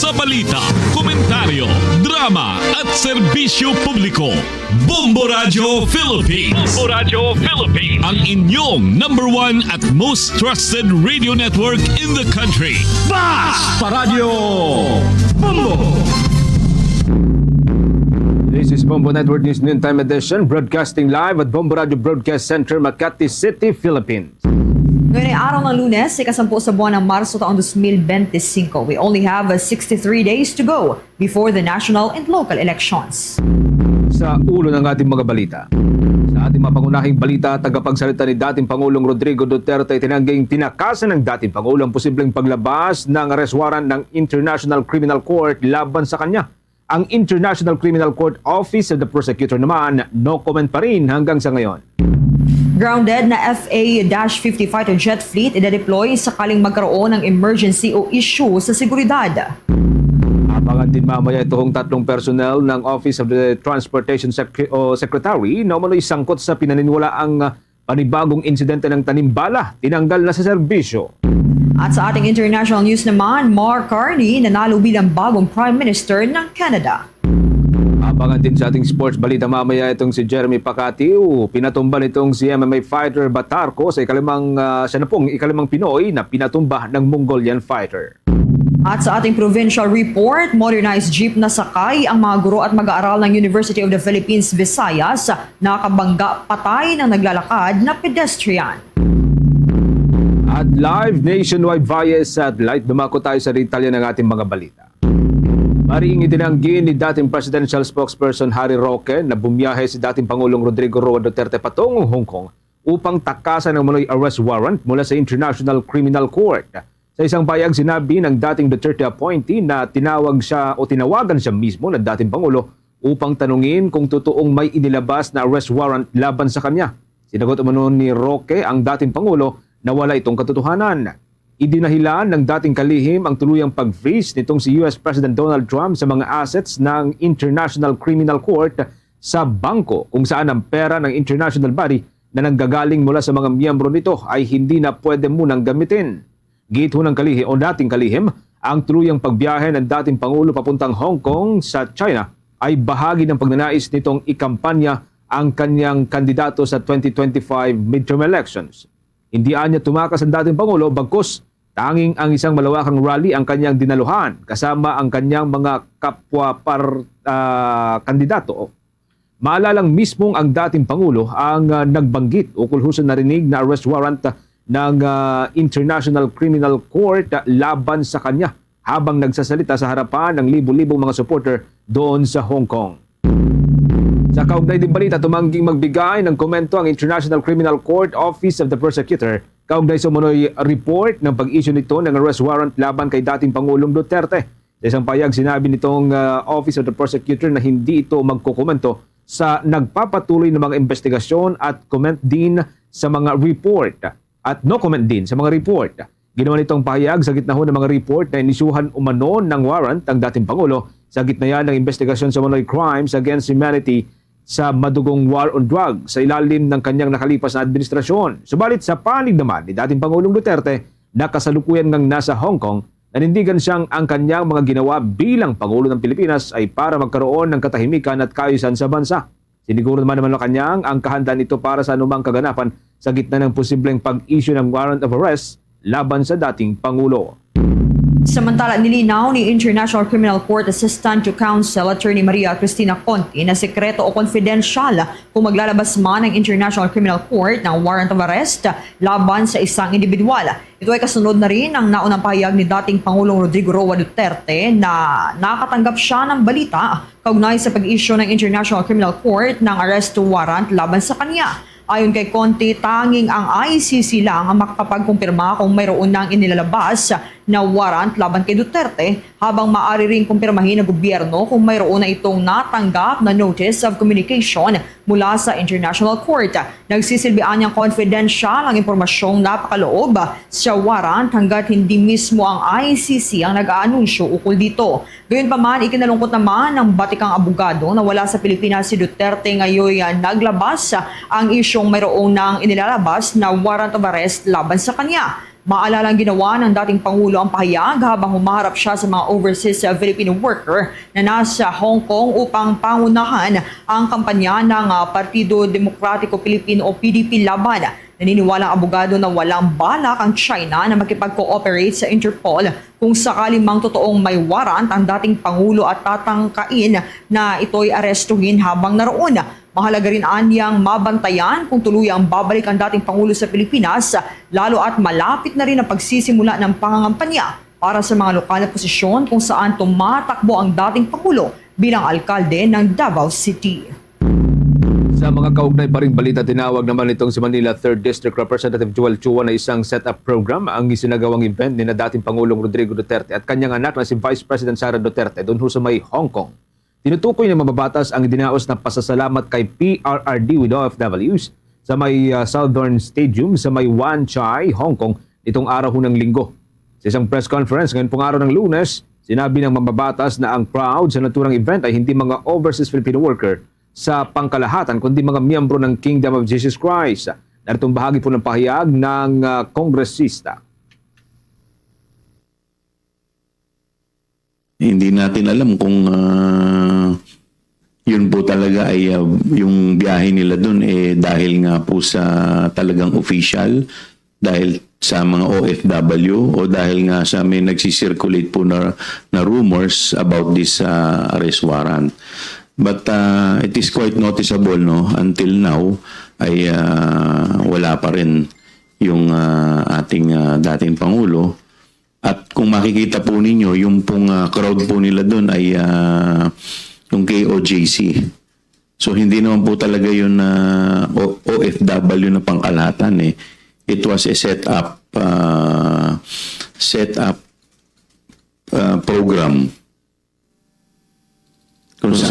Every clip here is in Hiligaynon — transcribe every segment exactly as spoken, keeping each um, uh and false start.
Mga balita, komentaryo, drama at serbisyo publiko. Bombo Radyo Philippines. Bombo Radyo Philippines. Ang inyong number one at most trusted radio network in the country. Basta Radyo Bombo! This is Bombo Network News Noontime Edition, broadcasting live at Bombo Radyo Broadcast Center, Makati City, Philippines. Ngayon ay araw ng Lunes, ika-sampu sa buwan ng Marso taong dos mil bente singko. We only have uh, sixty-three days to go before the national and local elections. Sa ulo ng ating mga balita. Sa ating mga pangunahing balita, tagapagsalita ni dating Pangulong Rodrigo Duterte, tinangging tinakasan ng dating Pangulo ang posibleng paglabas ng arrest warrant ng International Criminal Court laban sa kanya. Ang International Criminal Court Office of the Prosecutor naman, no comment pa rin hanggang sa ngayon. Grounded na F A fifty fighter jet fleet idadeploy sakaling magkaroon ng emergency o issue sa seguridad. Abangan din mamaya itong tatlong personnel ng Office of the Transportation Secre- o Secretary na umano'y sangkot sa pinaniniwalaang panibagong insidente ng tanimbala, tinanggal na sa serbisyo. At sa ating international news naman, Mark Carney nanalo bilang bagong Prime Minister ng Canada. Abangan din sa ating sports balita mamaya itong si Jeremy Pacatio. Pinatumba nitong si M M A fighter Batarco sa ikalimang, ah, siya na pong ikalimang Pinoy na pinatumba ng Mongolian fighter. At sa ating provincial report, modernized jeep na sakay ang mga guro at mag-aaral ng University of the Philippines Visayas, nakabangga patay ng naglalakad na pedestrian. At live nationwide via satellite, dumako tayo sa detalye ng ating mga balita. Mariing itinanggi ni dating presidential spokesperson Harry Roque na bumiyahe si dating Pangulong Rodrigo Roa Duterte patungong Hong Kong upang takasan ang umano'y arrest warrant mula sa International Criminal Court. Sa isang pahayag, sinabi ng dating Duterte appointee na tinawag siya o tinawagan siya mismo ng dating Pangulo upang tanungin kung totoong may inilabas na arrest warrant laban sa kanya. Sinagot umano ni Roque ang dating Pangulo na wala itong katotohanan. Idinahilan ng dating kalihim ang tuluyang pag-freeze nitong si U S President Donald Trump sa mga assets ng International Criminal Court sa bangko, kung saan ang pera ng international body na nanggagaling mula sa mga miyembro nito ay hindi na pwede munang gamitin. Giit ho ng kalihim o dating kalihim ang tuluyang pagbiyahe ng dating Pangulo papuntang Hong Kong sa China ay bahagi ng pagnanais nitong ikampanya ang kanyang kandidato sa twenty twenty-five midterm elections. Hindi anya tumakas ang dating Pangulo, bagkus tanging ang isang malawakang rally ang kanyang dinaluhan kasama ang kanyang mga kapwa par-, ah, kandidato. Maalalang mismong ang dating Pangulo ang, ah, nagbanggit ukol ho sa narinig na arrest warrant ng, ah, International Criminal Court laban sa kanya habang nagsasalita sa harapan ng libo-libong mga supporter doon sa Hong Kong. Sa kaugnay ding balita, tumangging magbigay ng komento ang International Criminal Court Office of the Prosecutor kaugnay sa umano'y report ng pag-issue nito ng arrest warrant laban kay dating Pangulong Duterte. Sa isang pahayag, sinabi nitong, ah, Office of the Prosecutor na hindi ito magkokomento sa nagpapatuloy na mga investigasyon at comment din sa mga report, at no comment din sa mga report. Ginawa nitong pahayag sa gitna ho ng mga report na inisyuhan umano ng warrant ang dating Pangulo sa gitna yan ng investigasyon sa umano'y crimes against humanity sa madugong war on drugs sa ilalim ng kanyang nakalipas na administrasyon. Subalit sa panig naman ni dating Pangulong Duterte na kasalukuyan ngang nasa Hong Kong, nanindigan siyang ang kanyang mga ginawa bilang Pangulo ng Pilipinas ay para magkaroon ng katahimikan at kaayusan sa bansa. Siniguro naman ng Malacañang ang kahandaan nito para sa anumang kaganapan sa gitna ng posibleng pag-issue ng warrant of arrest laban sa dating Pangulo. Samantala, nilinaw ni International Criminal Court Assistant to Counsel Attorney Maria Cristina Conti na sekreto o confidential kung maglalabas man ang International Criminal Court ng warrant of arrest laban sa isang individual. Ito ay kasunod na rin ng naunang pahayag ni dating Pangulong Rodrigo Roa Duterte na nakatanggap siya ng balita kaugnay sa pag-issue ng International Criminal Court ng arrest warrant laban sa kanya. Ayon kay Conti, tanging ang I C C lang ang makakapagkumpirma kung mayroon nang inilalabas na warrant laban kay Duterte, habang maaari ring kumpirmahin ng gobyerno kung mayroon na itong natanggap na notice of communication mula sa International Court. Nagsisilbi anyang confidential ang impormasyong napakaloob sa warrant hanggat hindi mismo ang I C C ang nag-aanunsyo ukol dito. Gayunpaman, ikinalungkot naman ng batikang abogado na wala sa Pilipinas si Duterte ngayon, ah, naglabas ang isyung mayroong nang inilalabas na warrant of arrest laban sa kanya. Maalalang ginawa ng dating Pangulo ang pahayag habang humaharap siya sa mga overseas, uh, Filipino worker na nasa Hong Kong upang pangunahan ang kampanya ng, uh, Partido Demokratiko Pilipino o P D P laban. Naniniwala ang abogado na walang balak ang China na makipag-cooperate sa Interpol kung sakali mang totoong may warrant ang dating Pangulo at tatangkain na ito'y arestuhin habang naroon. Mahalaga rin anyang mabantayan kung tuluyang babalik ang dating Pangulo sa Pilipinas, lalo at malapit na rin ang pagsisimula ng pangangampanya para sa mga lokal na posisyon kung saan tumatakbo ang dating Pangulo bilang alkalde ng Davao City. Sa mga kaugnay pa ring balita, tinawag naman nitong si Manila Third District Representative Joel Chua na isang set-up program ang isinagawang event ni na dating Pangulong Rodrigo Duterte at kanyang anak na si Vice President Sara Duterte, dunho sa may Hong Kong. Tinutukoy ng mababatas ang dinaos na pasasalamat kay P R R D with O F Ws sa may, ah, Southern Stadium sa may Wan Chai, Hong Kong, nitong araw ng Linggo. Sa isang press conference ngayon pong araw ng Lunes, sinabi ng mababatas na ang crowd sa naturang event ay hindi mga overseas Filipino worker sa pangkalahatan, kundi mga miyembro ng Kingdom of Jesus Christ. Naritong bahagi po ng pahayag ng, ah, kongresista. Hindi natin alam kung, ah, yun po talaga ay, ah, yung biyahe nila dun, eh, dahil nga po sa talagang official, dahil sa mga O F W o dahil nga sa may nagsisirculate po na, na rumors about this, ah, arrest warrant. But, ah, it is quite noticeable, no, until now ay, ah, wala pa rin yung, ah, ating, ah, dating Pangulo. At kung makikita po ninyo, yung pong, ah, crowd po nila dun ay, ah, yung kay O J C. So hindi naman po talaga yun na O- OFW na pangkalahatan eh. It was a set up, ah, set up, ah, program. Kung sa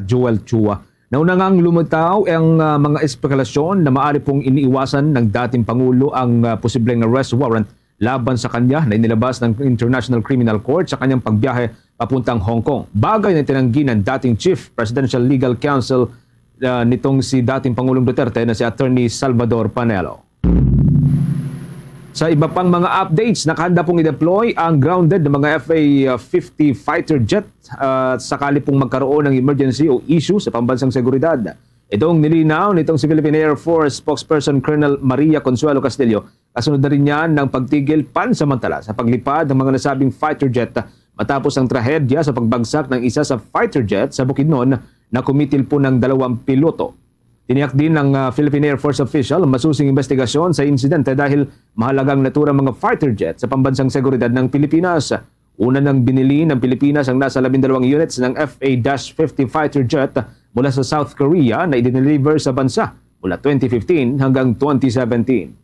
Joel Chua. Nauna ngang lumitaw ang, ah, mga espekulasyon na maaari pong iniiwasan ng dating Pangulo ang, ah, posibleng arrest warrant laban sa kanya na inilabas ng International Criminal Court sa kanyang pagbiyahe papuntang Hong Kong. Bagay na tinanggi ng dating Chief Presidential Legal Counsel, ah, nitong si dating Pangulong Duterte na si Attorney Salvador Panelo. Sa iba pang mga updates, nakahanda pong i-deploy ang grounded ng mga F A fifty fighter jet, ah, sakali pong magkaroon ng emergency o issue sa pambansang seguridad. Itong nilinaw nitong si Philippine Air Force spokesperson Colonel Maria Consuelo Castillo, kasunod na rin niyan ng pagtigil pansamantala sa paglipad ng mga nasabing fighter jet matapos ang trahedya sa pagbagsak ng isa sa fighter jet sa Bukidnon na kumitil po ng dalawang piloto. Tiniyak din ng, ah, Philippine Air Force official ang masusing investigasyon sa insidente dahil mahalagang natura ang mga fighter jet sa pambansang seguridad ng Pilipinas. Una nang binili ng Pilipinas ang nasa labindalawang units ng F A fifty fighter jet mula sa South Korea na idineliver sa bansa mula twenty fifteen hanggang twenty seventeen.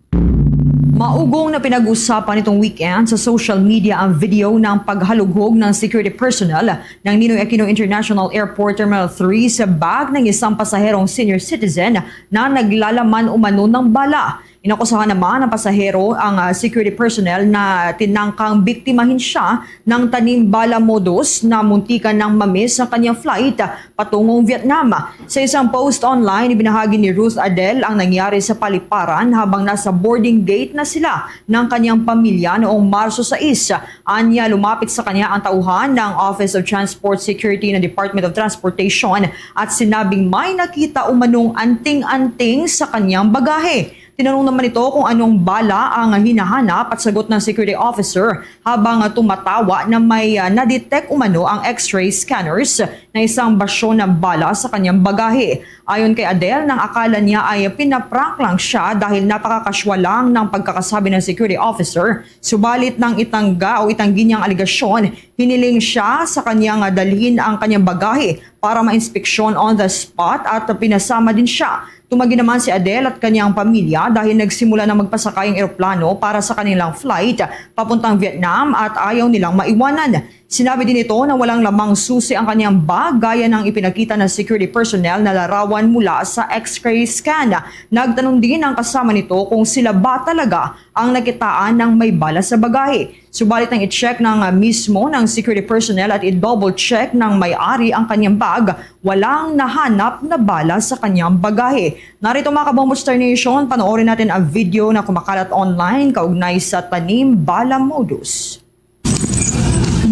Maugong na pinag-usapan nitong weekend sa social media ang video ng paghalughog ng security personnel ng Ninoy Aquino International Airport Terminal three sa bag ng isang pasaherong senior citizen na naglalaman umano ng bala. Inakusahan naman ng pasahero ang, ah, security personnel na tinangkang biktimahin siya ng tanim bala modus na muntikan ng ma-miss ang kanyang flight patungong Vietnam. Sa isang post online, ibinahagi ni Ruth Adel ang nangyari sa paliparan habang nasa boarding gate na sila ng kanyang pamilya noong Marso sais. Anya, lumapit sa kanya ang tauhan ng Office of Transport Security ng Department of Transportation at sinabing may nakita umanong anting-anting sa kanyang bagahe. Tinanong naman ito kung anong bala ang hinahanap at sagot ng security officer habang tumatawa na may, ah, na-detect umano ang X-ray scanners na isang basyo ng bala sa kanyang bagahe. Ayon kay Adel, nang akala niya ay pinaprank lang siya dahil napakakaswal lang ng pagkakasabi ng security officer. Subalit nang itangga o itanggi niya ang alegasyon, hiniling siya sa kanyang, ah, dalhin ang kanyang bagahe para ma-inspeksyon on the spot at pinasama din siya. Tumanggi naman si Adel at kanyang pamilya dahil nagsimula na magpasakay ang eroplano para sa kanilang flight papuntang Vietnam at ayaw nilang maiwanan. Sinabi din nito na walang lamang susi ang kanyang bag, gaya ng ipinakita ng security personnel na larawan mula sa X-ray scan. Nagtanong din ang kasama nito kung sila ba talaga ang nakitaan ng may bala sa bagahe. Subalit nang i-check ng, ah, mismo ng security personnel at i-double check ng may-ari ang kanyang bag, walang nahanap na bala sa kanyang bagahe. Narito, mga Kabombo Star Nation, panoorin natin ang video na kumakalat online kaugnay sa tanim bala modus.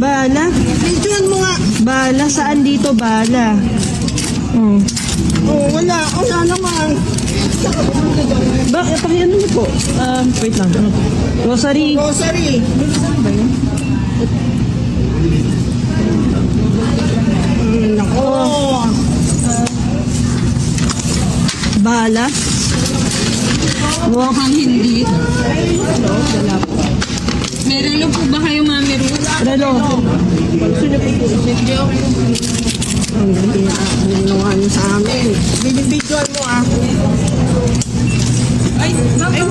Bala? Videohan mo nga. Bala? Saan dito bala? Hmm. Oh, wala. Wala naman. Ba, pakiano mo po? Um, wait lang. Ano po? Rosary. Rosary. Ano ba yun? Mm, nako. Bala? Mukhang hindi. Meron lang po ba kayong mga meron? Relo. Ang ginawa niyo sa amin. Binibidyoan mo, ah. Ay, ay,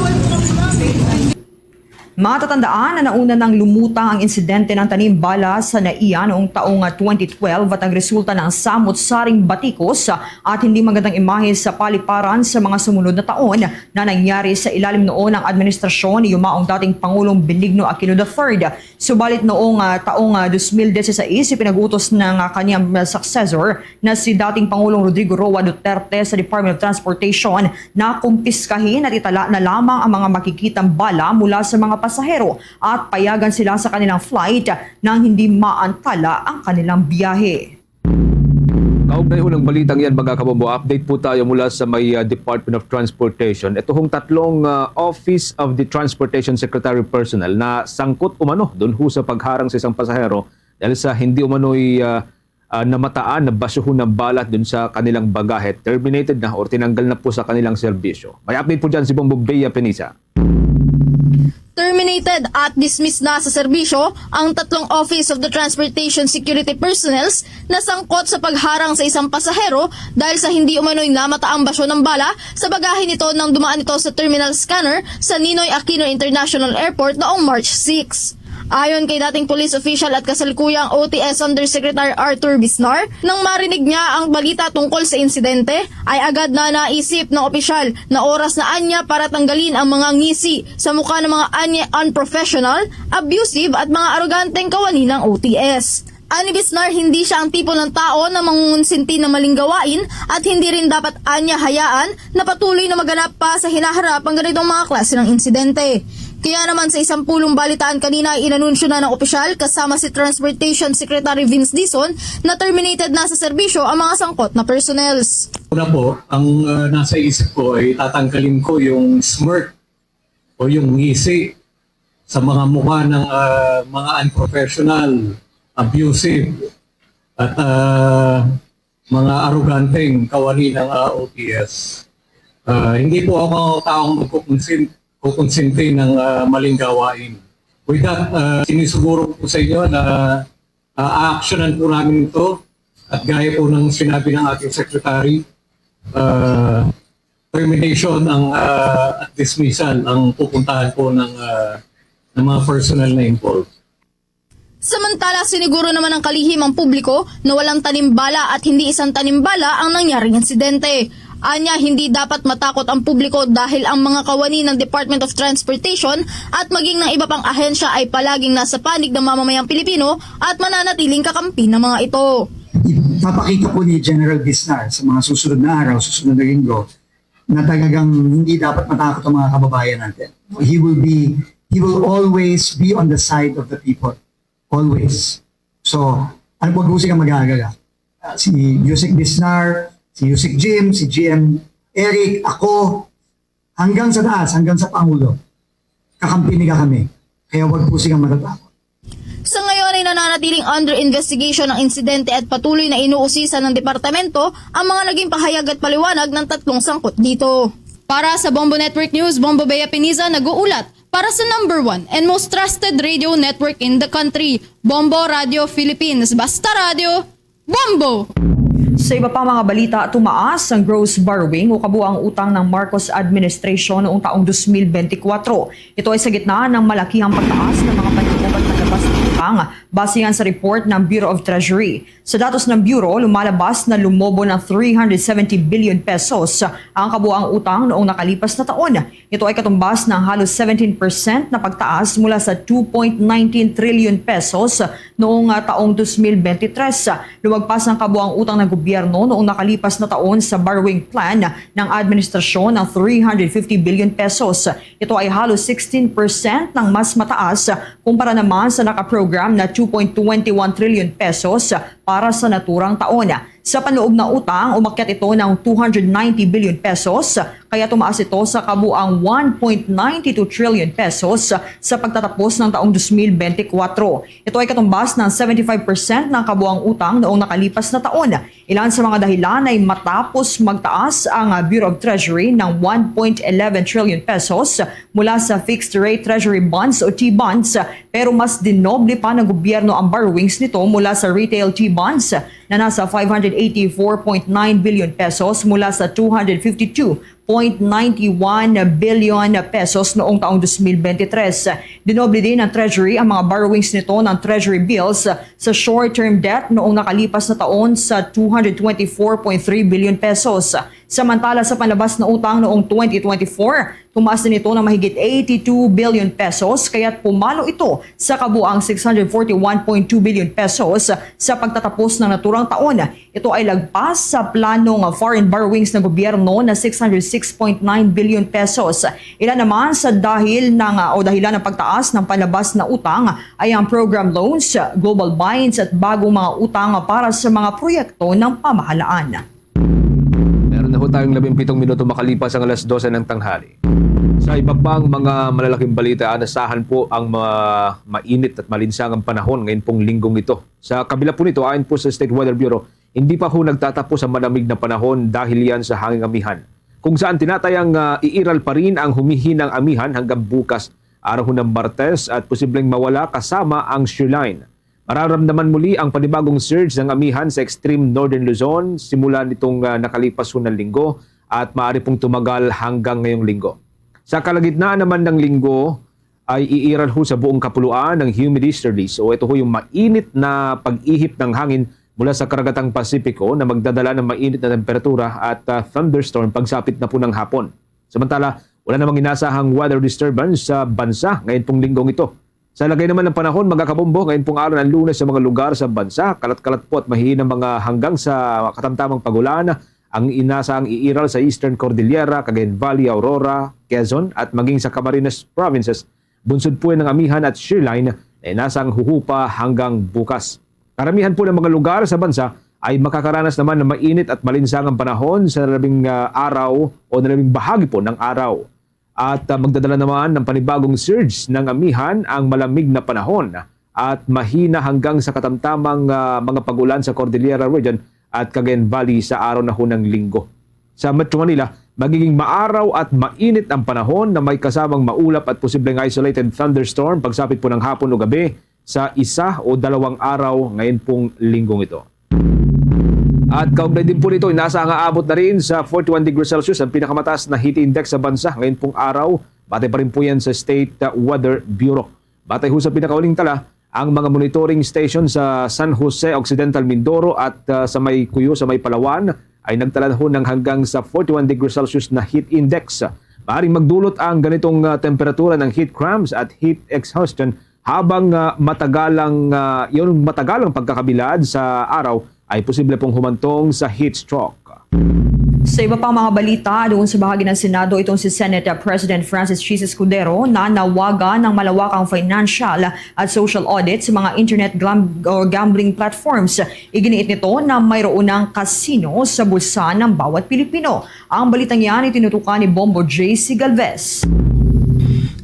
Matatandaan na nauna nang lumutang ang insidente ng tanim bala sa Naiya noong taong, ah, twenty twelve at nagresulta ng samot-saring batikos, ah, at hindi magandang imahe sa paliparan sa mga sumunod na taon na nangyari sa ilalim noon ng administrasyon ni yumaong dating Pangulong Benigno Aquino the third. Subalit noong, ah, taong, ah, dos mil dieciséis, ipinag-utos ng, ah, kanyang, ah, successor na si dating Pangulong Rodrigo Roa Duterte sa Department of Transportation na kumpiskahin at itala na lamang ang mga makikitang bala mula sa mga pasahero at payagan sila sa kanilang flight nang hindi maantala ang kanilang biyahe. Kaugnay unang balitang yan, mga kabombo, update po tayo mula sa may, ah, Department of Transportation. Ito hong tatlong, ah, Office of the Transportation Secretary personnel na sangkot umano dun ho sa pagharang sa isang pasahero dahil sa hindi umano'y, ah, ah, namataan na basyuhon ng bala dun sa kanilang bagahe, terminated na or tinanggal na po sa kanilang serbisyo. May update po dyan si Bombo Bea Penisa. Terminated at dismissed na sa serbisyo ang tatlong Office of the Transportation Security Personnels na sangkot sa pagharang sa isang pasahero dahil sa hindi umano'y namataang basyo ng bala sa bagahe nito nang dumaan ito sa terminal scanner sa Ninoy Aquino International Airport noong March six. Ayon kay dating police official at kasalukuyang O T S Undersecretary Arthur Bisnar, nang marinig niya ang balita tungkol sa insidente, ay agad na naisip ng opisyal na oras na anya para tanggalin ang mga ngisi sa mukha ng mga anya unprofessional, abusive at mga aroganteng kawani ng O T S. Ani Bisnar, hindi siya ang tipo ng tao na mangungonsinti ng maling gawain at hindi rin dapat anya hayaan na patuloy na maganap pa sa hinaharap ang ganitong mga klase ng insidente. Kaya naman sa isang pulong balitaan kanina ay inanunsyo na ng opisyal kasama si Transportation Secretary Vince Dizon na terminated na sa serbisyo ang mga sangkot na personnels. Una po, ang uh, nasa isip ko ay tatanggalin ko yung smirk o yung ngisi sa mga mukha ng uh, mga unprofessional, abusive, at uh, mga aroganteng kawani ng uh, O T S. Uh, hindi po ako taong magkukonsinti ng uh, maling gawain. With that, uh, sinisiguro ko po sa inyo na uh, aaksyonan po namin ito at gaya po ng sinabi ng ating secretary, uh, termination ang uh, at dismissal ang pupuntahan po ng uh, ng mga personnel na involved. Samantala, siniguro naman ng kalihim ang publiko na walang tanimbala at hindi isang tanimbala ang nangyaring insidente. Anya, hindi dapat matakot ang publiko dahil ang mga kawani ng Department of Transportation at maging ng iba pang ahensya ay palaging nasa panig ng mamamayang Pilipino at mananatiling kakampi ng mga ito. Ipapakita po ni General Bisnar sa mga susunod na araw, susunod na linggo, na talagang hindi dapat matakot ang mga kababayan natin. He will be, he will always be on the side of the people. Always. So, ano po, huwag po silang mag-aalala. Uh, si Yusek Bisnar, si Yusek Jim, si G M Eric, ako, hanggang sa taas, hanggang sa Pangulo, kakampi nila kami. Kaya huwag po silang matatakot. Sa ngayon ay nananatiling under investigation ang insidente at patuloy na inuusisan ng departamento ang mga naging pahayag at paliwanag ng tatlong sangkot dito. Para sa Bombo Network News, Bombo Bea Piniza nag-uulat para sa number one and most trusted radio network in the country, Bombo Radio Philippines. Basta Radio, Bombo! Sa iba pa mga balita, tumaas ang gross borrowing o kabuang utang ng Marcos administration noong taong dos mil benti kwatro. Ito ay sa gitna ng malakihang pagtaas ng mga panloob at paglabas ng utang, base yan sa report ng Bureau of Treasury. Sa datos ng Bureau, lumalabas na lumobo ng three hundred seventy billion pesos ang kabuang utang noong nakalipas na taon. Ito ay katumbas ng halos seventeen percent na pagtaas mula sa two point nineteen trillion pesos noong, ah, taong twenty twenty-three. Lumagpas ang kabuang utang ng gobyerno noong nakalipas na taon sa borrowing plan ng administrasyon ng three hundred fifty billion pesos. Ito ay halos sixteen percent ng mas mataas kumpara naman sa nakaprogram na two point twenty one trillion pesos para sa naturang taon. Sa panloob na utang, umakyat ito ng two hundred ninety billion pesos, kaya tumaas ito sa kabuang one point nine two trillion pesos sa pagtatapos ng taong twenty twenty-four. Ito ay katumbas ng seventy-five percent ng kabuang utang noong nakalipas na taon. Ilan sa mga dahilan ay matapos magtaas ang, ah, Bureau of Treasury ng one point eleven trillion pesos mula sa fixed rate treasury bonds o T-bonds, pero mas dinoble pa ng gobyerno ang borrowings nito mula sa retail T-bonds na nasa five hundred eighty-four point nine billion pesos mula sa two hundred fifty-two point nine one billion pesos noong taong twenty twenty-three. Dinoble din ng Treasury ang mga borrowings nito ng Treasury bills sa short-term debt noong nakalipas na taon sa two hundred twenty-four point three billion pesos. Samantala, sa panlabas na utang noong twenty twenty-four, tumaas din ito ng mahigit eighty-two billion pesos, kaya't pumalo ito sa kabuang six hundred forty-one point two billion pesos sa pagtatapos ng naturang taon. Ito ay lagpas sa plano nga foreign borrowings ng gobyerno na six hundred six point nine billion pesos. Ilan naman sa dahil ng, o dahilan ng pagtaas ng panlabas na utang ay ang program loans, global binds at bagong mga utang para sa mga proyekto ng pamahalaan. Meron na ho tayong labing pitong minuto makalipas ang alas dose ng tanghali. Sa iba pang mga malalaking balita, anasahan po ang ma-, mainit at malinsangang panahon ngayon pong linggong ito. Sa kabila po nito, ayon po sa State Weather Bureau, hindi pa ho nagtatapos ang malamig na panahon dahil yan sa hanging amihan, kung saan tinatayang, ah, iiral pa rin ang humihinang amihan hanggang bukas, araw ho ng Martes, at posibleng mawala kasama ang shear line. Mararamdaman muli ang panibagong surge ng amihan sa extreme northern Luzon simula nitong, ah, nakalipas ho ng linggo at maaari pong tumagal hanggang ngayong linggo. Sa kalagitnaan naman ng linggo, ay iiral ho sa buong kapuluan ng humid easterlies, o ito ho yung mainit na pag-ihip ng hangin mula sa karagatang Pasipiko na magdadala ng mainit na temperatura at, ah, thunderstorm pagsapit na po ng hapon. Samantala, wala namang inasahang weather disturbance sa bansa ngayon pong linggong ito. Sa lagay naman ng panahon, mga kabombo, ngayon pong araw ng Lunes sa mga lugar sa bansa, kalat-kalat po at mahina mga hanggang sa katamtamang pagulan ang inasahang iiral sa Eastern Cordillera, Cagayan Valley, Aurora, Quezon, at maging sa Camarines Provinces. Bunsod po ng amihan at shear line na inasang huhupa hanggang bukas. Karamihan po ng mga lugar sa bansa ay makakaranas naman ng mainit at malinsangang panahon sa nalabing, ah, araw o nalabing bahagi po ng araw. At, ah, magdadala naman ng panibagong surge ng amihan ang malamig na panahon at mahina hanggang sa katamtamang, ah, mga pag-ulan sa Cordillera Region at Cagayan Valley sa araw na ho ng Linggo. Sa Metro Manila, magiging maaraw at mainit ang panahon na may kasamang maulap at posibleng isolated thunderstorm pagsapit po ng hapon o gabi sa isa o dalawang araw ngayon pong linggong ito. At kaugnay din po nito, inaasahan nga aabot na rin sa forty-one degrees Celsius ang pinakamataas na heat index sa bansa ngayon pong araw. Batay pa rin po yan sa State, uh, Weather Bureau. Batay ho sa pinakauling tala, ang mga monitoring station sa San Jose Occidental, Mindoro at, uh, sa may Cuyo, sa may Palawan, ay nagtala ho ng hanggang sa forty-one degrees Celsius na heat index. Maaring magdulot ang ganitong, uh, temperatura ng heat cramps at heat exhaustion habang, ah, matagalang, ah, yung matagalang pagkakabilad sa araw ay posible pong humantong sa heat stroke. Sa iba pang mga balita, doon sa bahagi ng Senado, itong si Senate President Francis Chiz Escudero nanawagan ng malawakang financial at social audit sa mga internet glam-, o gambling platforms. Iginiit nito na mayroon ng kasino sa bulsa ng bawat Pilipino. Ang balitang yan itinutukan ni Bombo J C Galvez.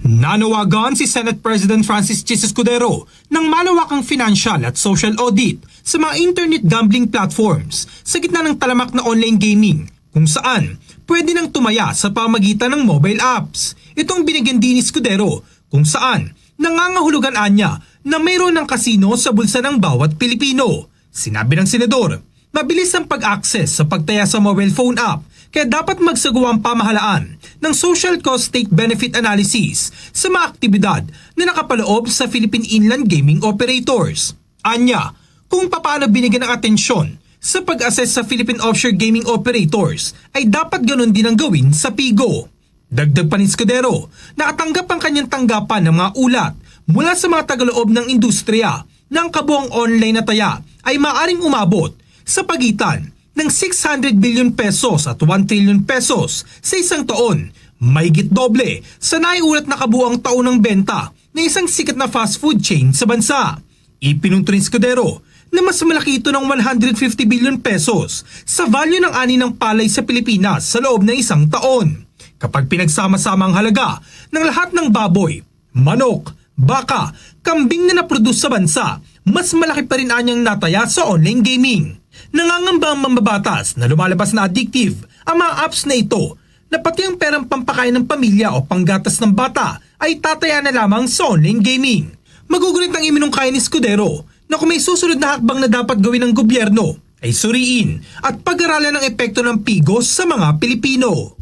Nanawagan si Senate President Francis Chiz Escudero ng malawakang financial at social audit sa mga internet gambling platforms sa gitna ng talamak na online gaming, kung saan pwede nang tumaya sa pamagitan ng mobile apps. Itong binigyan din ni Escudero, kung saan nangangahulugan anya na mayroon ng kasino sa bulsa ng bawat Pilipino. Sinabi ng senador, mabilis ang pag-access sa pagtaya sa mobile phone app Kaya dapat magsagawa ang pamahalaan ng social cost state benefit analysis sa mga aktibidad na nakapaloob sa Philippine Inland Gaming Operators. Anya, kung papaano binigyan ng atensyon sa pag-assess sa Philippine Offshore Gaming Operators, ay dapat ganun din ang gawin sa PIGO. Dagdag pa ni Escudero, nakatanggap ang kanyang tanggapan ng mga ulat mula sa mga tagaloob ng industriya na ang kabuang online na taya ay maaring umabot sa pagitan ng six hundred billion pesos at one trillion pesos sa isang taon, mahigit doble sa naiulat na kabuang taunang benta ng isang sikat na fast food chain sa bansa. Ipinunto ni Escudero na mas malaki ito ng one hundred fifty billion pesos sa value ng ani ng palay sa Pilipinas sa loob ng isang taon. Kapag pinagsama-sama ang halaga ng lahat ng baboy, manok, baka, kambing na naproduce sa bansa, mas malaki pa rin anyang nataya sa online gaming. Nangangamba ang mambabatas na lumalabas na addictive ang mga apps na ito, na pati ang perang pampakain ng pamilya o panggatas ng bata ay tataya na lamang sa online gaming. Magugunit ang iminungkahi ni Escudero na kung may susunod na hakbang na dapat gawin ng gobyerno, ay suriin at pag-aralan ang epekto ng PIGO sa mga Pilipino.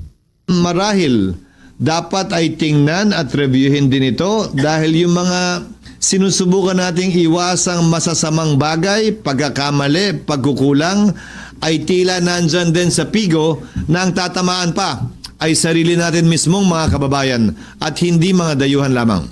Marahil, dapat ay tingnan at reviewin din ito dahil yung mga sinusubukan nating iwasang masasamang bagay, pagkakamali, pagkukulang, ay tila nandyan din sa PIGO na ang tatamaan pa ay sarili natin mismong mga kababayan at hindi mga dayuhan lamang.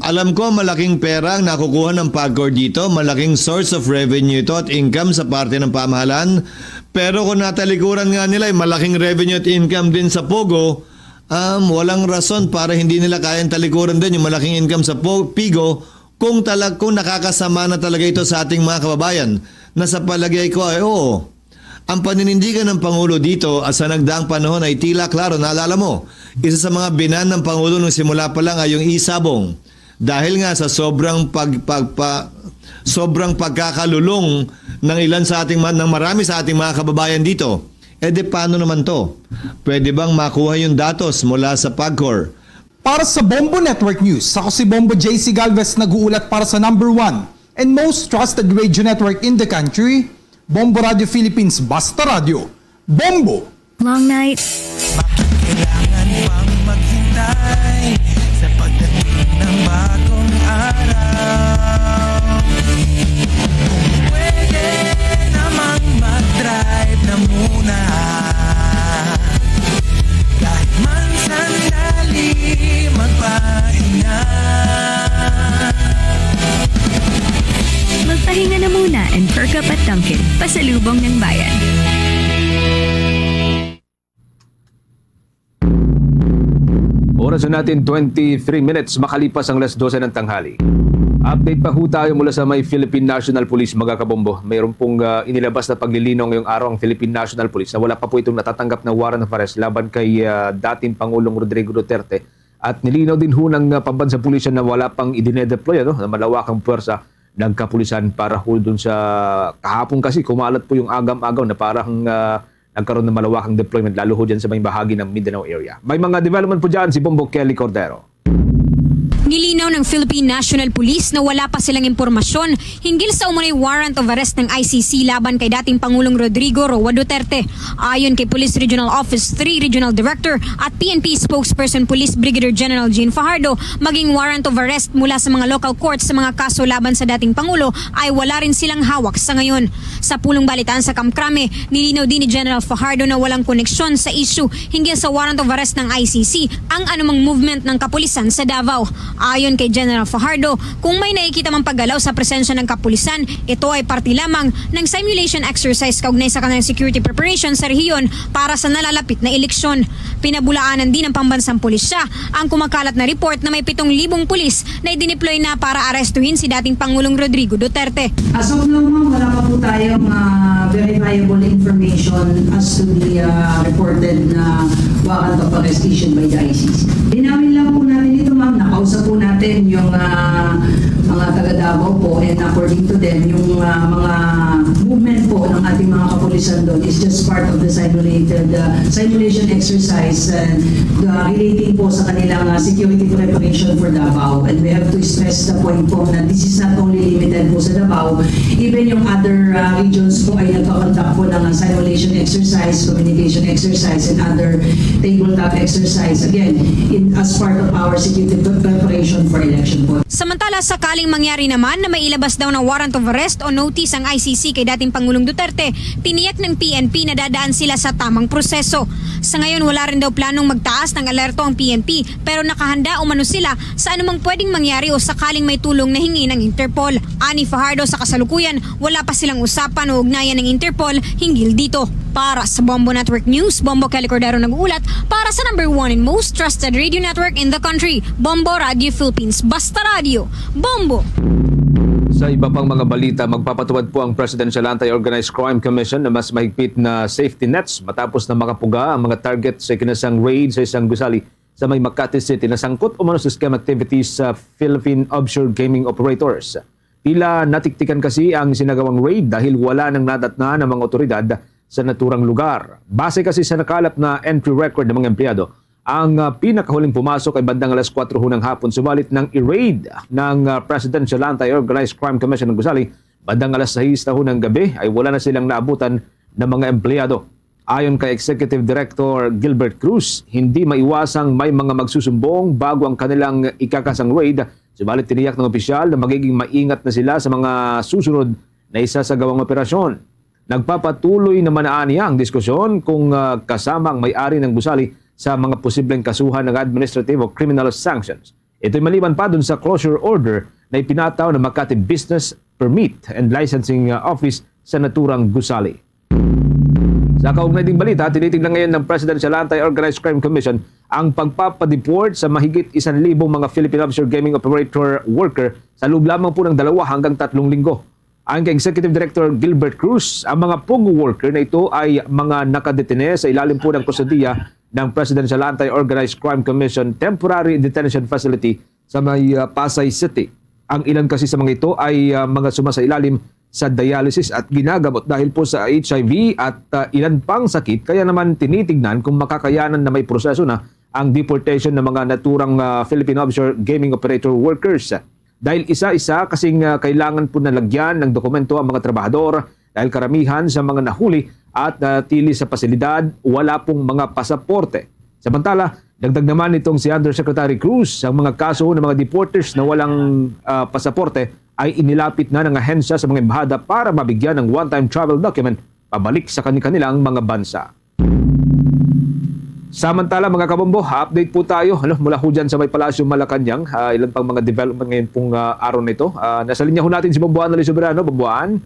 Alam ko, malaking pera ang nakukuha ng PAGCOR dito, malaking source of revenue ito at income sa parte ng pamahalaan. Pero kung natalikuran nga nila ay malaking revenue at income din sa POGO, um, walang rason para hindi nila kayang talikuran din yung malaking income sa po-, PIGO kung talag-, kung nakakasama na talaga ito sa ating mga kababayan, na sa palagay ko ay oo. Ang paninindigan ng Pangulo dito at sa nagdaang panahon ay tila klaro, naalala mo, isa sa mga binan ng Pangulo nung simula pa lang ay yung e-sabong. Dahil nga sa sobrang pag-, pagpa-, sobrang pagkakalulong ng ilan sa ating ma-, ng marami sa ating mga kababayan dito. Eh, di paano naman to? Pwede bang makuha yung datos mula sa PAGCOR? Para sa Bombo Network News, ako si Bombo J C Galvez, nag-uulat para sa number one and most trusted radio network in the country, Bombo Radio Philippines, Basta Radyo, Bombo! Long night. Bakit kailangan pang maghintay sa pagdating ng bagong araw? Kung pwede namang mag-drive na muna, kahit man sandali magpahinga. Magpahinga na muna and perk up at Dunkin', pasalubong ng bayan. Oras na natin, twenty-three minutes makalipas ang alas dose ng tanghali. Update pa ho tayo mula sa may Philippine National Police, mga kabombo. Mayroon pong, ah, inilabas na paglilinaw ngayong araw ang Philippine National Police na wala pa po itong natatanggap na warrant of arrest laban kay, ah, dating Pangulong Rodrigo Duterte. At nilinaw din ho ng, ah, pambansang pulisya na wala pang idinedeploy, ano, na malawakang puwersa ng kapulisan para ho dun sa kahapon kasi kumalat po yung agam-agaw na parang, ah, nagkaroon ng malawakang deployment, lalo ho dyan sa may bahagi ng Mindanao area. May mga development po dyan si Bombo Kelly Cordero. Nilinaw ng Philippine National Police na wala pa silang impormasyon hinggil sa umunay warrant of arrest ng I C C laban kay dating Pangulong Rodrigo Roa Duterte. Ayon kay Police Regional Office three Regional Director at P N P Spokesperson Police Brigadier General Jean Fajardo, maging warrant of arrest mula sa mga local courts sa mga kaso laban sa dating Pangulo ay wala rin silang hawak sa ngayon. Sa pulong balitaan sa Kamkrame, nilinaw din ni General Fajardo na walang koneksyon sa issue hinggil sa warrant of arrest ng I C C ang anumang movement ng kapulisan sa Davao. Ayon kay General Fajardo, kung may nakikita mang paggalaw sa presensya ng kapulisan, ito ay parte lamang ng simulation exercise kaugnay sa kanilang security preparation sa rehiyon para sa nalalapit na eleksyon. Pinabulaanan din ng pambansang pulisya ang kumakalat na report na may pitong libong pulis na idineploy na para arestuhin si dating Pangulong Rodrigo Duterte. As of now, ma'am, wala pa po tayong, ah, verifiable information as to the, ah, reported na warrant of arrest issued by the I C C. Linawin lang po natin ito, ma'am. Nakausap po natin yung, ah, mga taga Davao po, and according to them, yung, ah, mga movement po ng ating mga kapulisan doon is just part of the simulated uh, simulation exercise and uh, relating po sa kanilang uh, security preparation for Davao. And we have to stress the point po na this is not only limited po sa Davao, even yung other uh, regions po ay nagkakonduct po ng uh, simulation exercise, communication exercise, and other tabletop exercise. Again, in, as part of our security pre- preparation for election po. Samantala, sakaling mangyari naman na may ilabas daw na warrant of arrest o notice ang I C C kay dating Pangulong Duterte, tiniyak ng P N P na dadaan sila sa tamang proseso. Sa ngayon, wala rin daw planong magtaas ng alerto ang P N P, pero nakahanda umano sila sa anumang pwedeng mangyari o sakaling may tulong na hingi ng Interpol. Ani Fajardo, sa kasalukuyan, wala pa silang usapan o ugnayan ng Interpol hinggil dito. Para sa Bombo Network News, Bombo Kelly Cordero nag-uulat para sa number one and most trusted radio network in the country, Bombo Radio Philippines. Basta Radio, Bombo! Sa iba pang mga balita, magpapatupad po ang Presidential Anti-Organized Crime Commission na mas mahigpit na safety nets matapos na makapuga ang mga target sa ikinasang raid sa isang gusali sa may Makati City na sangkot umano sa scam activities sa Philippine offshore gaming operators. Tila natiktikan kasi ang sinagawang raid dahil wala nang nadatnan ang mga otoridad sa naturang lugar. Base kasi sa nakalap na entry record ng mga empleyado, ang ah, pinakahuling pumasok ay bandang alas kwatro ho ng hapon, subalit nang i-raid ng ah, Presidential Anti-Organized Crime Commission ng Gusali bandang alas sais na ho ng gabi ay wala na silang naabutan ng mga empleyado. Ayon kay Executive Director Gilbert Cruz, hindi maiwasang may mga magsusumbong bago ang kanilang ikakasang raid, subalit tiniyak ng opisyal na magiging maingat na sila sa mga susunod na isasagawang operasyon. Nagpapatuloy naman aniya ang diskusyon kung ah, kasama ang may-ari ng gusali sa mga posibleng kasuhan ng administrative o criminal sanctions. Ito'y maliban pa dun sa closure order na ipinataw ng Makati Business Permit and Licensing ah, Office sa naturang gusali. Sa kaugnay ding balita, tinitignan ngayon ng Presidential Anti-Organized Crime Commission ang pagpapadeport sa mahigit isang libong mga Philippine offshore gaming operator worker sa loob lamang po ng dalawa hanggang tatlong linggo. Ayon kay Executive Director Gilbert Cruz, ang mga POGO worker na ito ay mga nakadetene sa ilalim po ng kustodiya ng Presidential Anti-Organized Crime Commission Temporary Detention Facility sa may uh, Pasay City. Ang ilan kasi sa mga ito ay uh, mga sumasailalim sa dialysis at ginagamot dahil po sa H I V at uh, ilan pang sakit, kaya naman tinitignan kung makakayanan na may proseso na ang deportation ng mga naturang uh, Philippine offshore gaming operator workers. Dahil isa-isa kasing uh, kailangan po na lagyan ng dokumento ang mga trabahador dahil karamihan sa mga nahuli at uh, tili sa pasilidad wala pong mga pasaporte. Samantala, dagdag naman nitong si Undersecretary Cruz, ang mga kaso ng mga deporters na walang uh, pasaporte ay inilapit na ng ahensya sa mga embahada para mabigyan ng one-time travel document pabalik sa kanilang mga bansa. Samantala, mga kabombo, update po tayo ano, mula ho dyan sa may Palasyo Malacanang. Uh, ilan pang mga development ngayon pong uh, araw na ito. Uh, nasa linya ho natin si Bomboan Nali Soberano. Bomboan?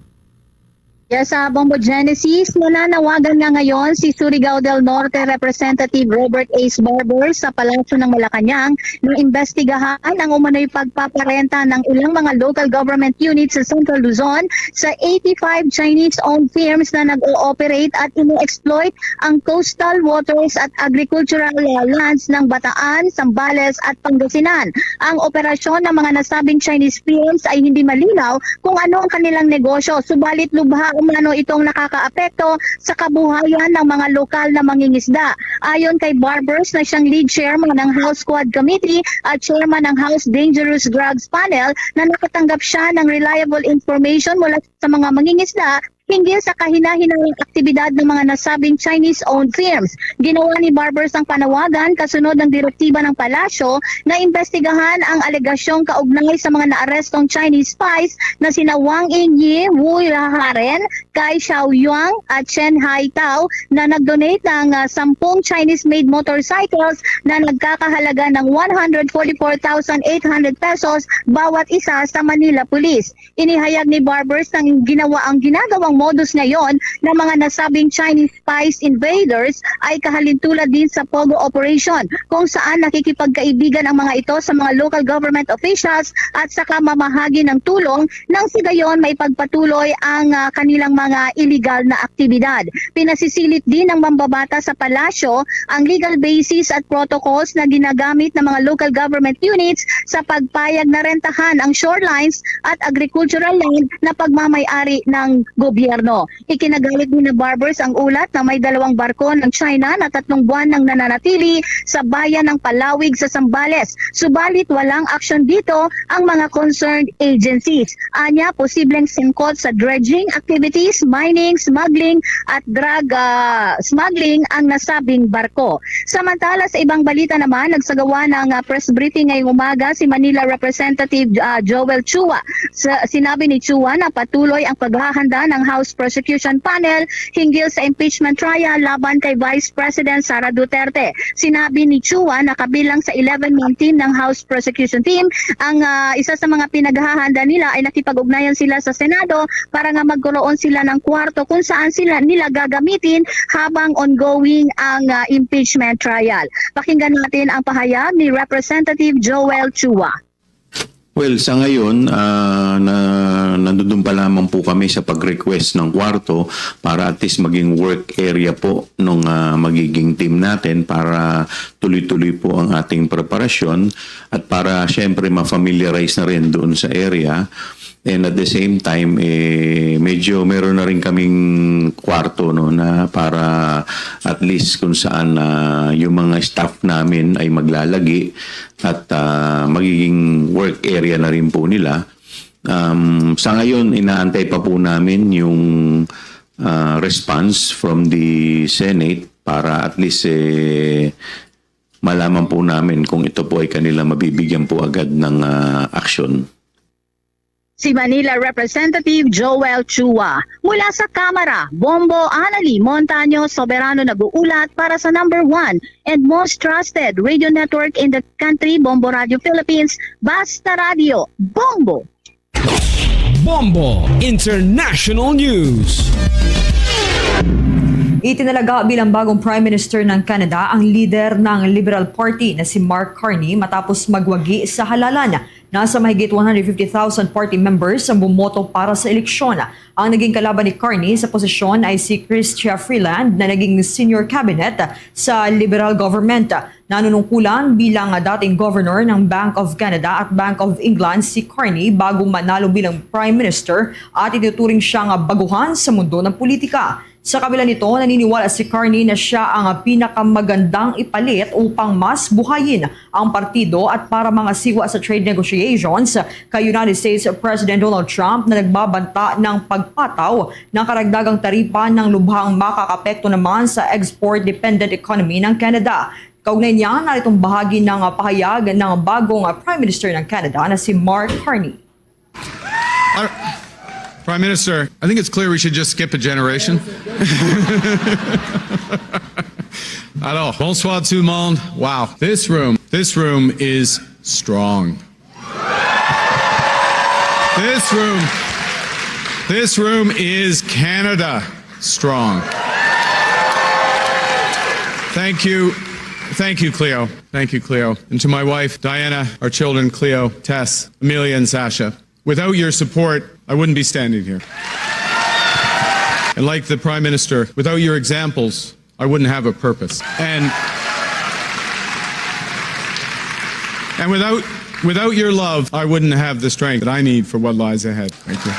Yes, sa Bombo Genesis, nananawagan nga ngayon si Surigao del Norte Representative Robert Ace Barber sa Palasyo ng Malacanang na imbestigahan ang umano'y pagpaparenta ng ilang mga local government units sa Central Luzon sa eighty-five Chinese-owned firms na nag-ooperate at ino-exploit ang coastal waters at agricultural lands ng Bataan, Zambales at Pangasinan. Ang operasyon ng mga nasabing Chinese firms ay hindi malinaw kung ano ang kanilang negosyo, subalit lubha umano itong nakakaapekto sa kabuhayan ng mga lokal na mangingisda. Ayon kay Barbers na siyang lead chairman ng House Quad Committee at chairman ng House Dangerous Drugs Panel na nakatanggap siya ng reliable information mula sa mga mangingisda hinggil sa kahinahinang aktibidad ng mga nasabing Chinese-owned firms. Ginawa ni Barbers ang panawagan kasunod ng direktiba ng palasyo na imbestigahan ang alegasyong kaugnay sa mga naarestong Chinese spies na sina Wang Ingyi, Wu Yaharen, Kai Xiaoyuang at Chen Haitao na nag-donate ng ah, sampung Chinese-made motorcycles na nagkakahalaga ng one hundred forty-four thousand eight hundred pesos bawat isa sa Manila Police. Inihayag ni Barbers na ginawa ang ginagawang modus ngayon ng mga nasabing Chinese spies invaders ay kahalintulad din sa POGO operation, kung saan nakikipagkaibigan ang mga ito sa mga local government officials at saka mamahagi ng tulong nang sa gayon maipagpatuloy ang ah, kanilang mga iligal na aktibidad. Pinasisilit din ng mambabata sa palasyo ang legal basis at protocols na ginagamit ng mga local government units sa pagpayag na rentahan ang shorelines at agricultural land na pagmamay-ari ng gobyerno. gobyerno. Ikinagalit ni na Barbers ang ulat na may dalawang barko ng China na tatlong buwan nang nananatili sa bayan ng Palawig sa Zambales. Subalit walang aksyon dito ang mga concerned agencies. Anya, posibleng sangkot sa dredging activities, mining, smuggling at drug ah, smuggling ang nasabing barko. Samantala, sa ibang balita naman, nagsagawa ng ah, press briefing ngayong umaga si Manila Representative ah, Joel Chua. Sa, sinabi ni Chua na patuloy ang paghahanda ng House Prosecution Panel hinggil sa impeachment trial laban kay Vice President Sara Duterte. Sinabi ni Chua na kabilang sa eleven-man team ng House Prosecution Team ang ah, isa sa mga pinaghahanda nila ay nakipag-ugnayan sila sa Senado para nga magkaroon sila ng kwarto kung saan sila nila gagamitin habang ongoing ang ah, impeachment trial. Pakinggan natin ang pahayag ni Representative Joel Chua. Well, sa ngayon, ah, na, nandun pa lamang po kami sa pag-request ng kwarto para at least maging work area po nung ah, magiging team natin para tuloy-tuloy po ang ating preparasyon at para syempre ma-familiarize na rin doon sa area. And at the same time, eh, medyo meron na rin kaming kwarto, no, na para at least kung saan na yung mga staff namin ay maglalagi at ah, magiging work area na rin po nila. Um, sa ngayon, inaantay pa po namin yung ah, response from the Senate para at least eh, malaman po namin kung ito po ay kanila mabibigyan po agad ng ah, aksyon. Si Manila Representative Joel Chua. Mula sa Kamara, Bombo Anali Montaño Soberano nag-uulat para sa number one and most trusted radio network in the country, Bombo Radio Philippines. Basta Radio, Bombo! Bombo International News. Itinalaga bilang bagong Prime Minister ng Canada ang lider ng Liberal Party na si Mark Carney matapos magwagi sa halalan. Nasa mahigit one hundred fifty thousand party members ang bumoto para sa eleksyon. Ang naging kalaban ni Carney sa posisyon ay si Chrystia Freeland na naging senior cabinet sa Liberal government. Nanunungkulan bilang dating governor ng Bank of Canada at Bank of England si Carney bago manalo bilang Prime Minister at itinuturing siyang baguhan sa mundo ng politika. Sa kabila nito, naniniwala si Carney na siya ang pinakamagandang ipalit upang mas buhayin ang partido at para mga siwa sa trade negotiations kay United States President Donald Trump na nagbabanta ng pagpataw ng karagdagang taripa ng lubhang makakapekto naman sa export-dependent economy ng Canada. Kaugnay niya, narito ang bahagi ng pahayag ng bagong Prime Minister ng Canada na si Mark Carney. Our- Prime Minister, I think it's clear we should just skip a generation. Alors, bonsoir tout le monde. Wow, this room, this room is strong. This room, this room is Canada strong. Thank you, thank you, Cleo. Thank you, Cleo. And to my wife, Diana, our children, Cleo, Tess, Amelia, and Sasha. Without your support, I wouldn't be standing here. And like the Prime Minister, without your examples, I wouldn't have a purpose. And and without without your love, I wouldn't have the strength that I need for what lies ahead. Thank you.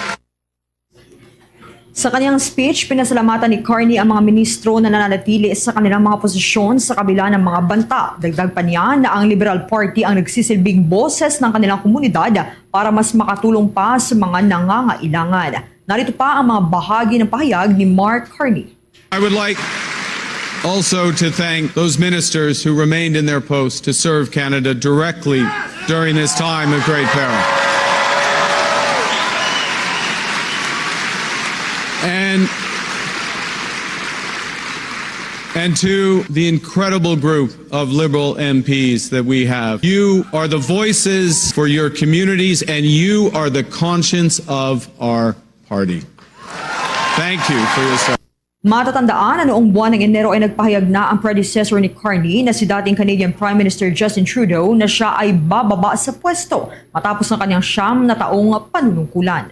Sa kanyang speech, pinasalamatan ni Carney ang mga ministro na nananatili sa kanilang mga posisyon sa kabila ng mga banta. Dagdag pa niya na ang Liberal Party ang nagsisilbing boses ng kanilang komunidad para mas makatulong pa sa mga nangangailangan. Narito pa ang mga bahagi ng pahayag ni Mark Carney. I would like also to thank those ministers who remained in their posts to serve Canada directly during this time of great peril. And and to the incredible group of Liberal M Ps that we have. You are the voices for your communities, and you are the conscience of our party. Thank you for your service. Matatandaan na noong buwan ng Enero ay nagpahayag na ang predecessor ni Carney na si dating Canadian Prime Minister Justin Trudeau na siya ay bababa sa pwesto matapos ng kanyang siyam na taong panunungkulan.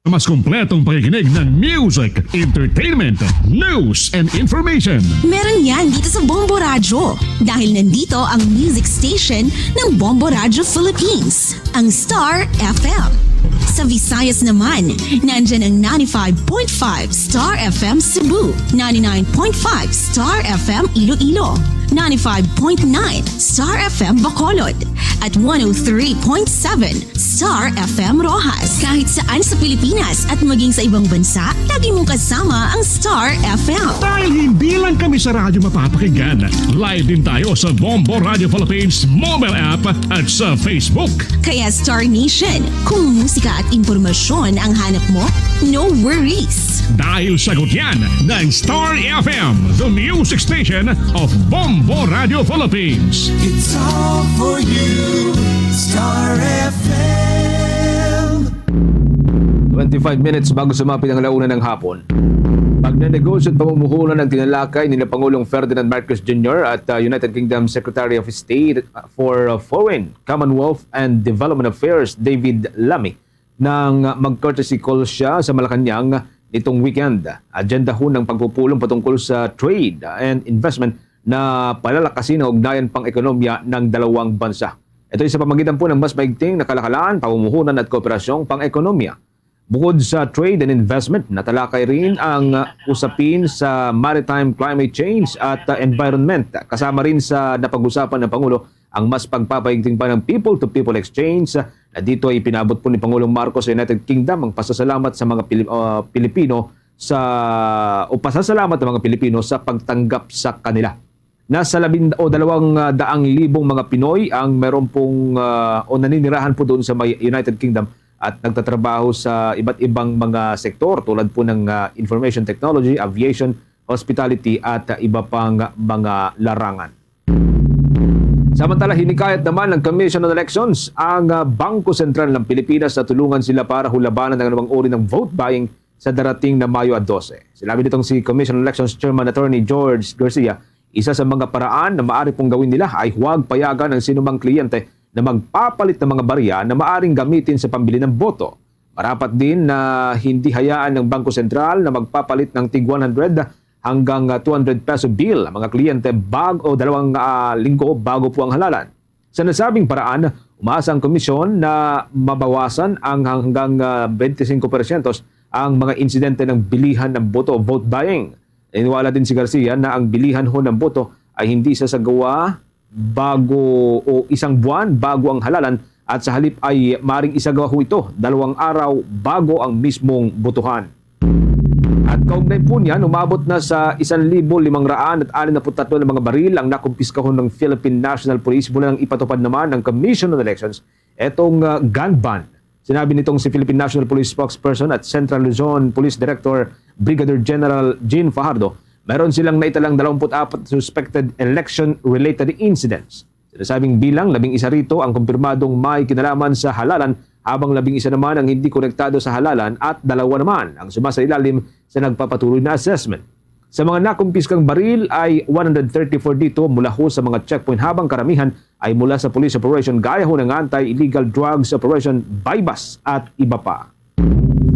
Mas kompletong pakikinig ng music, entertainment, news, and information. Meron yan dito sa Bombo Radyo. Dahil nandito ang music station ng Bombo Radyo Philippines, ang Star F M. Sa Visayas naman, nandyan ang ninety-five point five Star F M Cebu, ninety-nine point five Star F M Iloilo, ninety-five point nine Star F M Bacolod, at one oh three point seven Star F M Roxas. Kahit saan sa Pilipinas at maging sa ibang bansa, lagi mong kasama ang Star F M. Dahil hindi lang kami sa radyo mapapakinggan, live din tayo sa Bombo Radio Philippines mobile app at sa Facebook. Kaya Star Nation, kung musika at impormasyon ang hanap mo, no worries. Dahil sagot yan ng Star F M, the music station of Bombo Radio Philippines. It's all for you, Star F M. Twenty-five minutes bago sumapit ang alauna ng hapon. Pagnanegosyo at pamumuhunan ang tinalakay nila Pangulong Ferdinand Marcos Junior at, uh, United Kingdom Secretary of State, uh, for, uh, Foreign, Commonwealth, and Development Affairs, David Lammy, nang mag-courtesy call siya sa Malacañang nitong weekend. Agenda ho ng pagpupulong patungkol sa trade and investment na palalakasin ang ugnayan pang-ekonomiya ng dalawang bansa. Ito'y sa pamagitan po ng mas maigting na kalakalan, pamumuhunan at kooperasyong pang-ekonomiya. Bukod sa trade and investment, natalakay rin ang, uh, usapin sa maritime, climate change at, uh, environment. Kasama rin sa napag-usapan ng Pangulo ang mas pagpapaigting pa ng people-to-people exchange, uh, na dito ay ipinabot po ni Pangulong Marcos sa United Kingdom ang pasasalamat sa mga Pili-, uh, Pilipino sa, o pasasalamat ng mga Pilipino sa pagtanggap sa kanila. Nasa labing o dalawang, ah, daang libong mga Pinoy ang meron pong, ah, o naninirahan po doon sa may United Kingdom at nagtatrabaho sa iba't ibang mga sektor tulad po ng, ah, information technology, aviation, hospitality at, ah, iba pang mga larangan. Samantala, hinikayat naman ng Commission on Elections ang, ah, Bangko Sentral ng Pilipinas na tulungan sila para hulabanan ang anumang uri ng vote buying sa darating na Mayo dose. Sinabi nitong si Commission on Elections Chairman Attorney George Garcia, isa sa mga paraan na maaari pong gawin nila ay huwag payagan ang sinumang kliyente na magpapalit ng mga barya na maaring gamitin sa pambili ng boto. Marapat din na hindi hayaan ng Bangko Sentral na magpapalit ng tig one hundred hanggang, ah, two hundred peso bill ang mga kliyente bag-, o dalawang, ah, linggo bago po ang halalan. Sa nasabing paraan, umaasa ang komisyon na mabawasan ang hanggang, ah, twenty-five percent ang mga insidente ng bilihan ng boto o vote buying. Naniniwala din si Garcia na ang bilihan ho ng boto ay hindi isasagawa bago o isang buwan bago ang halalan at sa halip ay maring isagawa ho ito dalawang araw bago ang mismong botohan. At kaugnay po niyan, umabot na sa isang libo limang raan at anim na put tatlo na mga baril ang nakumpiskahon ng Philippine National Police mula nang ipatupad naman ng Commission on Elections etong, ah, gun ban. Sinabi nitong si Philippine National Police Spokesperson at Central Luzon Police Director Brigadier General Jean Fajardo, meron silang naitalang dalawampu't apat suspected election-related incidents. Sa nasabing bilang, labing isa rito ang kumpirmadong may kinalaman sa halalan, habang labing isa naman ang hindi konektado sa halalan at dalawa naman ang sumasailalim sa nagpapatuloy na assessment. Sa mga nakumpiskang baril ay one hundred thirty-four dito mula ho sa mga checkpoint, habang karamihan ay mula sa police operation gaya ho ng anti-illegal drugs operation, buy-bust at iba pa.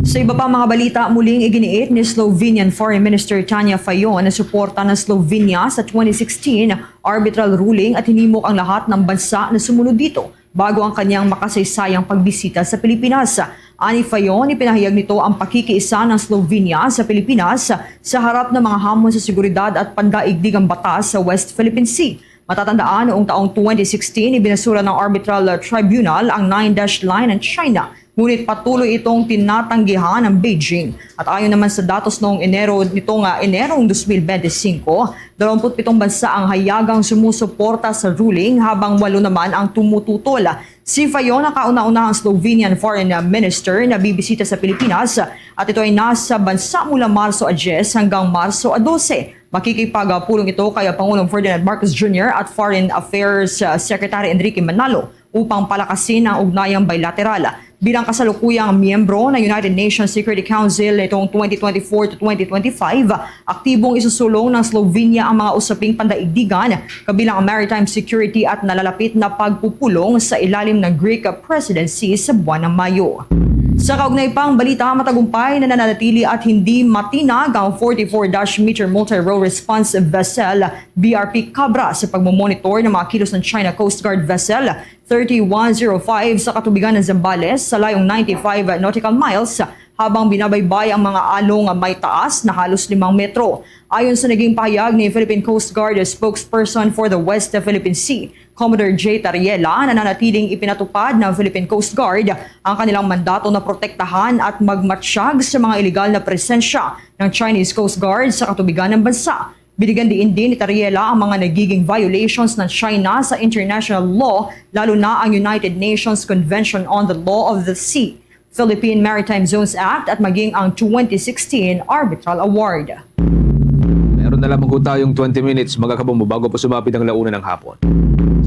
Sa iba pa mga balita, muling iginiit ni Slovenian Foreign Minister Tanya Fajon na suporta ng Slovenia sa twenty sixteen arbitral ruling at hinimok ang lahat ng bansa na sumunod dito bago ang kanyang makasaysayang pagbisita sa Pilipinas. Ani Fajon, ipinahayag nito ang pakikiisa ng Slovenia sa Pilipinas sa harap ng mga hamon sa seguridad at pandaigdigang batas sa West Philippine Sea. Matatandaan, noong taong twenty sixteen, ibinasura ng Arbitral Tribunal ang Nine Dash Line ng China. Ngunit patuloy itong tinatanggihan ng Beijing. At ayon naman sa datos noong Enero, nitong, ah, Enerong twenty twenty-five, dalawampu't pitong bansa ang hayagang sumusuporta sa ruling, habang walo naman ang tumututol. Si Fajon, ang kauna-unahang Slovenian foreign minister na bibisita sa Pilipinas, at ito ay nasa bansa mula Marso a diyes hanggang Marso a dose. Makikipagpulong ito kay Pangulong Ferdinand Marcos Junior at Foreign Affairs, uh, Secretary Enrique Manalo upang palakasin ang ugnayang bilateral. Bilang kasalukuyang miyembro ng United Nations Security Council nitong twenty twenty-four to twenty twenty-five, aktibong isusulong ng Slovenia ang mga usaping pandaigdigan, kabilang ang maritime security at nalalapit na pagpupulong sa ilalim ng Greek presidency sa buwan ng Mayo. Sa kaugnay pang balita, matagumpay na nananatili at hindi matinag ang forty-four dash meter multi-role response vessel, B R P Cobra, sa pagmomonitor ng mga kilos ng China Coast Guard vessel thirty-one zero five sa katubigan ng Zambales sa layong ninety-five nautical miles, habang binabaybay ang mga along may taas na halos limang metro. Ayon sa naging pahayag ni Philippine Coast Guard spokesperson for the West Philippine Sea, Commodore Jay Tariela, nananatiling ipinatupad ng Philippine Coast Guard ang kanilang mandato na protektahan at magmatsyag sa mga iligal na presensya ng Chinese Coast Guard sa katubigan ng bansa. Binigyan diin din ni Tariela ang mga nagiging violations ng China sa international law, lalo na ang United Nations Convention on the Law of the Sea, Philippine Maritime Zones Act, at maging ang twenty sixteen Arbitral Award. Meron na lamang po tayong twenty minutes, mga kabombo, bago po sumapit ang launa ng hapon.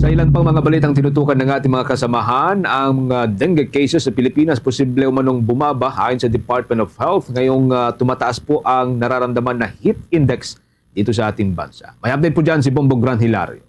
Sa ilan pang mga balitang tinutukan ng ating mga kasamahan, ang, ah, dengue cases sa Pilipinas posible umanong bumaba ayon sa Department of Health. Ngayong, ah, tumataas po ang nararamdaman na heat index dito sa ating bansa. May update po dyan si Bombo Gran Hilario.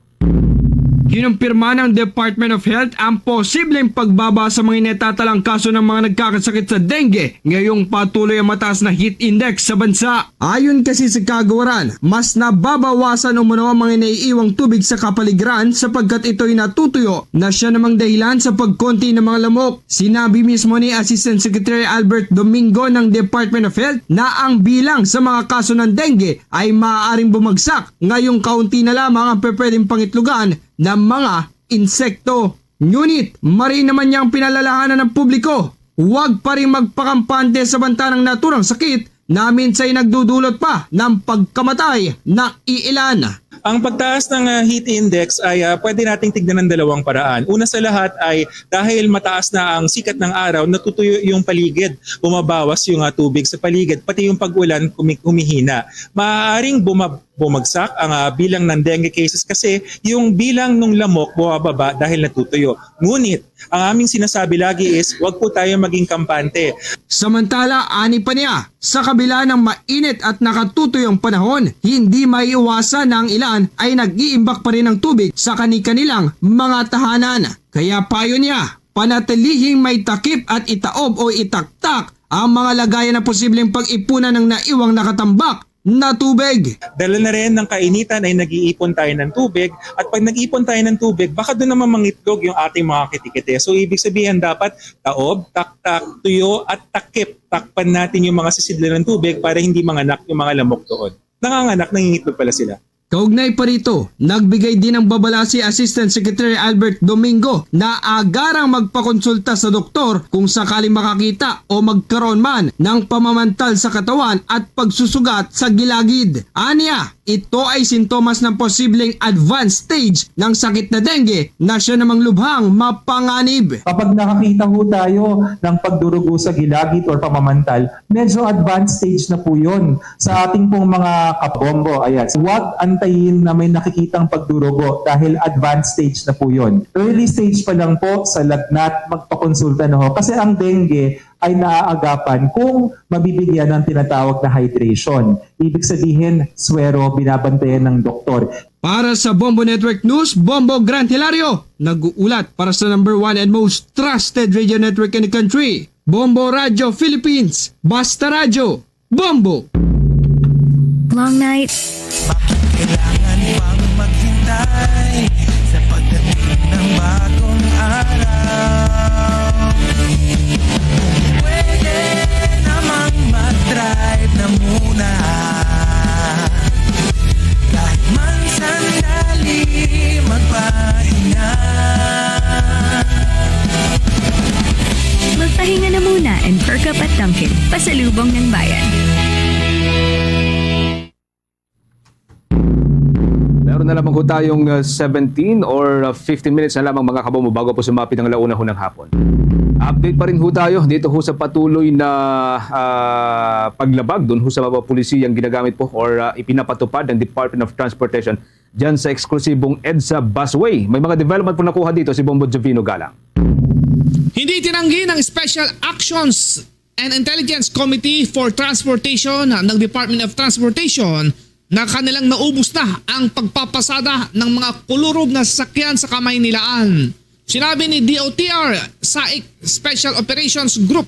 Kinumpirma ng Department of Health ang posibleng pagbaba sa mga inatatalang kaso ng mga nagkakasakit sa dengue ngayong patuloy ang mataas na heat index sa bansa. Ayon kasi sa kagawaran, mas nababawasan umano ang mga naiiwang tubig sa kapaligiran sapagkat ito'y natutuyo na siya namang dahilan sa pagkonti ng mga lamok. Sinabi mismo ni Assistant Secretary Albert Domingo ng Department of Health na ang bilang sa mga kaso ng dengue ay maaaring bumagsak ngayong kaunti na lamang ang pwepwedeng pangitlogan ng mga insekto. Ngunit, mariin naman niya ang pinalalahanan ng publiko. Huwag pa rin magpakampante sa banta ng naturang sakit na minsay nagdudulot pa ng pagkamatay ng iilan. Ang pagtaas ng, ah, heat index ay, ah, pwede nating tignan ng dalawang paraan. Una sa lahat ay dahil mataas na ang sikat ng araw, natutuyo yung paligid, bumabawas yung, ah, tubig sa paligid, pati yung pag-ulan kumi-, humihina. Maaaring bumab-, bumagsak ang, ah, bilang ng dengue cases kasi yung bilang ng lamok bumababa dahil natutuyo. Ngunit, ang aming sinasabi lagi is, wag po tayo maging kampante. Samantala, ani pa niya, sa kabila ng mainit at nakatutuyong panahon, hindi maiiwasan na ang ilan ay nag-iimbak pa rin ng tubig sa kani-kanilang mga tahanan. Kaya payo niya, panatilihing may takip at itaob o itaktak ang mga lagayan na posibleng pag-ipunan ng naiwang nakatambak na tubig. Dala na rin ng kainitan ay nag-iipon tayo ng tubig, at pag nag-ipon tayo ng tubig, baka doon naman mangitlog yung ating mga kitikite. So, ibig sabihin, dapat taob, taktak, tuyo, at takip. Takpan natin yung mga sisidlan ng tubig para hindi manganak yung mga lamok doon. Nanganganak, nangingitlog pala sila. Kaugnay pa rito, nagbigay din ng babala si Assistant Secretary Albert Domingo na agarang magpakonsulta sa doktor kung sakaling makakita o magkaroon man ng pamamantal sa katawan at pagsusugat sa gilagid. Anya, ito ay sintomas ng posibleng advanced stage ng sakit na dengue na siya namang lubhang mapanganib. Kapag nakakita ho tayo ng pagdurugo sa gilagid or pamamantal, medyo advanced stage na po yun. Sa ating pong mga kabombo, ayan, huwag antayin na may nakikitang pagdurugo dahil advanced stage na po yun. Early stage pa lang po sa lagnat, magpakonsulta na ho. Kasi ang dengue ay naaagapan kung mabibigyan ng tinatawag na hydration. Ibig sabihin, swero, binabantayan ng doktor. Para sa Bombo Network News, Bombo Grant Hilario, nag-uulat para sa number one and most trusted radio network in the country, Bombo Radio Philippines. Basta Radyo, Bombo! Long night. Bakit kailangan pang maghintay sa pagdating ng bagong araw? Kung pwede namang mag-drive na muna, kahit man sandali magpahinga. Magpahinga na muna and perk up at Dunkin', pasalubong ng bayan. Meron na lamang ho tayong, uh, seventeen or, uh, fifteen minutes na lamang, mga kabombo, bago po sumapit ang launa ho ng hapon. Update pa rin ho tayo dito ho sa patuloy na, ah, paglabag doon ho sa mga pulisiyang ginagamit po or, ah, ipinapatupad ng Department of Transportation dyan sa eksklusibong EDSA busway. May mga development po nakuha dito si Bombo Jovino Galang. Hindi tinanggi ng Special Actions and Intelligence Committee for Transportation ng Department of Transportation na kanilang naubos na ang pagpapasada ng mga kulurob na sasakyan sa Kamaynilaan. Sinabi ni D O T R SAIC Special Operations Group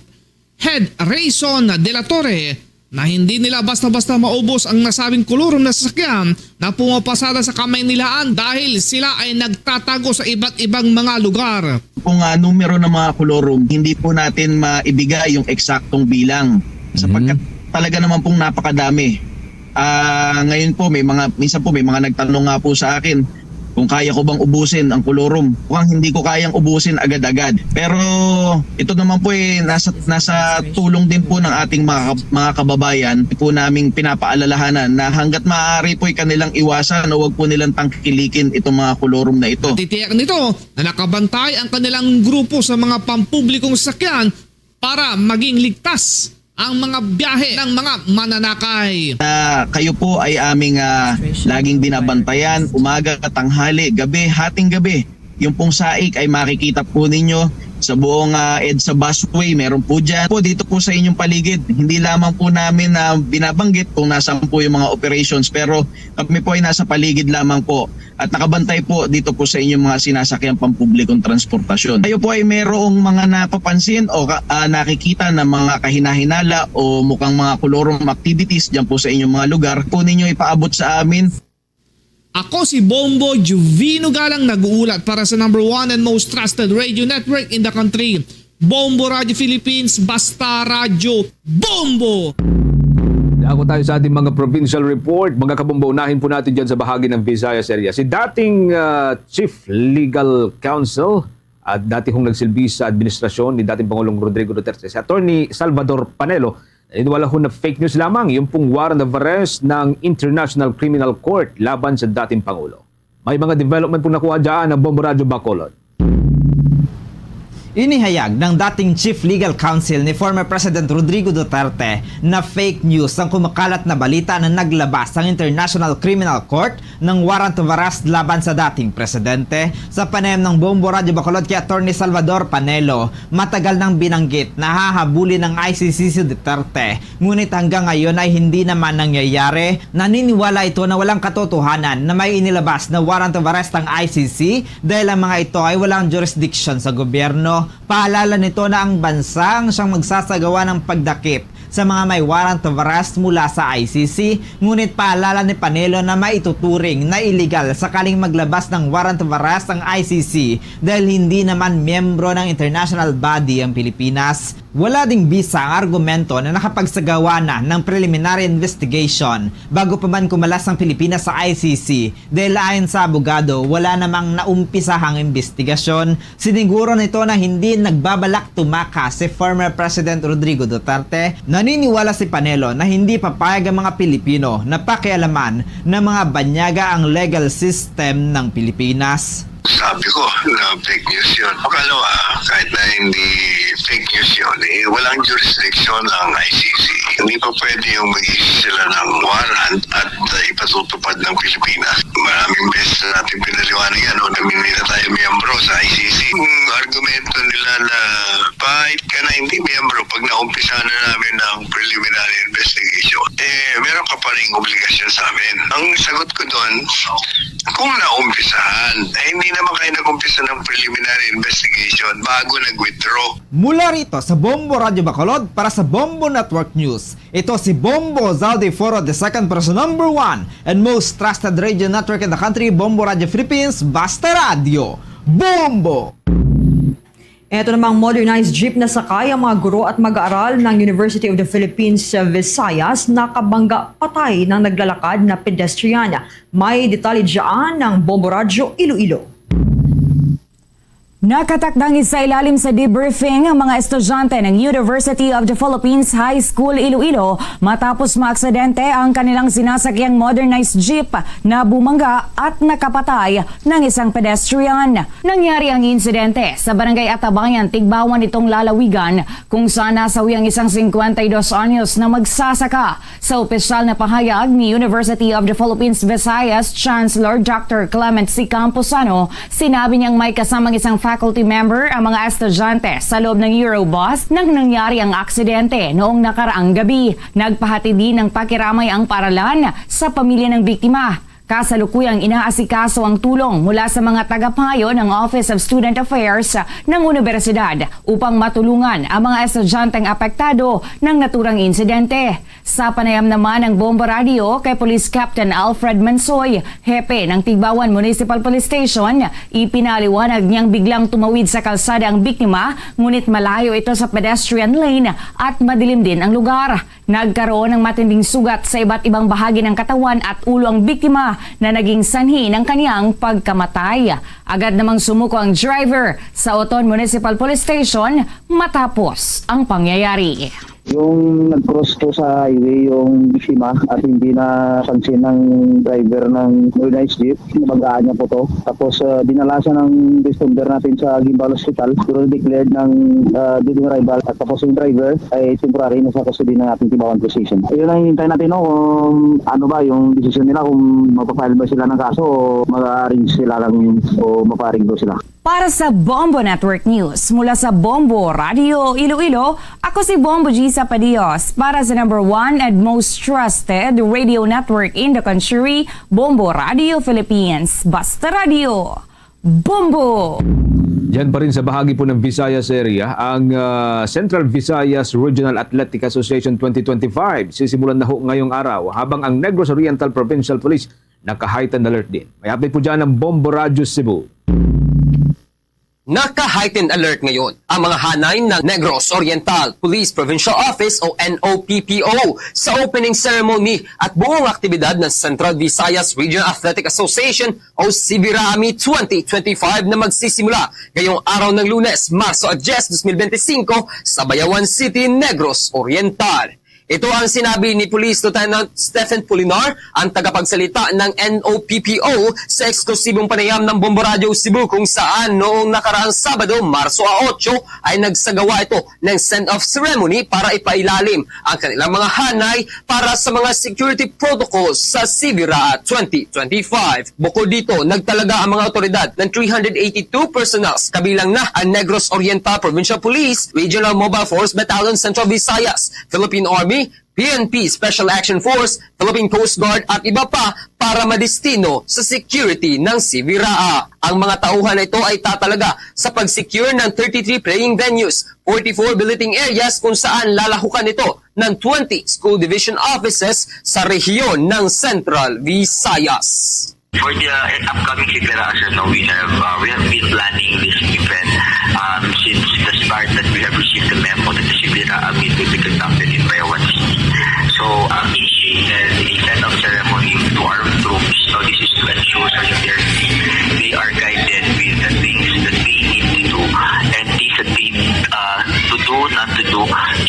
Head Rayson de la Torre na hindi nila basta-basta maubos ang nasabing kolorum na sasakyan na pumapasada sa Kamaynilaan dahil sila ay nagtatago sa iba't ibang mga lugar. Kung ah, numero ng mga kolorum, hindi po natin maibigay yung eksaktong bilang sapagkat talaga naman pong napakadami. Ah, ngayon po may mga, minsan po may mga nagtanong nga po sa akin kung kaya ko bang ubusin ang kolorum. Mukhang hindi ko kayang ubusin agad-agad. Pero ito naman po eh, nasa, nasa tulong din po ng ating mga, mga kababayan po naming pinapaalalahanan na hanggat maaari po ay kanilang iwasan o wag po nilang tangkilikin itong mga kolorum na ito. Titiyak nito na nakabantay ang kanilang grupo sa mga pampublikong sasakyan para maging ligtas ang mga biyahe ng mga mananakay. Na kayo po ay aming ah, laging binabantayan, umaga, tanghali, gabi, hating gabi. Yung pong SAIC ay makikita po ninyo sa buong ah, EDSA busway, meron po dyan. Po dito po sa inyong paligid, hindi lamang po namin na binabanggit kung nasaan po yung mga operations, pero kami po ay nasa paligid lamang po at nakabantay po dito po sa inyong mga sinasakyang pampublikong transportasyon. Kayo po ay merong mga napapansin o ka- ah, nakikita na mga kahinahinala o mukhang mga kolorum activities dyan po sa inyong mga lugar, po ninyo ipaabot sa amin. Ako si Bombo Juvino Galang, nag-uulat para sa number one and most trusted radio network in the country, Bombo Radio Philippines, basta radyo, Bombo! Dako tayo sa ating mga provincial report. Mga kabombo, unahin po natin dyan sa bahagi ng Visayas area. Si dating ah, Chief Legal Counsel at dati hong nagsilbi sa administrasyon ni dating Pangulong Rodrigo Duterte, si Attorney Salvador Panelo, naniniwala ho na fake news lamang yung pong warrant of arrest ng International Criminal Court laban sa dating Pangulo. May mga development pong nakuha dyan ang Bombo Radyo Bacolod. Inihayag ng dating Chief Legal Counsel ni former President Rodrigo Duterte na fake news ang kumakalat na balita na naglabas ang International Criminal Court ng warrant of arrest laban sa dating presidente. Sa panayam ng Bombo Radyo Bacolod kay Attorney Salvador Panelo, matagal nang binanggit na hahabulin ng I C C si Duterte, ngunit hanggang ngayon ay hindi naman nangyayari. Naniniwala ito na walang katotohanan na may inilabas na warrant of arrest ang I C C dahil ang mga ito ay walang jurisdiction sa gobyerno. Paalala nito na ang bansa ang siyang magsasagawa ng pagdakip sa mga may warrant of arrest mula sa I C C, ngunit paalala ni Panelo na maituturing na iligal sakaling maglabas ng warrant of arrest ang I C C dahil hindi naman miyembro ng international body ang Pilipinas. Wala ding bisa ang argumento na nakapagsagawa na ng preliminary investigation bago pa man kumalas ang Pilipinas sa I C C dahil ayon sa abogado, wala namang naumpisahang investigasyon. Siniguro nito na hindi nagbabalak tumakas si former President Rodrigo Duterte. Naniniwala si Panelo na hindi papayag ang mga Pilipino na pakialaman ng mga banyaga ang legal system ng Pilipinas. Sabi ko na fake news yun. Pangalawa, kahit na hindi fake news yun, eh, walang jurisdiction ang I C C. Hindi pa pwede yung mag-issue sila ng warrant at uh, ipatutupad ng Pilipinas. Maraming beses na natin pinaliwanag yan. No? Hindi na tayo miyembro sa I C C. Yung argumento nila na kahit ka na hindi miyembro, pag naumpisahan na namin ng preliminary investigation, eh, meron ka pa rin obligasyon sa amin. Ang sagot ko doon, kung naumpisahan, eh, hindi naman kayo nag-umpisa ng preliminary investigation bago nag-withdraw. Mula rito sa Bombo Radyo Bacolod para sa Bombo Network News, ito si Bombo Zaldi Foro the second para sa number one and most trusted radio network in the country, Bombo Radyo Philippines, Basta Radyo, Bombo! Ito namang modernized jeep na sakay ang mga guro at mag-aaral ng University of the Philippines sa Visayas nakabangga patay ng naglalakad na pedestrian. May detalye dyan ng Bombo Radyo Iloilo. Nakatakdang isailalim sa debriefing ang mga estudyante ng University of the Philippines High School Iloilo matapos maaksidente ang kanilang sinasakyang modernized jeep na bumangga at nakapatay ng isang pedestrian. Nangyari ang insidente sa Barangay Atabayan, Tigbawan nitong lalawigan, kung saan nasawi ang isang singkwenta y dos anyos na magsasaka. Sa opisyal na pahayag ni University of the Philippines Visayas Chancellor Doctor Clement C. Camposano, sinabi niyang may kasamang isang faculty member ang mga estudyante sa loob ng Eurobus nang nangyari ang aksidente noong nakaraang gabi. Nagpahati din ng pakiramay ang paaralan sa pamilya ng biktima. Kasalukuyang inaasikaso ang tulong mula sa mga tagapayo ng Office of Student Affairs ng universidad upang matulungan ang mga estudyanteng apektado ng naturang insidente. Sa panayam naman ng Bombo Radio kay Police Captain Alfred Mansoy, hepe ng Tigbauan Municipal Police Station, ipinaliwanag niyang biglang tumawid sa kalsada ang biktima, ngunit malayo ito sa pedestrian lane at madilim din ang lugar. Nagkaroon ng matinding sugat sa iba't ibang bahagi ng katawan at ulo ang biktima na naging sanhi ng kanyang pagkamatay. Agad namang sumuko ang driver sa Oton Municipal Police Station matapos ang pangyayari. Yung nag-cross po sa highway yung biktima at hindi napansin ng driver ng organized jeep, nabagaan niya po to. Tapos uh, dinala siya ng responder natin sa Guimbal Hospital. Pero declared ng uh, dead on arrival at tapos yung driver ay temporary na sa custody ng ating Tibawan Police Station. Ayun ang hinihintay natin, no, kung ano ba yung desisyon nila, kung magpa-file ba sila ng kaso o mag-arrange sila lang o mapa-arrange sila. Para sa Bombo Network News, mula sa Bombo Radio Iloilo, ako si Bombo Gisa Padios para sa number one and most trusted radio network in the country, Bombo Radio Philippines. Basta Radio, Bombo! Yan pa rin sa bahagi po ng Visayas area, ang ah, Central Visayas Regional Athletic Association twenty twenty-five sisimulan na ho ngayong araw, habang ang Negros Oriental Provincial Police naka-heightened alert din. May update po dyan ang Bombo Radyo Cebu. Naka-heightened alert ngayon ang mga hanay ng Negros Oriental Police Provincial Office o N O P P O sa opening ceremony at buong aktibidad ng Central Visayas Regional Athletic Association o CVRAAMI twenty twenty-five na magsisimula ngayong araw ng Lunes, Marso diyes, dos mil benti singko, sa Bayawan City, Negros Oriental. Ito ang sinabi ni Police Lieutenant Stephen Pulinar, ang tagapagsalita ng N O P P O, sa eksklusibong panayam ng Bombo Radyo Cebu, kung saan noong nakaraang Sabado, Marso otso, ay nagsagawa ito ng send-off ceremony para ipailalim ang kanilang mga hanay para sa mga security protocols sa CVRAA twenty twenty-five. Bukod dito, nagtalaga ang mga otoridad ng three hundred eighty-two personnel, kabilang na ang Negros Oriental Provincial Police, Regional Mobile Force Battalion Central Visayas, Philippine Army, P N P Special Action Force, Philippine Coast Guard at iba pa para madestino sa security ng CVRAA. Ang mga tauhan na ito ay tatalaga sa pag-secure ng thirty-three playing venues, forty-four billeting areas kung saan lalahukan ito ng twenty school division offices sa rehiyon ng Central Visayas. For the uh, upcoming Figara, as you know, we have uh, we have been planning this event um, since the start that we have received the memo that the Figara meet will be conducted in Bayawan City. So, uh, initiated a set of ceremony to our troops. So, this is to ensure that they are, they are guided with the things that they need to do and anticipate uh, to do, not to do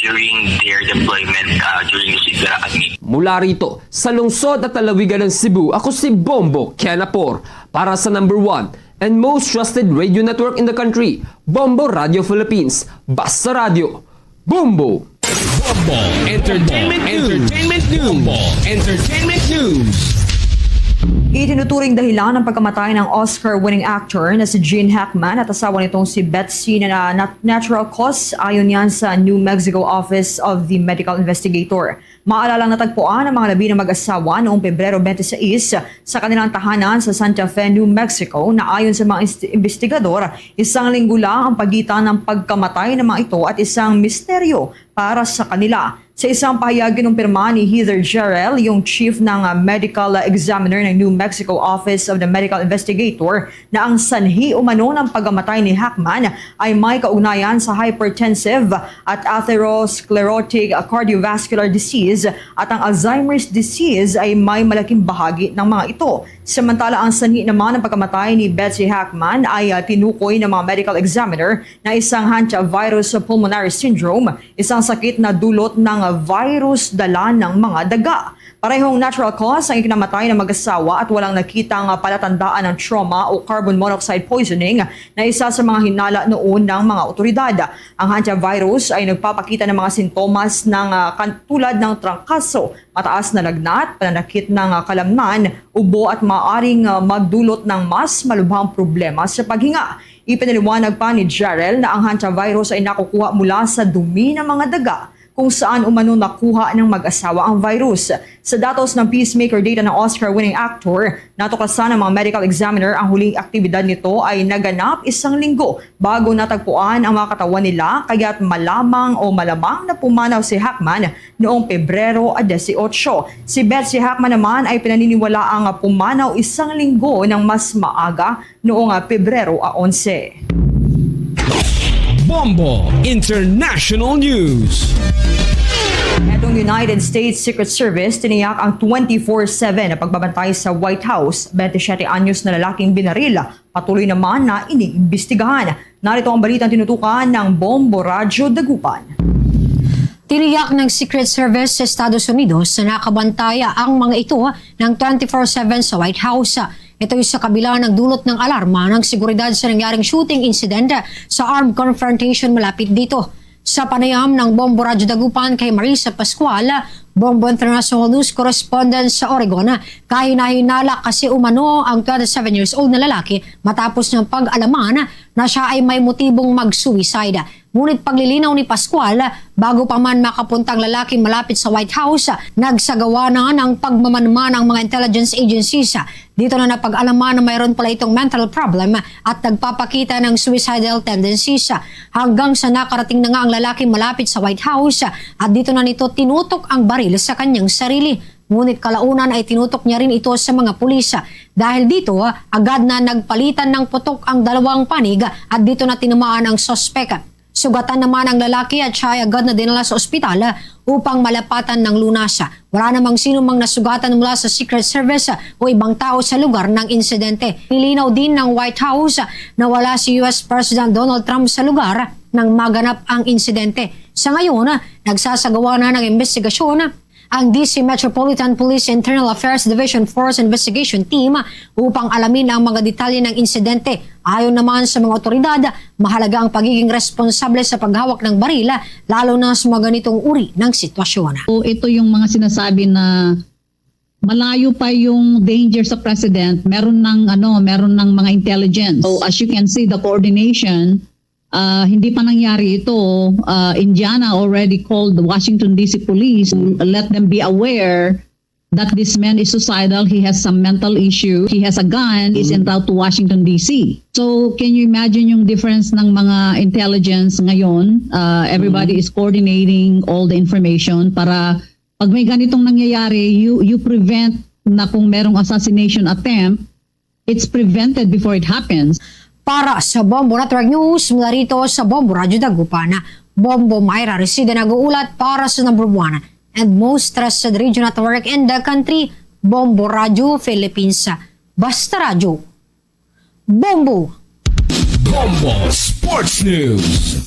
during their deployment uh, during the Figara meet. Mula rito, sa lungsod at lalawigan ng Cebu, ako si Bombo Kenapor para sa number one and most trusted radio network in the country, Bombo Radio Philippines. Basta Radio, Bombo! Bombo Entertainment News. Entertainment News. Bombo Entertainment News. Itinuturing dahilan ng pagkamatay ng Oscar-winning actor na si Gene Hackman at asawa nitong si Betsy na, na natural cause, ayon yan sa New Mexico Office of the Medical Investigator. Maalalang natagpuan ang mga labi na mag-asawa noong Pebrero twenty-six sa kanilang tahanan sa Santa Fe, New Mexico, na ayon sa mga inst- investigador, isang linggo lang ang pagitan ng pagkamatay ng mga ito at isang misteryo para sa kanila. Sa isang pahayag, kinumpirma ni Heather Jarrell, yung chief ng ah, medical examiner ng New Mexico Office of the Medical Investigator, na ang sanhi umano ng pagkamatay ni Hackman ay may kaugnayan sa hypertensive at atherosclerotic cardiovascular disease at ang Alzheimer's disease ay may malaking bahagi ng mga ito. Samantala, ang sanhi naman ng pagkamatay ni Betsy Hackman ay ah, tinukoy ng mga medical examiner na isang hantavirus pulmonary syndrome, isang sakit na dulot ng virus dala ng mga daga. Parehong natural cause ang ikinamatay ng mag-asawa at walang nakitang palatandaan ng trauma o carbon monoxide poisoning na isa sa mga hinala noon ng mga otoridad. Ang hantavirus ay nagpapakita ng mga sintomas ng ah, kan- tulad ng trangkaso, mataas na lagnat, pananakit ng ah, kalamnan, ubo at maaaring ah, magdulot ng mas malubhang problema sa paghinga. Ipinaliwanag pa ni Jarrell na ang hantavirus ay nakukuha mula sa dumi ng mga daga kung saan umano nakuha ng mag-asawa ang virus. Sa datos ng Peacemaker data ng Oscar-winning actor, natuklasan ng mga medical examiner ang huling aktibidad nito ay naganap isang linggo bago natagpuan ang mga katawan nila, kaya't malamang o malamang na pumanaw si Hackman noong Pebrero a dieciocho. Si Betsy Hackman naman ay pinaniniwalaang pumanaw isang linggo ng mas maaga noong, ah, Pebrero a onse. Bombo International News. Etong United States Secret Service tiniyak ang twenty-four seven na pagbabantay sa White House. Twenty-seven anyos na lalaking binaril, patuloy naman na iniimbestigahan. Narito ang balitang tinutukan ng Bombo Radyo Dagupan. Tiniyak ng Secret Service sa Estados Unidos na nakabantay ang mga ito ng twenty-four seven sa White House. Ito ay sa kabila ng dulot ng alarma ng seguridad sa nangyaring shooting incident sa armed confrontation malapit dito. Sa panayam ng Bombo Radyo Dagupan kay Marisa Pascual, Bombo International News Correspondent sa Oregon, kahinahinala kasi umano ang twenty-seven years old na lalaki matapos niyang pag-alaman na siya ay may motibong mag-suicide. Ngunit paglilinaw ni Pascual, bago pa man makapunta ang lalaki malapit sa White House, nagsagawa na ng pagmamanman ang mga intelligence agencies. Dito na napag-alaman na mayroon pala itong mental problem at nagpapakita ng suicidal tendencies. Hanggang sa nakarating na nga ang lalaki malapit sa White House at dito na nito tinutok ang baril sa kanyang sarili. Ngunit kalaunan ay tinutok niya rin ito sa mga pulis. Dahil dito, agad na nagpalitan ng putok ang dalawang panig at dito na tinamaan ang suspek. Sugatan naman ang lalaki at siya ay agad na dinala sa ospital upang malapatan ng lunas. Wala namang sino mang nasugatan mula sa Secret Service o ibang tao sa lugar ng insidente. Nilinaw din ng White House na wala si U S President Donald Trump sa lugar nang maganap ang insidente. Sa ngayon, nagsasagawa na ng investigasyon ang D C Metropolitan Police Internal Affairs Division Force Investigation Team upang alamin ang mga detalye ng insidente. Ayon naman sa mga otoridad, mahalaga ang pagiging responsable sa paghawak ng baril, lalo na sa mga ganitong uri ng sitwasyon. So, ito yung mga sinasabi na malayo pa yung danger sa president, meron ng ano, meron ng mga intelligence. So as you can see, the coordination, uh, hindi pa nangyari ito. Uh, Indiana already called the Washington D C police to let them be aware that this man is suicidal, he has some mental issue, he has a gun, is en route to Washington D C. So can you imagine yung difference ng mga intelligence ngayon? Uh, everybody is coordinating all the information para pag may ganitong nangyayari, you you prevent na kung merong assassination attempt, it's prevented before it happens. Para sa Bombo Network News, mula rito sa Bombo Radyo Dagupan, Bombo Myra Resida nag-uulat para sa number one and most trusted radio network in the country, Bombo Radyo Philippines. Basta Radyo, Bombo! Bombo Sports News.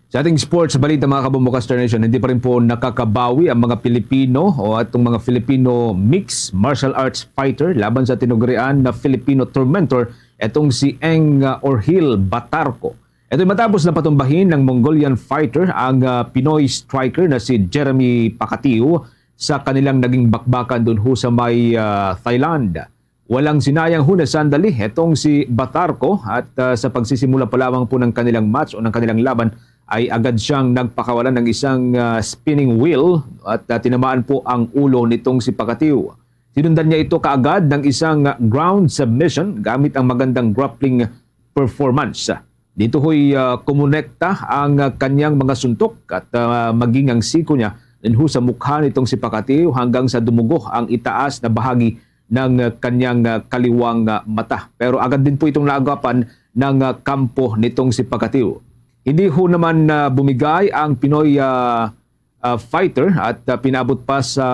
Sa ating sports balita, mga kabombo, Caster Nation, hindi pa rin po nakakabawi ang mga Pilipino o atong mga Filipino mixed martial arts fighter laban sa tinugrian na Filipino tormentor, etong si Eng, uh, Orhil Batarco. Ito'y matapos na patumbahin ng Mongolian fighter ang, uh, Pinoy striker na si Jeremy Pakatiu sa kanilang naging bakbakan dun ho sa may, uh, Thailand. Walang sinayang ho na sandali etong si Batarco at, ah, sa pagsisimula pa lamang po ng kanilang match o ng kanilang laban ay agad siyang nagpakawalan ng isang, ah, spinning wheel at, ah, tinamaan po ang ulo nitong si Pakatiu. Sinundan niya ito kaagad ng isang, ah, ground submission gamit ang magandang grappling performance. Dito ho'y, ah, kumonekta ang, ah, kanyang mga suntok at, ah, maging ang siko niya dinho sa mukha nitong si Pakatiu hanggang sa dumugo ang itaas na bahagi ng, ah, kanyang, ah, kaliwang, ah, mata. Pero agad din po itong naagapan ng, ah, kampo nitong si Pakatiu. Hindi ho naman, ah, bumigay ang Pinoy, ah, ah, fighter at, ah, pinaabot pa sa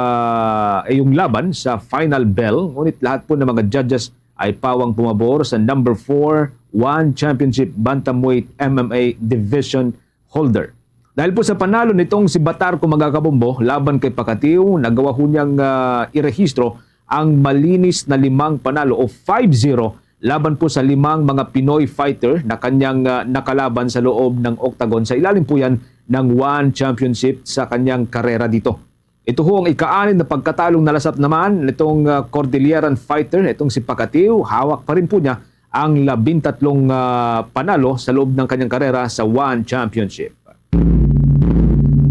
iyong laban sa final bell, ngunit lahat po ng mga judges ay pawang pumabor sa number four One Championship Bantamweight M M A Division holder. Dahil po sa panalo nitong si Batarco, mga kabombo, laban kay Pakatiu, nagawa ho niyang, ah, irehistro ang malinis na limang panalo o five zero laban po sa limang mga Pinoy fighter na kanyang, ah, nakalaban sa loob ng octagon. Sa ilalim po yan ng One Championship sa kanyang karera dito. Ito ho ang ika-anim na pagkatalong nalasap naman nitong, ah, Cordilleran fighter, itong si Pakatiu. Hawak pa rin po niya ang labintatlong, ah, panalo sa loob ng kanyang karera sa One Championship.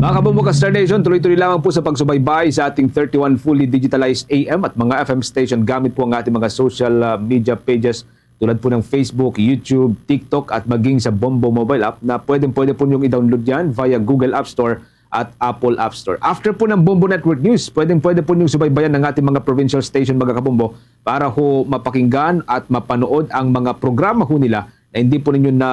Mga kabombo ka Star Nation, tuloy-tuloy lamang po sa pagsubaybay sa ating thirty-one fully digitalized A M at mga F M station gamit po ang ating mga social, ah, media pages tulad po ng Facebook, YouTube, TikTok at maging sa Bombo mobile app na pwedeng-pwede po niyong i-download yan via Google App Store at Apple App Store. After po ng Bombo Network News, pwedeng-pwede po niyong subaybayan ang ating mga provincial station, mga kabombo, para ho mapakinggan at mapanood ang mga programa ho nila na hindi po ninyo na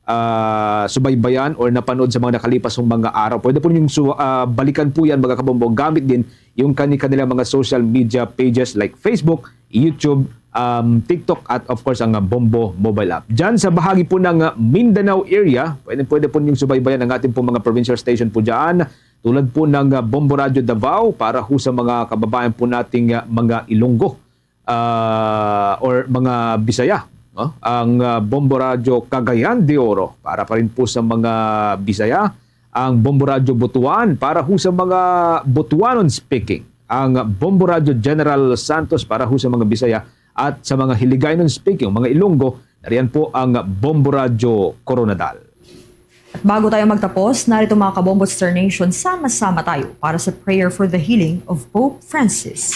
ah, subaybayan or napanood sa mga nakalipas ng mga araw. Pwede po ninyong su-, ah, balikan po yan, mga kabombo, gamit din yung kani-, kanilang mga social media pages like Facebook, YouTube, um, TikTok, at of course, ang, ah, Bombo mobile app. Diyan sa bahagi po ng, ah, Mindanao area, pwede, pwede po ninyong subaybayan ang ating pong mga provincial station po dyan, tulad po ng, ah, Bombo Radio Davao para ho sa mga kababayan po nating, ah, mga Ilonggo, ah, or mga Bisaya, no? Ang, ah, Bombo Radyo Cagayan de Oro para pa rin po sa mga Bisaya, ang Bombo Radyo Butuan para ho sa mga Butuanon speaking, ang Bombo Radyo General Santos para ho sa mga Bisaya, at sa mga Hiligaynon speaking, mga Ilonggo, nariyan po ang Bombo Radyo Koronadal. At bago tayo magtapos, narito, mga kabombo, Star Nation, sama-sama tayo para sa prayer for the healing of Pope Francis.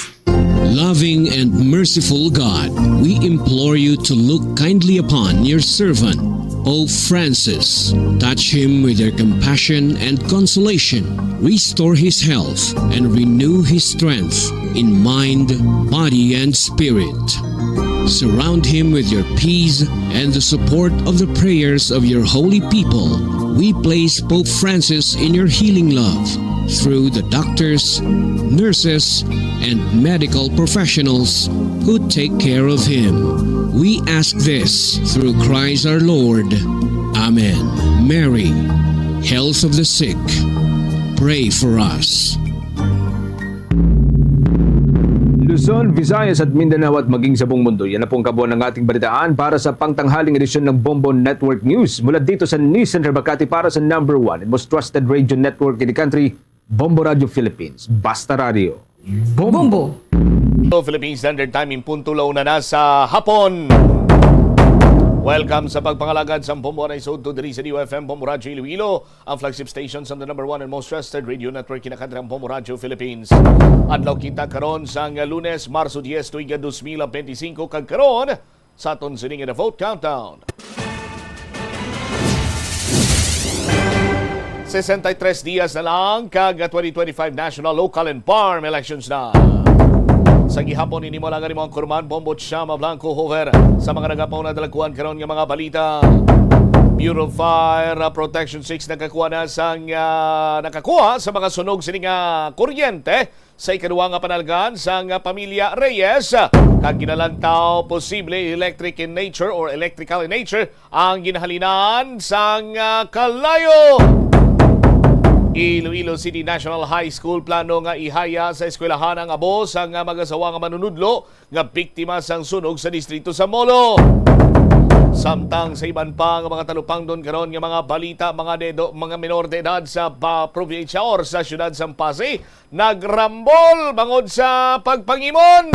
Loving and merciful God, we implore you to look kindly upon your servant, Pope Francis. Touch him with your compassion and consolation. Restore his health and renew his strength in mind, body, and spirit. Surround him with your peace and the support of the prayers of your holy people. We place Pope Francis in your healing love through the doctors, nurses, and medical professionals who take care of him. We ask this through Christ our Lord. Amen. Mary, health of the sick, pray for us. Luzon, Visayas at Mindanao at maging sa buong mundo. Yan na po ang kabuuan ng ating balitaan para sa pangtanghaling edisyon ng Bombo Network News. Mula dito sa News Center Makati para sa number one and most trusted radio network in the country, Bombo Radio Philippines. Basta Radio. Bombo! Bombo! Philippine Standard Time, in punto la una na sa hapon. Welcome sa pagpangalagad sa Bombo na isuod diri sa D O F M, Bombo Radio Iloilo, ang flagship station sa the number one and most trusted radio network kinakadra ang Bombo Radio Philippines. Adlaw kita karon sang Lunes, Marso dies, tuig dos mil benti singko, kag karon sa aton sining The Vote Countdown. Sesenta y tres dias na lang kag twenty twenty-five national, local, and farm elections na. Sa gihapon, ini mo lang ang imong kurman, Bombo Chama Blanco Hover. Sa mga nagapauna, dalagkuan karon nga mga balita. Bureau of Fire Protection six nakakuha na sang, ah, nakakuha sa mga sunog sini nga kuryente sa ikaduha nga panalgan sang pamilya Reyes, kag ginalantaw posible electric in nature or electrical in nature ang ginhalinan sang, ah, kalayo. Iloilo City National High School plano nga ihaya sa eskwelahan ang abo sang, ah, mag-asawa nga manunudlo nga biktima sang sunog sa distrito sa Molo. Samtang sa iban pa nga mga talupangdon karon nga mga balita, mga dedo, mga menor de edad sa ba-, probinsya or sa siyudad sang Passi nagrambol bangod sa pagpangimon.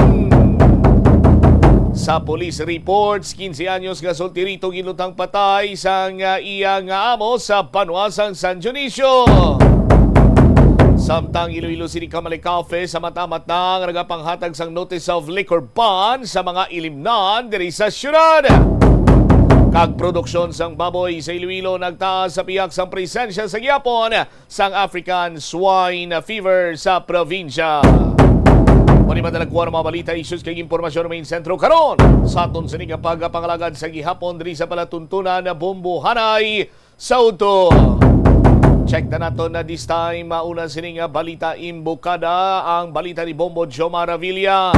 Sa police reports, quince anyos nga solterito ginlutang patay sang, ah, iya nga amo sa banwa sang San Dionisio. Samtang Iloilo City Commonwealth Office sa mata-mata nga nagapanghatag sang notice of liquor ban sa mga ilimnan diri sa syudad. Kag produksyon sang baboy sa Iloilo nagtaas sa pihak sang presensya sa gihapon sang African Swine Fever sa probinsya. Mao ni madalagkuan ang mga balita, issues kag impormasyon sa main sentro karon sa aton sini nga pagpangalagad sa gihapon diri sa palatuntunan na Bombo Hanay sa udto. Check na naton na this time, mauna sini nga balita imbukada, ang balita ni Bombo Jomar Avilla.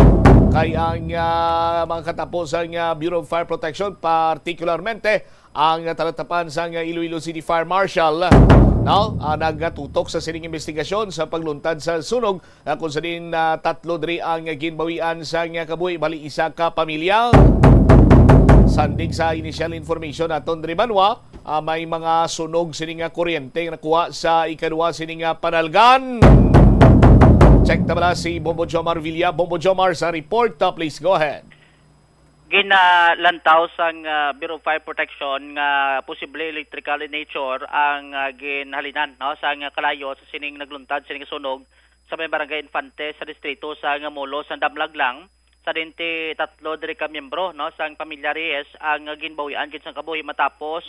Kay ang, ah, mga katapusan nga Bureau of Fire Protection, partikularmente ang talatapan sang Iloilo City Fire Marshal, no? Ah, nagatutok sa sining investigasyon sa pagluntad sa sunog, ah, kung sa diin, ah, tatlo diri ang ginbawian sang kabuhi, bali isa ka pamilya. Sandig sa initial information naton diri banwa, ah, may mga sunog sini nga kuryente nga nakuha sa ikaduha sini nga panalgan. Check na bala si Bombo Jomar Villa. Bombo Jomar sa report. Ah, please go ahead. Ginalantaw sang, ah, Bureau of Fire Protection nga posible electrical in nature ang, ah, ginhalinan, no, sang kalayo sa sining nagluntad sining sunog sa may Barangay Infante sa distrito sa Molo sa Damlaglang. Sa dinti, tatlo diri ka miyembro, no, sang pamilya Reyes ang ginbawian gid sang kabuhi matapos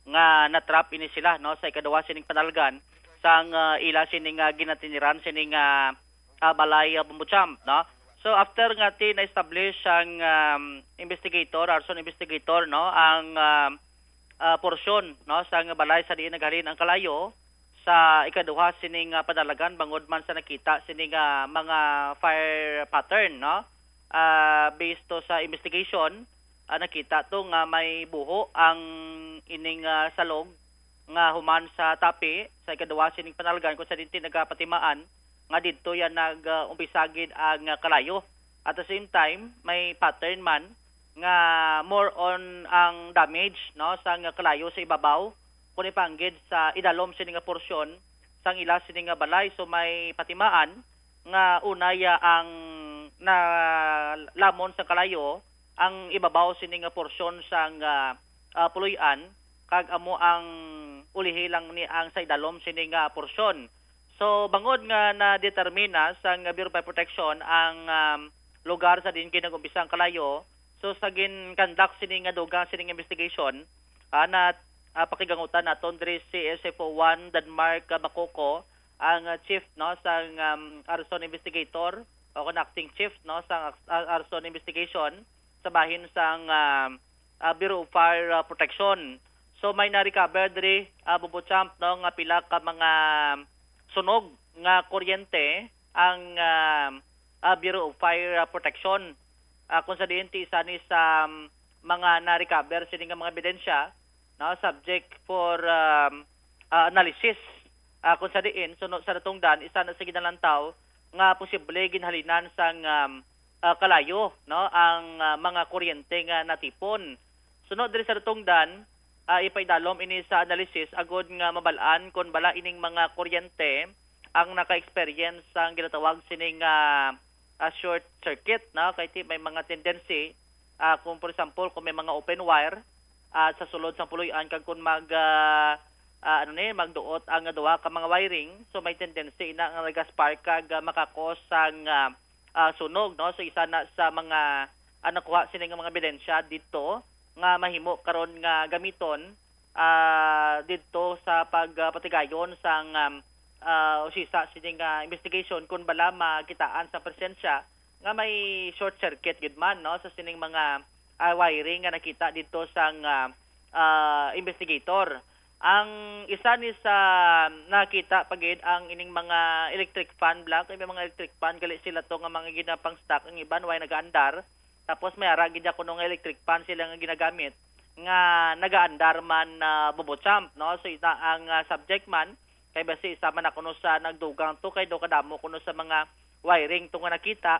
nga natrap ini sila, no, sa ikaduha sining panalgan sang, ah, ila sining, ah, ginatiniran sining, ah, ah, balay, ah, bombo jump, no. So after nga ti na-establish ang, um, investigator, arson investigator, no, ang, um, ah, porsyon, no, sang balay sa diin naghalin ang kalayo sa ikaduha sining, ah, panalagan bangod man sa nakita sining, ah, mga fire pattern, no. Ah, based to sa investigation, ah, nakita to nga may buho ang ining, ah, salog nga human sa tapi sa ikaduha sining panalgan kung sa dinti nagapatimaan nga didto yan nag, ah, umpisa gid ang, ah, kalayo. At the same time, may pattern man nga more on ang damage, no, sa nga kalayo sa ibabaw kung ipanggid sa idalom sini nga porsyon sang ila sini nga balay. So may patimaan nga unay, ah, ang nalamon sa kalayo ang ibabaw sini nga porsyon sang, ah, ah, puloy-an, kag amo ang ulihi lang ni ang sa idalom sini nga porsyon. So bangod nga nadetermina sang Bureau of Fire Protection ang, um, lugar sa diin ginag-umpisa ang kalayo, so sa gin-conduct sini nga dugang sining investigation, ah, na, ah, pakigangutan naton diri si S F O one Denmark, ah, Bacoco, ang, ah, chief, no, sang, um, arson investigator o kon acting chief, no, sang, ah, arson investigation sa bahin sang, ah, ah, Bureau of Fire, ah, Protection. So may na-recover diri, ah, Bubo Champ, no, nga pila ka mga sunog nga kuryente ang, ah, ah, Bureau of Fire, ah, Protection. Ah, kung sa diin ti isa ni sa, um, mga na-recover sini nga mga ebidensya, no, subject for, um, ah, analysis. Ah, kung sa diin, suno sa natungdan, isa na sa ginalantaw nga posible ginhalinan sang, um, ah, kalayo, no, ang, ah, mga kuryente nga natipon. Sunod diri sa natungdan, ah, ipaidalom ini sa analysis agud nga mabal-an kon bala ining mga kuryente ang naka-experience sang ginatawag sining, ah, ah, short circuit, no, kay ti may mga tendency, ah, kung for example kung may mga open wire, ah, sa sulod sang puloy-an kag kung mag, ah, ah, ano ni, magduot ang duha ka mga wiring, so may tendency ina nga naga-spark kag, ah, makakos sang, ah, ah, sunog, no? So isa na sa mga, ah, nakuha sini nga mga ebidensya didto nga mahimo karon nga gamiton, ah, didto sa pag, ah, patigayon sang, um, ah, usisa sini nga investigation kung bala makitaan sa presensya nga may short circuit gid man, no, sa sining mga, ah, wiring nga nakita didto sang, ah, ah, investigator. Ang isa ni sa nakita pa gid ang ining mga electric fan block, may mga electric fan gali sila to nga mga ginapang-stock, ang iban way nagaandar. Tapos may ara gid kuno nga electric fan sila nga ginagamit nga nagaandar man na bubutsamp, no? So ina ang, ah, subject man kay basi isa man na kuno sa nagdugang to kay daw kadamo kuno sa mga wiring to nga nakita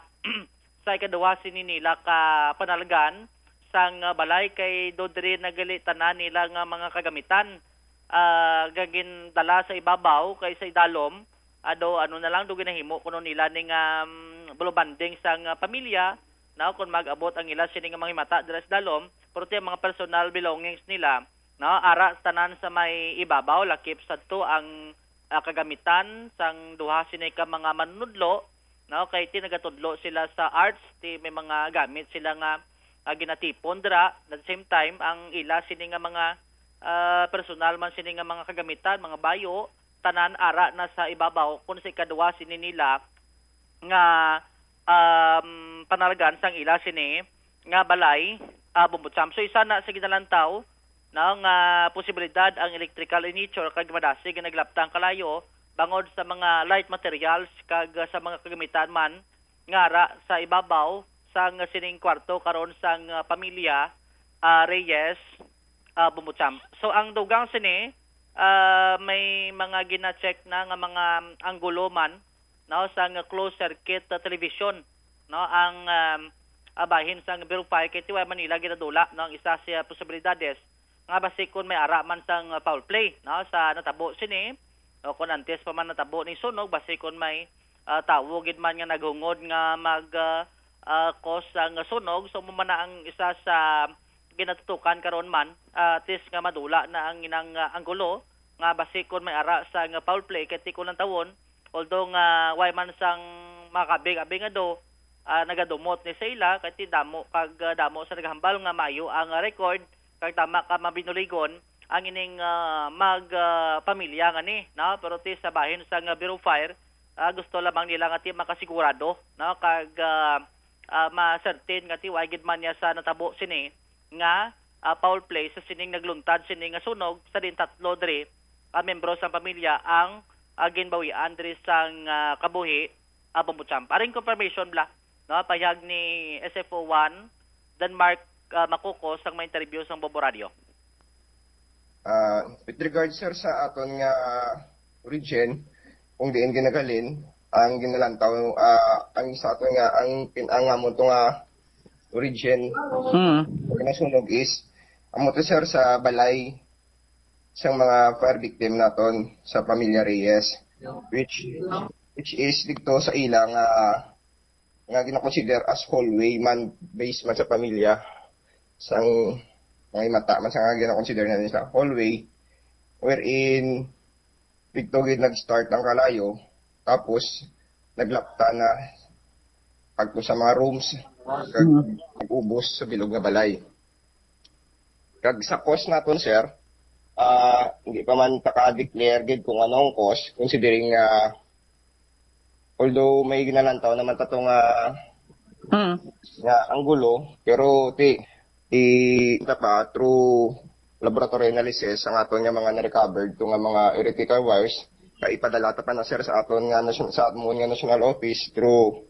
sa ikaduha sini nila ka panalgan sang, ah, balay kay do diri na gali tanan nila nga mga kagamitan, ah, nga gindala sa ibabaw kay sa idalom, ado ano na lang do ginahimo kuno nila ning, um, blue banding sang, ah, pamilya, no, kung mag-abot ang ila sini nga mga himata dira sa dalom, pero ti ang mga personal belongings nila, no, ara tanan sa may ibabaw, lakip sadto ang, ah, kagamitan sang duha sini ka mga manunudlo, no, kay ti nagatudlo sila sa arts, ti may mga gamit sila nga, ah, ginatipon dira. At the same time, ang ila sini nga mga, ah, personal man sini nga mga kagamitan, mga bayo, tanan ara na sa ibabaw kun sa ikaduha sini nila nga, um, panalgan sang ila sini nga balay, ah, bumbutsam. So isa na sa ginalantaw, no, nga posibilidad ang electrical in nature kag madasig nga naglaptang kalayo bangod sa mga light materials kag sa mga kagamitan man nga ara sa ibabaw sang sining kwarto karon sang, ah, pamilya, ah, Reyes, ah, Bumbutsam. So ang dugang sini, ah, may mga gina-check na nga mga anggulo man, no, sang closed circuit, ah, television, no, ang, um, ah, bahin sang Bureau of Fire kay ti way man nila ginadula, no, ang isa sa posibilidades nga basi kon may ara man sang, ah, foul play, no, sa natabo sini, o kon antes pa man natabo ni sunog, basi kon may, ah, tawo gid man nga naghungod nga mag, ah, ah, cause sang sunog. So, amo man na ang isa sa ginatutukan karon man, ah, at least nga madula na ang inang, ah, anggulo nga basi kon may ara sang foul play kay ti ko lang tawon, although nga way man sang makakabig-abing nga do, ah, nagadumot ni sa ila kay ti damo kag, ah, damo sa naghambal nga maayo ang record kag tama ka mabinuligon ang ining, ah, mag, ah, pamilya nga ni, no? Pero ti sa bahin sang, ah, Bureau of Fire, ah, gusto lamang nila nga ti makasigurado, no? Kag, ah, ah, ma-certain nga ti way gid man niya sa natabo sini nga, ah, foul play sa sining nagluntad sini nga sunog sa diin tatlo diri ka membro sang pamilya ang, ah, ginbawian diri sang, ah, kabuhi, ah, bombo champ. Aring confirmation bala, no, pahayag ni S F O one, Denmark, ah, Macuco, sang may interview sang Bobo Radio. Ah, with regard, sir, sa aton nga origin, kung diin ginagalin, ang ginalantaw, ah, ang sa aton nga, ang pin-, ang amon to nga origin, Mm. nga nasunog is, amo to, sir, sa balay sang mga fire victim naton sa pamilya Reyes, which, which is dito sa ila nga, nga ginakonsider as hallway man, based man sa pamilya, sang mga mata man sa nga ginakonsider na sa hallway, wherein dito gid nag-start ang kalayo, tapos naglapta na pagto sa mga rooms, kag Mm. nag-ubos sa bilog nga balay. Kag sa cause naton, sir, ah, hindi pa man taka-declare gid kung ano ang cause, considering nga, although may ginalantaw naman ta to nga, Mm. nga anggulo, pero ti, i, ta pa, through laboratory analysis, ang aton nga mga na-recovered to nga mga electrical wires, kay ipadala ta pa na, sir, sa aton nga nasyon-, sa aton nga national office through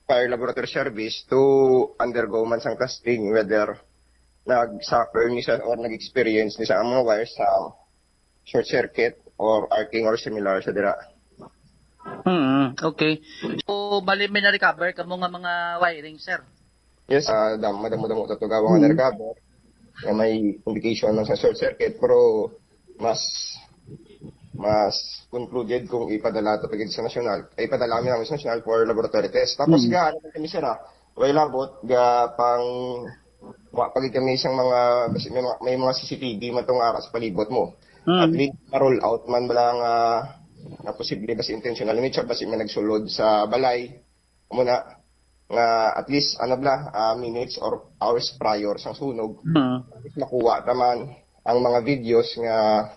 fire laboratory service to undergo man sang testing whether nag-suffer ni siya or nag-experience ni siya ang mga wires sa short circuit or arcing or similar sa dira. Hmm, okay. So, bali may na-recover kamo nga mga wiring, sir? Yes, ah, dam-, madamo-damo ta to gawa nga Mm. na-recover. Nga may indication man sa short circuit, pero mas, mas concluded kung ipadala to pagid sa nasyonal. Ay, ipadala kami namin sa nasyonal for laboratory test. Tapos Mm. ga, ano kami, sir, ah? Way labot, ga pang, wa pagid kami isang mga, basi may mga, may mga C C T V man tong ara sa palibot mo. Mm. At least, ma-roll out man bala nga, nga posible basi intentional. May siya basi may nagsulod sa balay. Amo na, nga at least, ano bala, ah, minutes or hours prior sang sunog. Mm. At least makuha ta man ang mga videos nga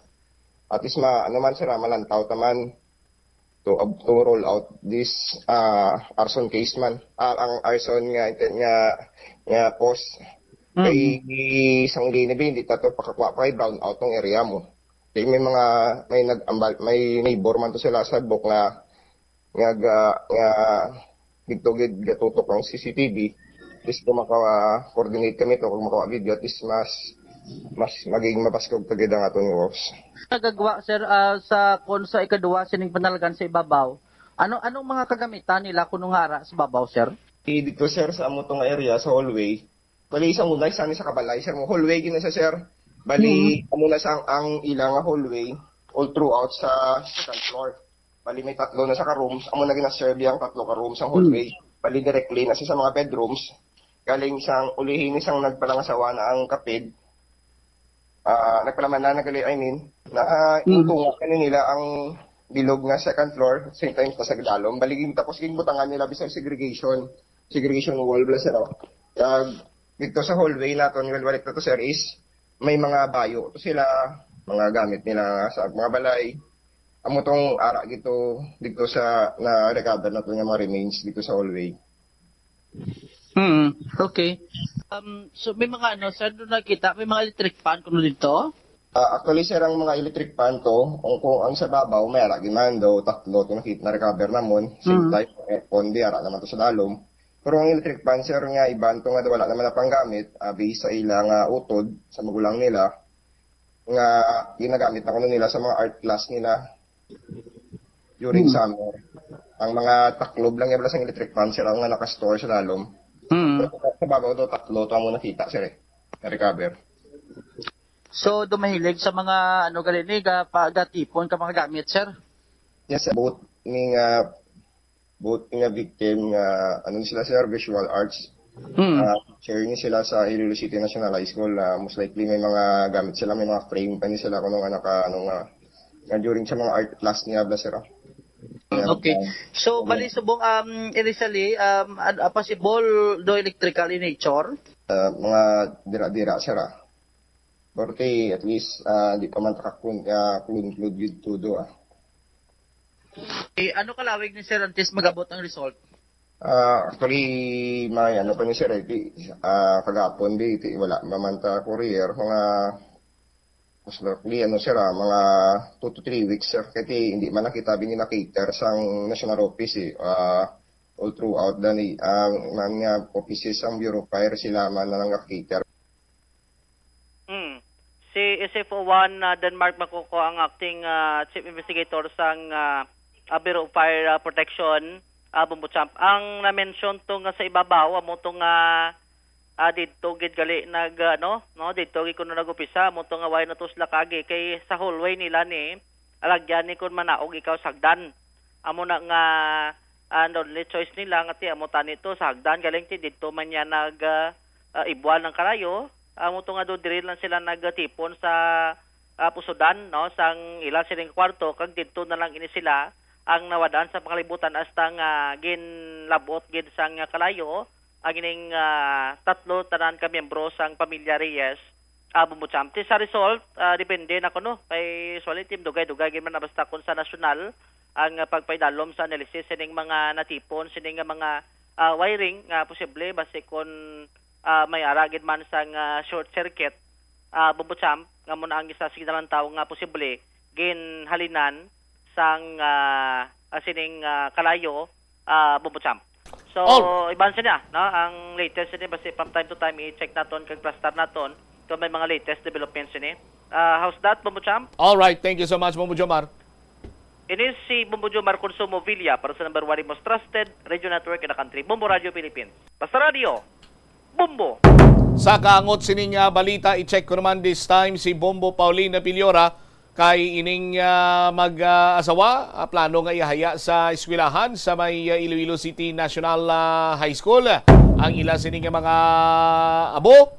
at least ma-, ano man sila, malantaw ta man to, to roll out this, ah, arson case man. Ah, ang arson nga, nga, nga cause. Mm. Kay isang ginabi, hindi ta to pakakuha pa kay brown out tong area mo. Kay may mga, may nag-ambal, may neighbor man to sila sa buk nga, nga, ga-, nga, dito gid gatutok ang C C T V. At least kung maka-coordinate kami to, kung makawa video, at least mas, mas maging mapaskog pa gid ang aton nga ops. Nagagwa, sir, ah, sa, kon sa ikaduha sining panalgan sa ibabaw, ano, anong mga kagamitan nila kuno nga ara sa babaw, sir? Eh, dito, sir, sa amo to nga area, sa hallway, bali, isang una, isa ni sa kabalay, sir, mo hallway gina siya, sir. Bali, Mm. amo na sa ang, ang ila nga hallway all throughout sa second floor. Bali, may tatlo na sa ka rooms, amo na gina-serve ang tatlo ka rooms ang Mm. hallway. Bali, directly na siya sa mga bedrooms. Galing sang ulihin ni sang nagpalangasawa na ang kapid, ah, nagpalaman na, nagali, I mean, na, ah, Mm. intunga kani nila ang bilog nga second floor, same time sa sagdalom. Bali, gin-, tapos ginbutangan nila bisag segregation, segregation wall bala, sir, oh. Kag dito sa hallway naton, nga walik na to, sir, is may mga bayo to sila, mga gamit nila sa mga balay. Amo tong ara gito dito sa na-recover nato nga mga remains dito sa hallway. Hmm, okay. Um, so may mga ano, sir, doon nakita, may mga electric fan kuno dito? Ah, actually, sir, ang mga electric fan to, ang, kung ang sa babaw, may ara gid man daw, tatlo to nakita, na-recover namon. Same Mm. time, aircon, di ara naman to sa dalom. Pero ang electric fan, sir, nga iban to nga wala naman napanggamit, ah, based sa ila nga utod, sa magulang nila, nga ginagamit na kuno nila sa mga art class nila during Hmm. summer. Ang mga taklob lang yan, wala sang electric fan, sir, ang nga nakastore sa dalom. Hmm. Pero sa, sa babaw to, tatlo to ang muna kita, sir, eh. Na-recover. So, dumahilig sa mga, ano, gali ni, ga-, pa-, gatipon ka mga gamit, sir? Yes, sir. Both ning, ah, Both nga victim nga, ano ni sila, sir, visual arts. Hmm. Ah, teacher ni sila sa Iloilo City National High School. Ah, most likely may mga gamit sila, may mga frame pa ni sila kung ano nga naka, ano nga, nga during sa mga art class niya, bla, sir, ah. Okay. So, bali subong, um, initially, um, ad- ah, possible do electrical in nature? Ah, mga dira-dira, sir, ah. Porque at least, ah, di pa man ta ka-, ah, conclude yun todo, ah. Eh, ano kalawig ni sir antes magabot ang result? Ah, actually, may ano pa ni sir, eh, di, ah, kagapon di, di, wala pa man ta courier, mga, mas likely, ano, sir, ah, mga two to three weeks, sir, kasi hindi man nakita, binina-cater sang national office, eh. Ah, all throughout, dani, ang, man nga offices sang Bureau of Fire, sila man na lang nag-cater. Mm. Si S F O one, ah, Denmark Macoco ang acting, ah, chief investigator sang, ah, ah, Bureau of Fire, ah, Protection, ah, Bombo Champ. Ang na-mention to nga sa ibabaw, amo to nga, ah, didto gid gali nag, ah, ano, no, didto gid kuno nag-upisa, amo to nga way na to sila kagi kay sa hallway nila ni alagyan ni kun manaog ikaw sa hagdan. Amo na nga, ah, ang only choice nila nga ti amo tani to sa hagdan galing ti didto man niya nag, ah, ah, ibuan ang kalayo. Amo to nga do diri lang sila nagtipon sa, ah, pusudan, no, sang ila sining kwarto kag didto na lang ini sila ang nawad-an sa pangalibutan hasta nga ginlab-ot gid sang kalayo ang ining, ah, tatlo tanan ka miyembro sang pamilya Reyes, ah, Bombo Champ. Ti sa result, ah, depende na kuno kay usually ti madugay-dugay gid man na basta kun sa nasyonal ang, ah, pagpaidalom sa analysis sining mga natipon sining nga mga, ah, wiring nga posible basi kun, ah, may ara gid man sang, ah, short circuit, ah, Bombo Champ, nga mo na ang isa sa ginalantaw nga posible ginhalinan sang, ah, ah, sining, ah, kalayo, ah, Bombo Champ. So, All- iban sini, ah, no? Ang latest sini, basi from time to time i-check naton kag plastar naton kung may mga latest developments sini. Ah, how's that, Bombo Champ? All right, thank you so much, Bombo Jomar. Ini si Bombo Jomar Consumo Villa para sa number one most trusted radio network in the country, Bombo Radio Philippines. Basta Radio, Bombo! Sa kaangot sining, ah, balita, i-check ko naman this time si Bombo Paulina Piliora kay ining, ah, mag-asawa, ah, plano nga ihaya sa eskwelahan sa may, ah, Iloilo City National, ah, High School. Ang ila sini nga mga abo,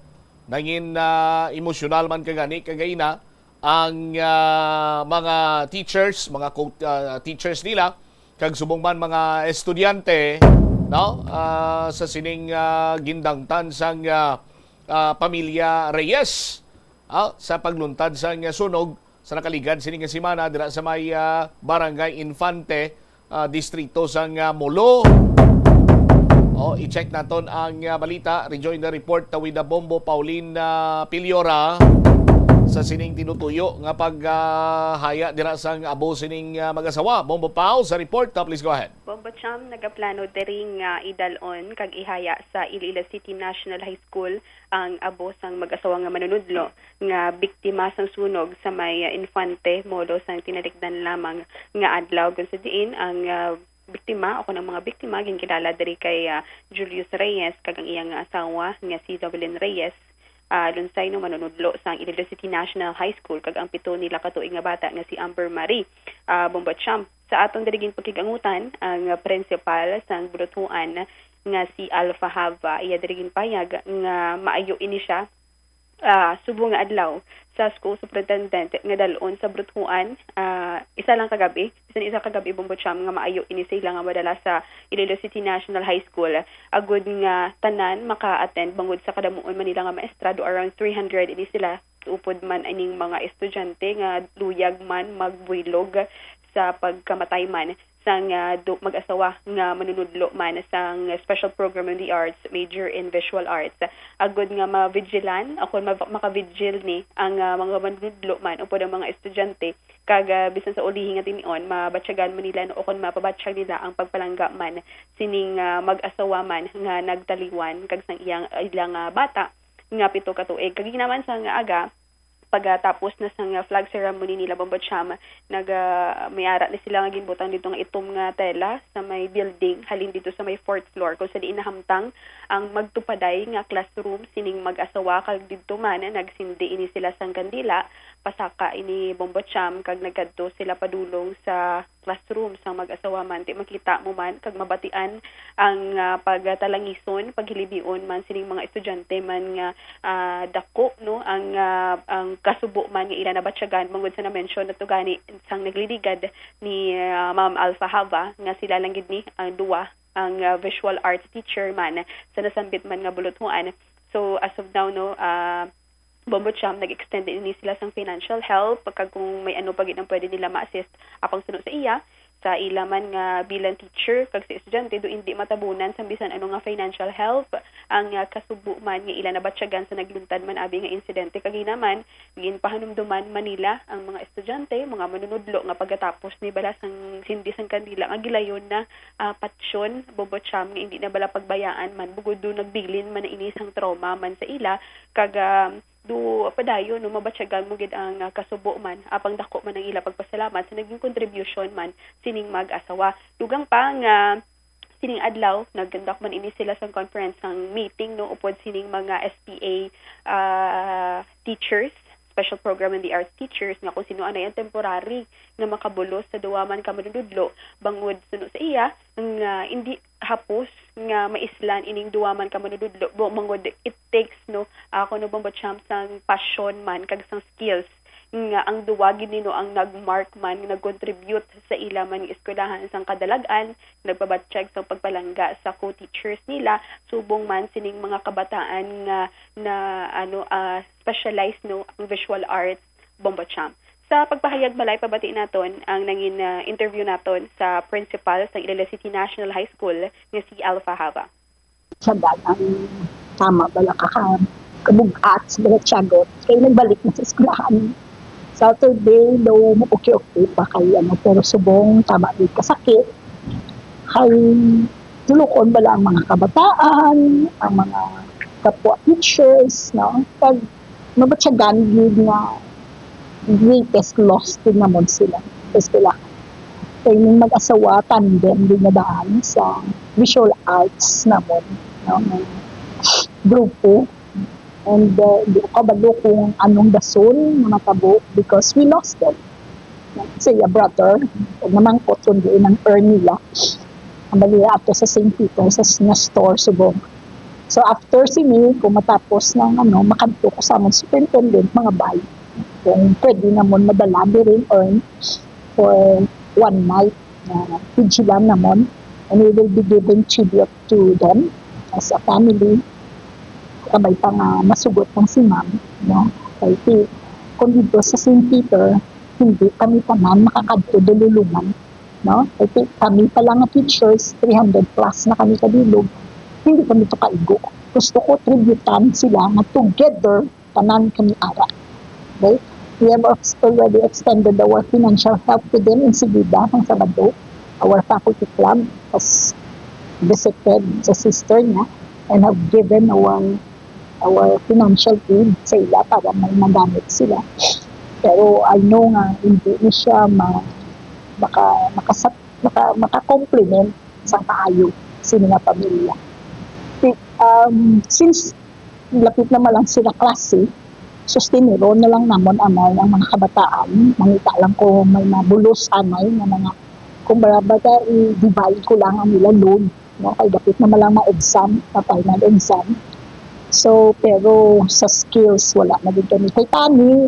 nangin, ah, emosyonal man kagani kagaina ang, ah, mga teachers, mga co-, ah, teachers nila, kag subong man mga estudyante, no, ah, sa sining, ah, gindangtan sang, ah, ah, pamilya Reyes, ah, sa pagluntad sang, ah, sunog sa nakaligad sini nga semana dira sa may, ah, Barangay Infante, ah, distrito sang, ah, Molo. O, i-check naton ang, ah, balita. Rejoin the report with the Bombo Paulina Piliora sa sining tinutuyo nga paghaya dira sang abo sining, ah, mag-asawa. Bombo Pau sa report. Ah, please go ahead. Bombo Cham, nagaplano diri nga idalon kag ihaya sa Iloilo City National High School ang abo sang mag-asawa nga manunudlo nga biktima sang sunog sa may, ah, Infante Molo sang tinalikdan lamang nga adlaw, kung sa diin ang, ah, biktima o kon ang mga biktima ginkilala diri kay, ah, Julius Reyes kag ang iya nga asawa nga si Jovelyn Reyes, ah, Lunsayno, manunudlo sang Iloilo City National High School kag ang pito nila ka tuig nga bata nga si Amber Marie, ah, Bombo Cham. Sa aton diri ginpakig-angutan ang principal sang Bruthuan nga si Alpha Hava, iya diri ginpayag nga maayo ini siya, ah, subong nga adlaw sa school superintendent nga dal-on sa Bruthuan, ah, isa lang ka gab-i, bisan isa ka gab-i, Bombo Cham, nga maayo ini sa ila nga madala sa Iloilo City National High School, agud nga tanan maka-attend bangod sa kadamuon man nila nga maestra, do around three hundred ini sila, upod man ining mga estudyante nga luyag man magbuylog sa pagkamatay man sang, ah, du-, mag-asawa nga manunudlo man sang Special Program in the Arts, major in Visual Arts, agud nga ma-vigilan o kon ma-, maka-vigil ni ang, ah, mga manunudlo man upod ang mga estudyante, kag, ah, bisan sa ulihi nga tinion, mabatyagan man nila, no, o kon mapabatyag nila ang pagpalangga man sining, ah, mag-asawa man nga nagtaliwan kag sang iyang, ilang, ah, bata nga pito ka tuig. Kag naman sang aga, pagkatapos na sang flag ceremony nila, Bombo Cham, nag, ah, may ara ni sila nga ginbutang dito nga itom nga tela sa may building, halin dito sa may fourth floor, kung sa diin nahamtang ang magtupaday nga classroom sining mag-asawa, kag didto man nagsindi ini sila sang kandila, pasaka ini, Bombo Cham, kag nagkadto sila padulong sa classroom sang mag-asawa man, ti makita mo man kag mabatian ang, ah, pagtalangison, paghilibion man sining mga estudyante man nga, ah, dako, no, ang, ah, ang kasubo man nga ila nabatyagan, bangod sa na-mention nato gani sang nagliligad ni, ah, Ma'am Alpha Hava, nga sila lang gid ni ang duwa ang, ah, visual arts teacher man sa nasambit man nga buluthuan. So, as of now, no, ah, Bombo Cham, nag-extend din ini sila sang financial help, kag kung may ano pa gid ang pwede nila ma-assist apang suno sa iya, sa ila man nga bilang teacher kag sa estudyante, do hindi matabunan sang bisan ano nga financial help ang, ah, kasubo man nga ila nabatyagan sa nagluntad man abi nga insidente. Kag hinaman, ginpahanumduman man nila ang mga estudyante, mga manunudlo, nga pagkatapos ni bala sang sindi sang kandila nga gilayon na, ah, patyon, Bombo Cham, nga hindi na bala pagbayaan man, bugod do nagbilin man na ini sang trauma man sa ila, kag, ah, do padayon, no, mabatyagan mo gid ang, ah, kasubo man, apang dako man ang ila pagpasalamat sa naging contribution man sining mag-asawa. Dugang pa nga sining adlaw, nag-conduct man ini sila sang conference, sang meeting, no, upod sining mga S P A, ah, teachers, special program in the arts teachers, nga kung sino anay ang temporary nga makabulos sa duwa man ka manunudlo, bangod suno sa iya nga hindi hapos nga maislan ining duwa man ka manunudlo, bu-, bangod it takes, no, ah, kuno, Bombo Cham, sang passion man kag sang skills nga ang duwa gid nino ang nag-mark man, nag-contribute sa ila man nga eskwelahan sang kadalag-an, nagpabatyag sang pagpalangga sa co-teachers nila, subong man sining mga kabataan nga na, ano, ah, specialize, no, ang visual arts, Bombo Cham. Sa pagpahayag, Balay, pabati naton ang nangin, ah, interview naton sa principal sa Iloilo City National High School nga si Alpha Hava. Siya ang tama bala ka, ka, kabug-at sa bala tiyagot. Kay nagbalik na sa eskwelahan. Saturday, daw okay-okay pa kay ano, pero subong tama gid kasakit. Kay tulukon bala ang mga kabataan, ang mga kapwa teachers, no? Pag mabatyagan gid nga greatest loss din namon sila sa eskwelahan. Kay ning mag-asawa, tandem din nga daan sa visual arts namon, no, nga grupo. And, uh, di ko kabalo kung anong dason nga matabo because we lost them. Sa iya brother, ug namangkot kung diin ang earn nila. Ang bali ato sa Saint Peter, sa s-, nga store subong. So, after sini, kung matapos ng ano, makadto ko sa among superintendent, mga bay. Kung pwede namon madala diri ang earn for one night, uh, vigilant namon. And we will be giving tribute to them as a family. Kabay pa nga masugot lang si ma'am, no? Kay ti-, kung dito sa Saint Peter, hindi kami tanan makakadto dululungan, no? Kay ti-, kami pa lang nga teachers, three hundred plus na kami kabilog. Hindi kami to kaigo. Gusto ko tributan sila nga together tanan kami ara. Okay? We have ex-, already extended our financial help to them in Sigida, sang Sabado. Our faculty club has visited sa sister niya and have given our, our financial aid sa ila para may magamit sila. Pero I know nga hindi ni siya ma-, maka-, makasat-, maka-, maka-complement sa kaayo sini nga pamilya. Ti-, um, since lapit na man lang sila klase, sustineron na lang namon anay ang mga kabataan. Mangita lang ko may mabulos anay nga mga, kung baga, i-divide ko lang ang ila load, no? Kay dapit na man lang ma-exam, ma-final exam. So, pero sa skills, wala na din kami. Kay tani,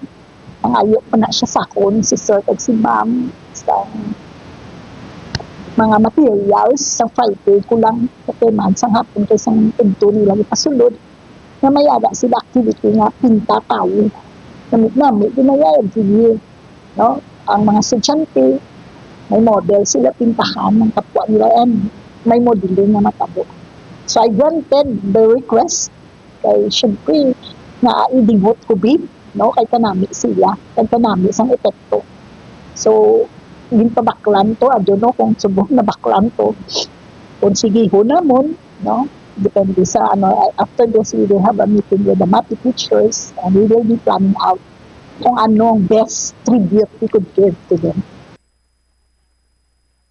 ang ayo pa na siya sa akon, si sir kag si ma'am, sa mga materials, sa Friday ko lang, sa teman, sa hapon, kay sang udto nila ipasulod, nga may ara sila activity nga pinta tawo. Nami-, nami, ginaya every year, no? Ang mga estudyante, may model sila pintahan ng kapwa nila, and may modeling nga matabo. So, I granted the request. Kay, syempre, naailingot ko, babe, no? Kay kanami sila, kay kanami sang epekto. So, ginpabaklan to, I don't know kung subong nabaklan to. Kung sigihon namon, no? Depende sa, ano, after this, we will have a meeting with the MAPEH teachers and we will be planning out kung ano ang best tribute we could give to them.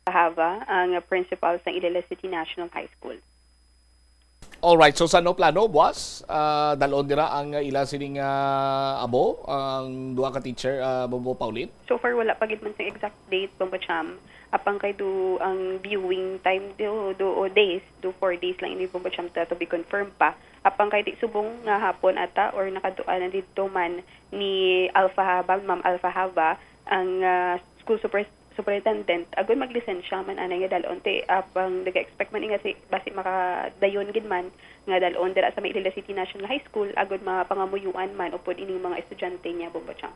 Hava, ang principal sa Iloilo City National High School. Alright, so sa no plano, buwas, ah, dalon dira ang ila sining, ah, abo, ang duha ka teacher, ah, Bombo Pauline? So far, wala pa gid man sa exact date, Bombo Cham. Apang kay do ang viewing time do, do o days, do four days lang ini, Bombo Champ, to be confirmed pa. Apang kay di subong nga hapon ata or nakadtuan na didto man ni Alpha Hava, Ma'am Alpha Hava, ang, ah, school super-, superintendent, agod maglisensya man anay nga dalon. Ti, apang nag-expect man nga si, basi makadayon gid man nga dalon dira sa may Iloilo City National High School, agod mapangamuyuan man upod ining mga estudyante niya, Bombo Champ.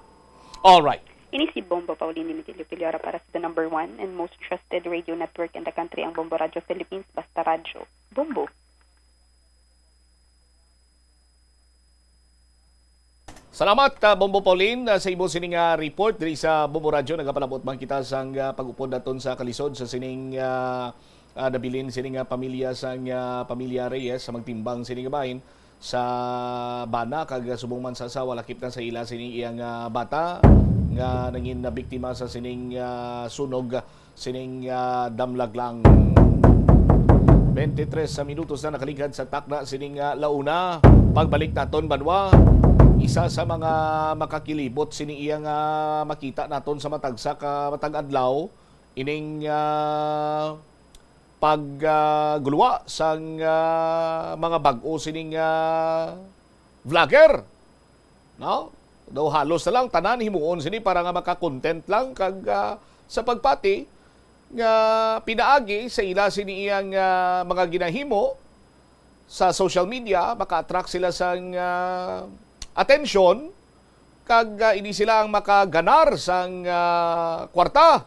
All right. Ini si Bombo Pauline Dimitilio Piliora para sa the number one and most trusted radio network in the country, ang Bombo Radio Philippines, Basta Radyo. Bombo. Salamat, ah, Bombo Pauline, ah, sa imo sining, ah, report diri sa Bombo Radyo. Nagapalabot man kita sang, ah, pag-upod naton sa kalisod sa sining, ah, ah, nabilin sining, ah, pamilya sang, ah, pamilya Reyes sa magtimbang sining bahin sa bana kag subong man sa asawa lakip na sa ila sining iyang, ah, bata nga nangin nabiktima sa sining, ah, sunog sining, ah, damlag lang. Twenty-three sa minutos na nakaligad sa takna sining, ah, launa. Pagbalik naton, banwa, isa sa mga makakilibot sini iya nga makita naton sa matag sa ka matag adlaw ining, ah, pag, ah, gulwa sang, ah, mga bag-o sining, ah, vlogger. No? Daw halos na lang tanan himuon sini para nga maka-content lang kag, ah, sa pagpati nga pinaagi sa ila sini iyang, ah, mga ginahimo sa social media, maka-attract sila sang, ah, atensyon kag, ah, ini sila ang makaganar sang, ah, kwarta.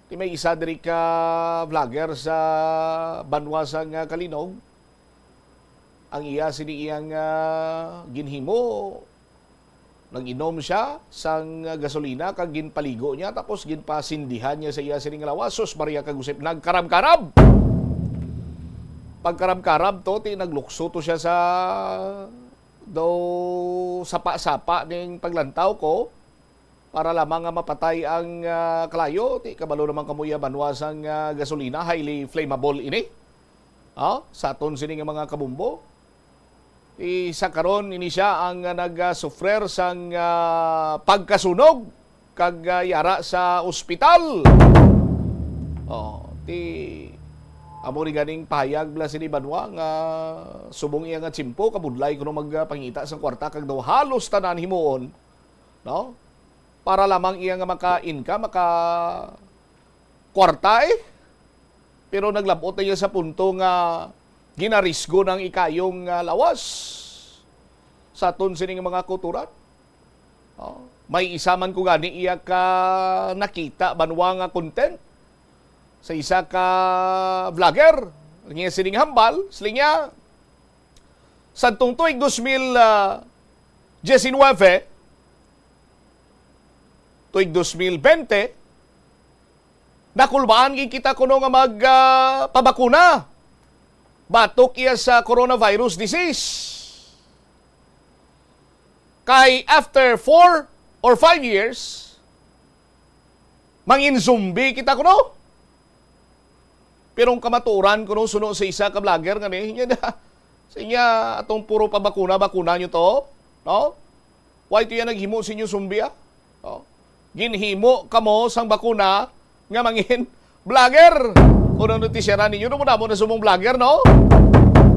Ti may isa diri ka vlogger sa banwa sang, ah, Calinog. Ang iya sini iyang, ah, ginhimo, nag-inom siya sang, ah, gasolina kag ginpaligo niya tapos ginpasindihan niya sa iya sining lawas. Sus Maria kag Josep, nagkarab-karab. Pagkarab-karab to, ti naglukso to siya sa daw sapa-sapa ning paglantaw ko para lamang nga mapatay ang, ah, kalayo. Ti kabalo naman kamo iya banwa sang, ah, gasolina, highly flammable ini. Ah, sa aton sini nga mga kabumbo. Ti sa karon ini siya ang, ah, nagasufrer sang, ah, pagkasunog kag, ah, yara sa ospital. Oh, ti amo ni ganing pahayag bala sini banwa nga subong iya nga tiyempo, kabudlay kuno magpangita sang kwarta kag daw halos tanan himuon, no? Para lamang iya nga maka-income, maka kwarta, eh. Pero naglab-ot na iya sa punto nga ginarisgo na ang ikayong, ah, lawas sa aton sining mga kultura. Oh, may isa man ko gani iya ka nakita banwa nga content sa isa ka vlogger. Ang iya sining hambal, siling niya, sadtong tuig dos mil, ah, diecinuebe, tuig dos mil bente, nakulbaan gid kita kuno nga mag, ah, pabakuna batok iya sa coronavirus disease. Kay after four or five years, mangin zombie kita kuno. Pero ang kamatuoran kuno suno sa isa ka vlogger nga ni, niya na, sa iya atong puro pabakuna, bakuna nyo to, no? Why to yan naghimo sa inyo zombie, ah? Oh. Ginhimo kamo sang bakuna nga mangin vlogger. Kung ano ti siya ninyo, no, mo na subong vlogger, no?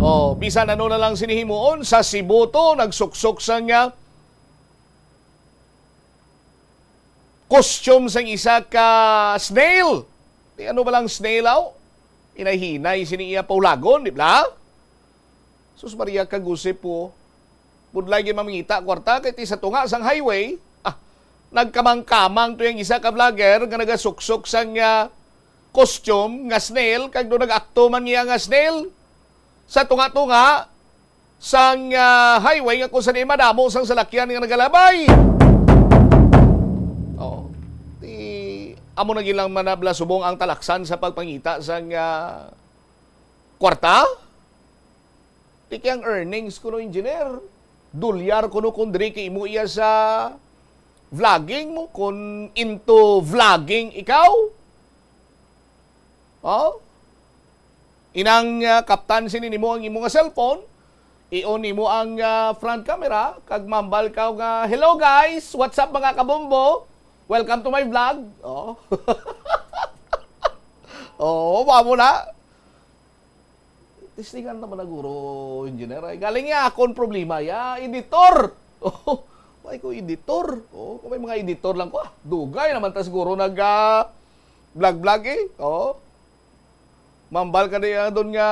Oh, bisan ano na lang sini himuon, sa Cebu to, nagsuksok sang, ah, costume sang isa ka snail. Ti ano ba lang snail, aw? Hinay-hinay sini iya paulagon, di ba? Sus Maria kag Josep po. Budlay gyud mamangita kwarta kay ti sa tunga sang highway, ah, nagkamang-kamang to yang isa ka vlogger nga nagasuksok sang, ah, costume nga snail kag do nag-akto man niya nga snail. Sa tunga-tunga sang, ah, highway nga kung saan madamo sang salakyan nga nagalabay. Oh, ti amo na gilang manabla subong ang talaksan sa pagpangita sang, ah, kwarta. Ti kay ang earnings kuno, engineer, dolyar kuno kung diri kay imo iya sa vlogging mo, kung into vlogging ikaw. Oh? Inang, ah, kaptan sini nimo ang imo nga cellphone, i-on nimo ang, ah, front camera, kag mambal ka nga, "Hello guys, what's up mga kabombo? Welcome to my vlog." Oh. Oo, mao na. Testingan naman na guro, engineer. Ay, galing ya, akon problema ya, editor. Oh, may ko editor. Oh, kung may mga editor lang ko, ah, dugay naman ta siguro nag, ah, vlog-vlog eh. Oh. Mambal ka diya doon nga,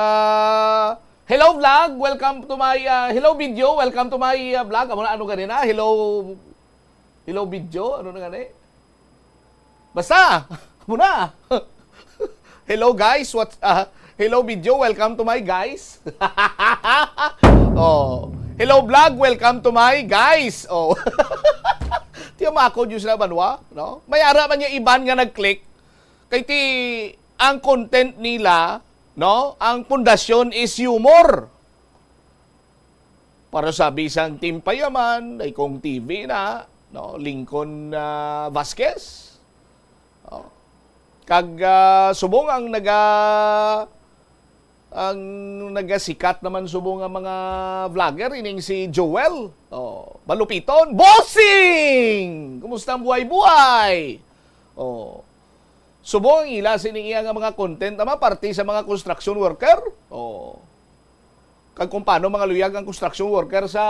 "Hello vlog, welcome to my, ah, hello video, welcome to my, ah, vlog." Amo na, ano gani na? Hello, hello video, ano na gani? Basta, amo na. "Hello guys, what, ah, hello video, welcome to my guys." Oh. "Hello vlog, welcome to my guys." Oh. Tiyan mo ako, Diyos na banwa, no? May ara man yung iban nga nag-click. Kay ti, ang content nila, no? Ang pundasyon is humor. Para sa bisang Team Payaman, ay kung T V na, no? Lincoln, ah, Vasquez. Oh. Kag, ah, subong ang naga-, ang nagasikat naman subong nga mga vlogger, ining si Joel. Oh, malupiton. "Bossing! Kumusta ang buhay-buhay?" Oh. Subong ang ila sining iya nga mga content naman, parte sa mga construction worker. Oh. Kag kung paano mangaluyag ang construction worker sa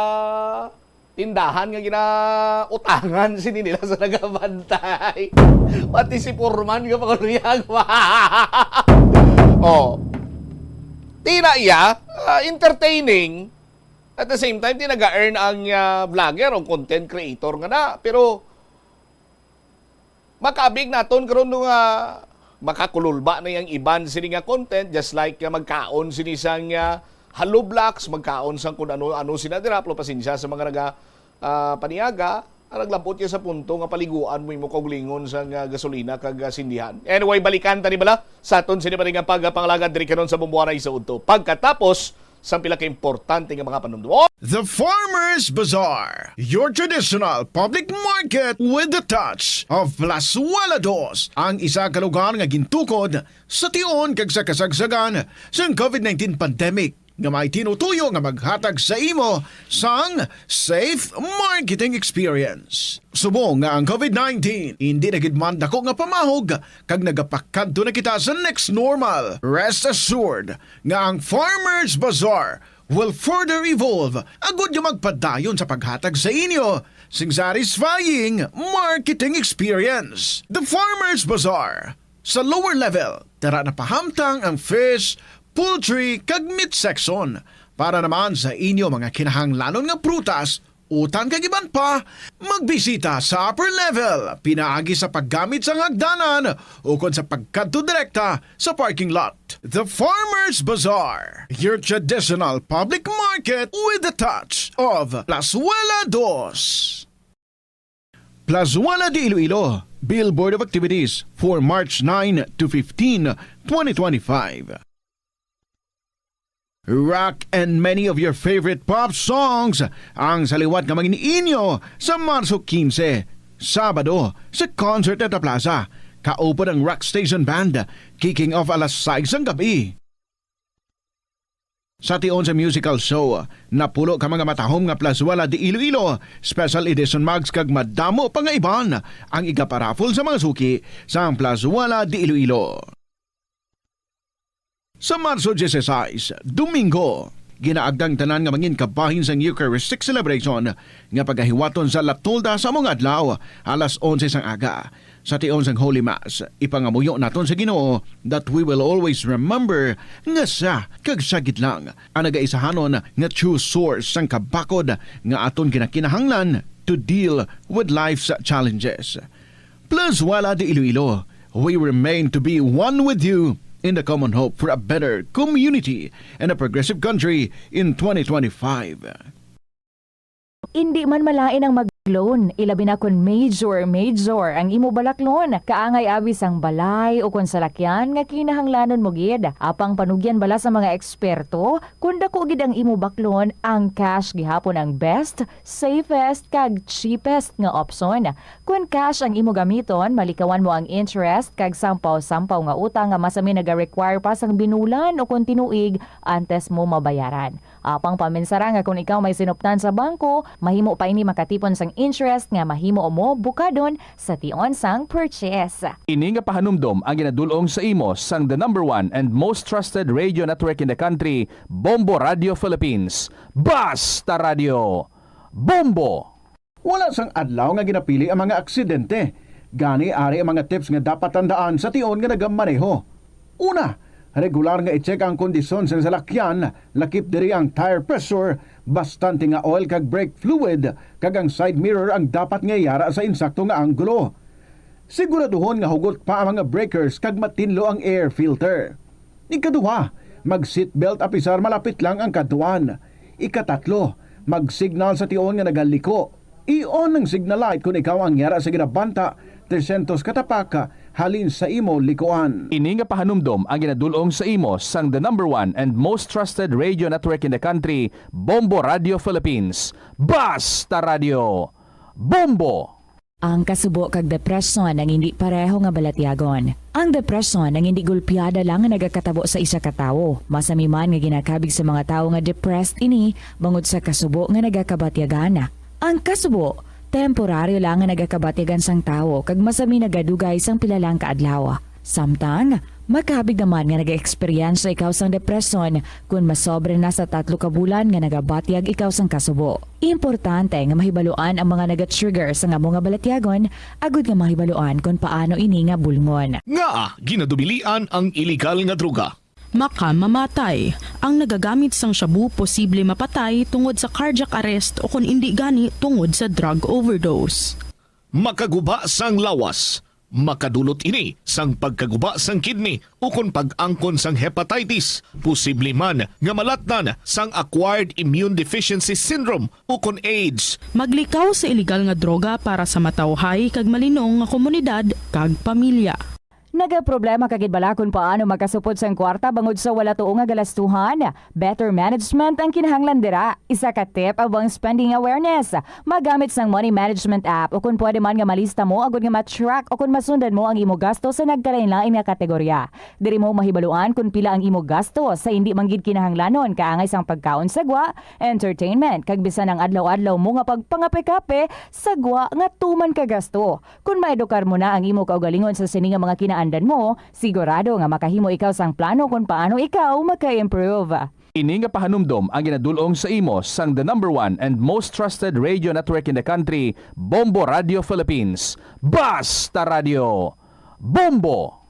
tindahan nga ginautangan sini nila sa nagabantay. Pati si foreman nga mangaluyag. Oh. Tina iya, ah, entertaining. At the same time, di naga-earn ang, ah, vlogger o content creator nga na. Pero makaabig naton karon no nga makakululba na yang iban sini nga content, just like nga magkaon sini sang, ah, Haloblox, magkaon sang kun ano-ano sina dira, pero pasensya sa mga naga, ah, paniaga, ang naglabot ya sa punto nga paliguan mo imo kaugalingon sang, ah, gasolina kag, ah, sindihan. Anyway, balikan ta ni bala sa aton sini pa rin nga pagpangalagad diri karon sa Bumbuanay sa Udto. Pagkatapos, sang pila ka importante nga mga panumdom. The Farmers Bazaar, your traditional public market with the touch of Plazuela Dos, ang isa ka lugar nga gintukod sa tion kag sa kasagsagan sang COVID nineteen pandemic nga may tinutuyo nga maghatag sa imo sang safe marketing experience. Subong nga ang COVID nineteen indi na gid man dako nga pamahog kag nagapakadto na kita sa next normal, rest assured nga ang Farmers Bazaar will further evolve agud nga magpadayon sa paghatag sa inyo sing satisfying marketing experience. The Farmers Bazaar, sa lower level, tara na pahamtang ang fish, poultry, kag meat section para naman sa inyo mga kinahanglanon nga prutas, utan kag iban pa, magbisita sa upper level pinaagi sa paggamit sang hagdanan ukon sa pagkadto direkta sa parking lot. The Farmers Bazaar, your traditional public market with the touch of Plazuela Dos. Plazuela de Iloilo, Billboard of Activities for March nine to fifteen, twenty twenty-five. Rock and many of your favorite pop songs ang sa liwat nga mangin-inyo sa Marso quince, Sabado, sa Concert at the Plaza. Kaupod ang Rock Station Band, kicking off alas sais sang gabi. Sa tion sa musical show, napulo ka mga matahom nga Plazuela de Iloilo Special Edition mugs kag madamo pa nga iban ang igaparaffle sa mga suki sang Plazuela de Iloilo. Sa Marso dieciséis, Domingo, ginaagda ang tanan nga mangin kabahin sang Eucharistic celebration nga pagahiwaton sa La Tolda sa amo nga adlaw, alas onse sang aga. Sa tion sang Holy Mass, ipangamuyo naton sa Ginoo that we will always remember nga sia kag sia gid lang ang nagaisahanon nga true source sang kabakod nga aton ginakinahanglan to deal with life's challenges. Plazuela de Iloilo, we remain to be one with you in the common hope for a better community and a progressive country in twenty twenty-five. Indi man malain ang mag-loan, ilabi na kon major, major ang imo balaklon. Kaangay abi sang balay o kon salakyan nga kinahanglanon mo gid. Apang panugyan bala sa mga eksperto, kon dako gid ang imo baklon, ang cash gihapon ang best, safest, kag cheapest nga opsyon. Kon cash ang imo gamiton, malikawan mo ang interest kag sampaw-sampaw nga utang nga masami naga-require pa sang binulan o kon tinuig antes mo mabayaran. Apang paminsara nga kon ikaw may sinuptan sa bangko, mahimo pa ini makatipon sang interest nga mahimo mo bukadon sa tion sang purchase. Ini nga pahanumdom ang ginadul-ong sa imo sang the number one and most trusted radio network in the country, Bombo Radio Philippines. Basta Radio! Bombo! Wala sang adlaw nga ginapili ang mga aksidente. Gani, ari ang mga tips nga dapat tandaan sa tion nga nagamaneho. Una, regular nga i-check ang kondisyon sang salakyan, lakip diri ang tire pressure, bastante nga oil kag brake fluid, kag ang side mirror ang dapat nga yara sa insakto nga anggulo. Siguraduhon nga hugot pa ang mga brakers kag matinlo ang air filter. Ikaduha, mag-seatbelt apisar malapit lang ang kadtuan. Ikatatlo, mag-signal sa tion nga nagaliko. I-on ang signal light kon ikaw ang yara sa ginabanta trescientos ka tapak halin sa imo likuan. Ini nga pahanumdom ang ginadul-ong sa imo sang the number one and most trusted radio network in the country, Bombo Radio Philippines. Basta Radio! Bombo! Ang kasubo kag depresyon ang indi pareho nga balatyagon. Ang depresyon ang indi gulpiada lang nga nagakatabo sa isa ka tawo. Masami man nga ginakabig sa mga tawo nga depressed ini bangod sa kasubo nga nagakabatyagan. Ang kasubo, temporaryo lang nga nagakabatyagan sang tawo kag masami nagadugay sang pila lang ka adlaw. Samtang, makabig naman nga nag-eksperyensya ikaw sang depresyon kon masobra na sa tatlo ka bulan nga nagabatyag ikaw sang kasubo. Importante nga mahibaluan ang mga naga-trigger sang amo nga balatyagon agud nga mahibaluan kon paano ini nga bulngon. Ngaa ginadubilian ang iligal nga droga? Makamamatay. Ang nagagamit sang shabu posible mapatay tungod sa cardiac arrest o kon indi gani tungod sa drug overdose. Makaguba sang lawas. Makadulot ini sang pagkaguba sang kidney ukon pag-angkon sang hepatitis, posible man nga malatnan sang acquired immune deficiency syndrome ukon AIDS. Maglikaw sa iligal nga droga para sa matawhay kag malinong nga komunidad kag pamilya. Nagaproblema ka gid bala kon paano makasupod sang kwarta bangod sa wala tuo nga galastuhan? Better management ang kinahanglan dira. Isa ka tip amo ang spending awareness. Magamit sang money management app, o kon pwede man nga malista mo agud nga ma-track o kon masundan mo ang imo gasto sa nagkalain-lain nga kategorya. Diri mo mahibaluan kon pila ang imo gasto sa indi man gid kinahanglanon, kaangay sang pagkaon sa gwa, entertainment, kag bisan ang adlaw-adlaw mo nga pagpangape-kape sa gwa nga tuman ka gasto. Kon maedukar mo na ang imo kaugalingon sa sini nga mga kinaandan mo, sigurado nga makahimo ikaw sang plano kon paano ikaw maka-improve. Ini nga pahanumdom ang ginadul-ong sa imo sang the number one and most trusted radio network in the country, Bombo Radio Philippines. Basta Radio! Bombo!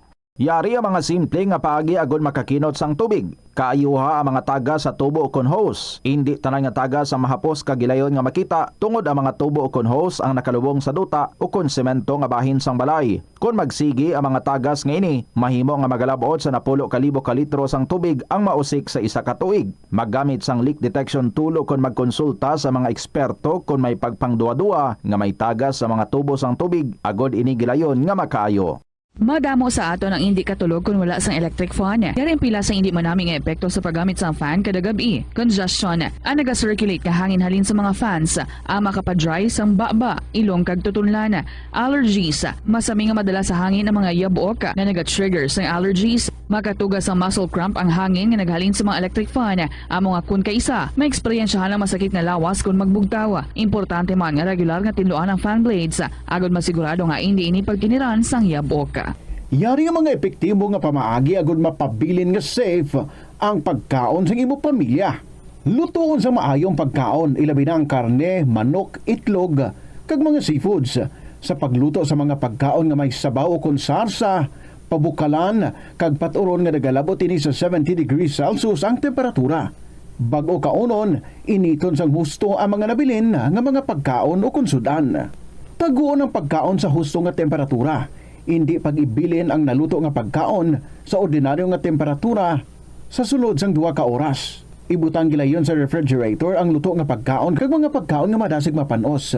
Yari ang mga simple nga paagi agud makakinot sang tubig. Kaayuha ang mga tagas sa tubo ukon hose. Indi tanan nga tagas ang mahapos kag gilayon nga makita, tungod ang mga tubo ukon hose ang nakalubong sa duta ukon semento nga bahin sang balay. Kon magsigi ang mga tagas nga ini, mahimo nga magalab-ot sa napulo ka libo ka litro sang tubig ang mausik sa isa ka tuig. Maggamit sang leak detection tool ukon magkonsulta sa mga eksperto kon may pagpangduha-duha nga may tagas sa mga tubo sang tubig, agud ini gilayon nga makaayo. Madamo sa aton ang indi katulog kon wala sang electric fan. Yari ang pila sang indi manami nga epekto sa paggamit sang fan kada gab-i. Congestion, ang naga-circulate nga hangin halin sa mga fans, ang makapa-dry sang baba, ilong kag tutunlan. Allergies, masami nga madala sa hangin ang mga yabok nga naga-trigger sang allergies. Makatuga sang muscle cramp ang hangin nga naghalin sa mga electric fan. Amo nga kon kaisa, maeksperiensyahan ang masakit nga lawas kon magbugtaw. Importante man nga regular nga tinluan ang fan blades, agud masigurado nga indi ini pagkiniran sang yabok. Yari ang mga epektibo nga pamaagi agud mapabilin nga safe ang pagkaon sang imo pamilya. Lutoon sa maayo ang pagkaon, ilabi na ang karne, manok, itlog, kag mga seafoods. Sa pagluto sa mga pagkaon nga may sabaw ukon sarsa, pabukalan, kag pat-uron nga nagalabot ini sa seventy degrees Celsius ang temperatura. Bag-o kaunon, initon sang husto ang mga nabilin nga mga pagkaon ukon sud-an. Taguon ang pagkaon sa husto nga temperatura. Indi pag-ibilin ang naluto nga pagkaon sa ordinaryo nga temperatura sa sulod sang duha ka oras. Ibutang gilayon sa refrigerator ang luto nga pagkaon kag mga pagkaon nga madasig mapan-os.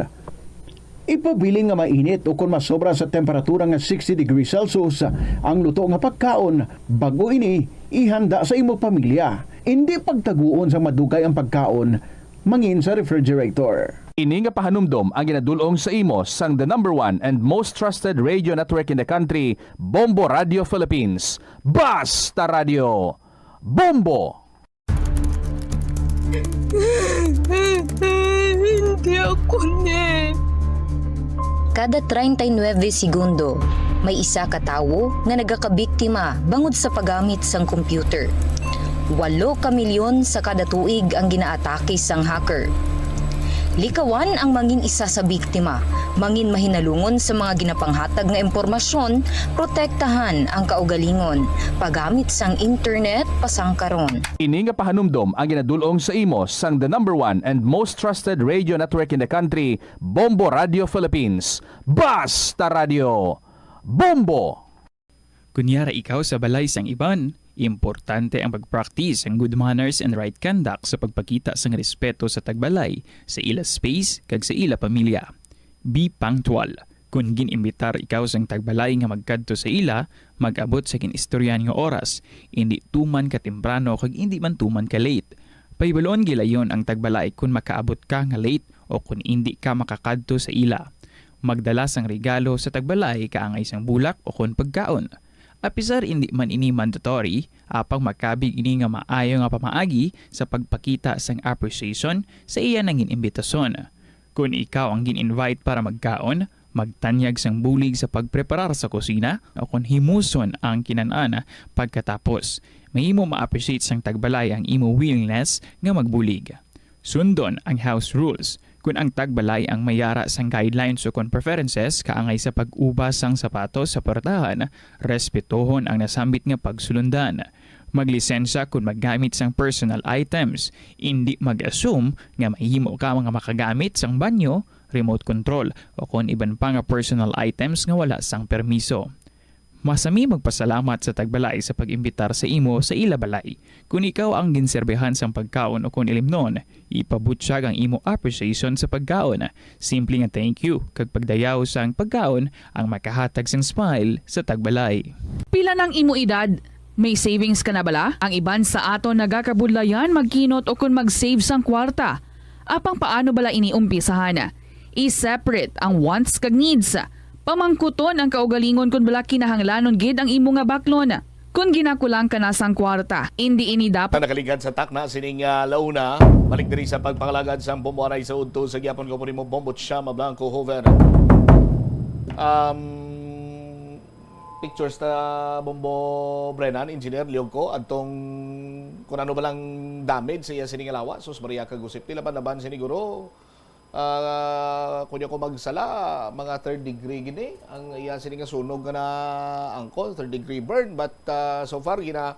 Ipabilin nga mainit ukon masobra sa temperatura nga sixty degrees Celsius ang luto nga pagkaon bag-o ini ihanda sa imo pamilya. Indi pagtaguon sang madugay ang pagkaon mangin sa refrigerator. Ini nga pahanumdom ang ginadul-ong sa imo sang the number one and most trusted radio network in the country, Bombo Radio Philippines. Basta Radio! Bombo! Hindi ako ni. Kada treinta y nueve segundo, may isa ka tawo nga nagakabiktima bangod sa paggamit sang computer. Walo ka milyon sa kada tuig ang ginaatake sang hacker. Likawan ang mangin isa sa biktima, mangin mahinalungon sa mga ginapanghatag nga impormasyon, protektahan ang kaugalingon, paggamit sang internet pasangkaron. Ini nga pahanumdom ang ginadul-ong sa imo sang the number one and most trusted radio network in the country, Bombo Radio Philippines. Basta Radio, Bombo! Kon yara ikaw sa balay sang iban, importante ang pag-practice sang good manners and right conduct sa pagpakita sang respeto sa tagbalay, sa ila space, kag sa ila pamilya. Be punctual. Kon gin-imbitar ikaw sang tagbalay nga magkadto sa ila, mag-abot sa gin-istoryahan nga oras, indi tuman ka temprano kag indi man tuman ka late. Pahibaluon gilayon ang tagbalay kon makaabot ka nga late o kon indi ka makakadto sa ila. Magdala sang regalo sa tagbalay kaangay sang bulak o kon pagkaon. Apisar indi man ini mandatory, apang makabig ini nga maayo nga pamaagi sa pagpakita sang appreciation sa iya nangin-imbitason. Kon ikaw ang gin-invite para magkaon, magtanyag sang bulig sa pagpreparar sa kusina, o kon himuson ang kinan-an pagkatapos. Mahimo ma-appreciate sang tagbalay ang imo willingness nga magbulig. Sundon ang house rules. Kon ang tagbalay ang may yara sang guidelines o kon preferences kaangay sa pag-ubas sang sapatos sa puwertahan, respetohon ang nasambit nga pagsulundan. Maglisensya kon maggamit sang personal items. Indi mag-assume nga mahimo ka nga makagamit sang banyo, remote control, o kon iban pa nga personal items nga wala sang permiso. Masami magpasalamat sa tagbalay sa pag-imbitar sa imo sa ila balay. Kon ikaw ang ginserbihan sang pagkaon o kon ilimnon, ipabutyag ang imo appreciation sa pagkaon. Simple nga thank you kag pagdayaw sang pagkaon ang makahatag sang smile sa tagbalay. Pila nang imo edad? May savings ka na bala? Ang iban sa aton nagakabudlayan magkinot o kon mag-save sang kwarta. Apang paano bala ini umpisahan? I-separate ang wants kag needs. Pamangkuton ang kaugalingon kon bala kinahanglanon gid ang imo nga baklon. Kon ginakulang ka na sang kwarta, indi ini dapat. Nakaligad sa takna sining, ah, launa. Balik diri sa pagpangalagad sang Bombo Aray sa udto sa gihapon ko po nimo, Bombo Chama Blanco Hover. Um, pictures ta, Bombo Brennan, Engineer, liog ko, adtong kun ano ba lang damage sa iya sini nga lawas. Sus Maria, kagusip nila pa naban siniguro. Ah, kun ako magsala, mga third degree gini ang iya sini nga sunog nga naangkon, third degree burn. But, ah, so far, gina,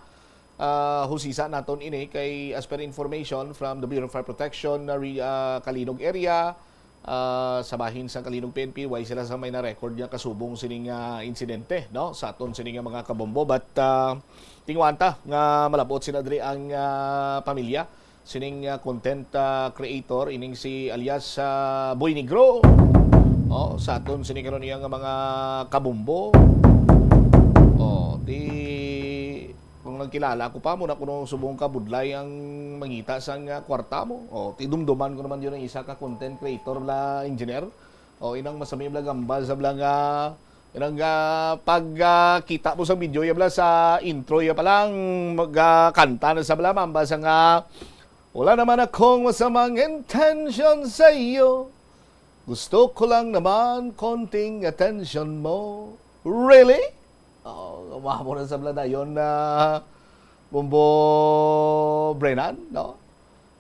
ah, husisa naton ini kay, as per information from the Bureau of Fire Protection, na re-, ah, Calinog area, ah, sa bahin sa Calinog P N P, way sila sa may na-record nga kasubong sining, ah, insidente, no, sa aton sini nga mga kabombo. But, ah, tingwanta nga malabot sila diri ang, ah, pamilya sining, ah, content, ah, creator, ining si alias, ah, Boy Negro. Oh, sa aton sini karon iya nga mga kabombo. Oh, di kung nagkilala ko pa mo na kuno subong ka budlay ang mangita sang, ah, kwarta mo. Oh, tidumduman ko naman yun ang isa ka content creator bla, Engineer. Oh, inang masami bla gambal sa bla nga, inang, ah, pag, ah, kita mo sa video ya bla sa intro ya pa lang mag, ah, kanta na sa bla mamba sa nga, "Wala naman akong masamang intention sa iyo. Gusto ko lang naman konting attention mo." Really? Oh, mamo na sa bla dayon na Bombo Brennan, no?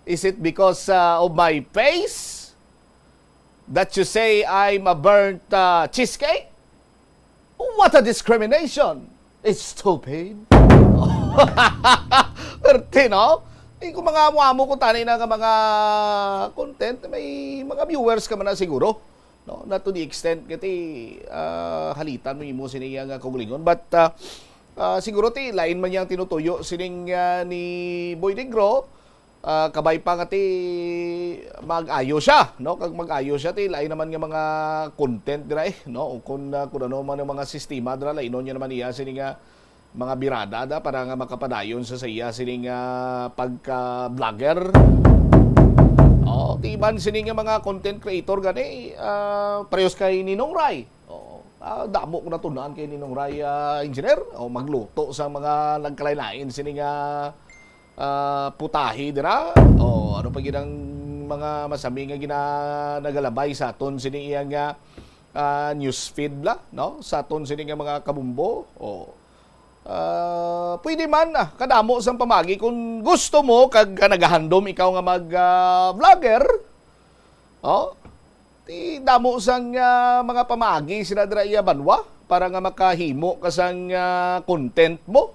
Is it because, uh, of my face that you say I'm a burnt, uh, cheesecake? What a discrimination! It's stupid. Perte, no? Eh, kung mga amo-amo ko tani na nga mga content, may mga viewers ka man na siguro, no? Not to the extent nga ti, ah, halitan mo imo sini nga kaugalingon. But, ah, ah, siguro ti lain man yang tinutuyo sining, ah, ni Boy Negro, ah, kabay pa nga ti mag-ayo siya, no? Kag mag-ayo siya, ti lain naman nga mga content dira, eh, no? O kung, ah, kung ano man ang mga sistema dira, lainon niya naman iya sini nga mga birada da para nga makapadayon sa, sa iya sining, ah, pagka-vlogger. Oh, ti iban sini nga mga content creator gani, ah, parehas kay Ninong Ray. Oh, ah, damo ko natun-an kay Ninong Ray, ah, Engineer. Oh, magluto sa mga nagkalain-lain sini nga ah, putahe dira. O ano pa gid ang mga masami nga gina-, nagalabay sa aton sini iyang, ah, ah, news feed bala, no? Sa aton sini nga mga kabumbo. O, ah, pwede man, ah, kadamo sang pamagi. Kung gusto mo kag ka nagahandom ikaw nga mag, ah, vlogger, o, ti damo sang, ah, mga pamagi sila dira iya banwa para nga makahimo ka sang, ah, content mo,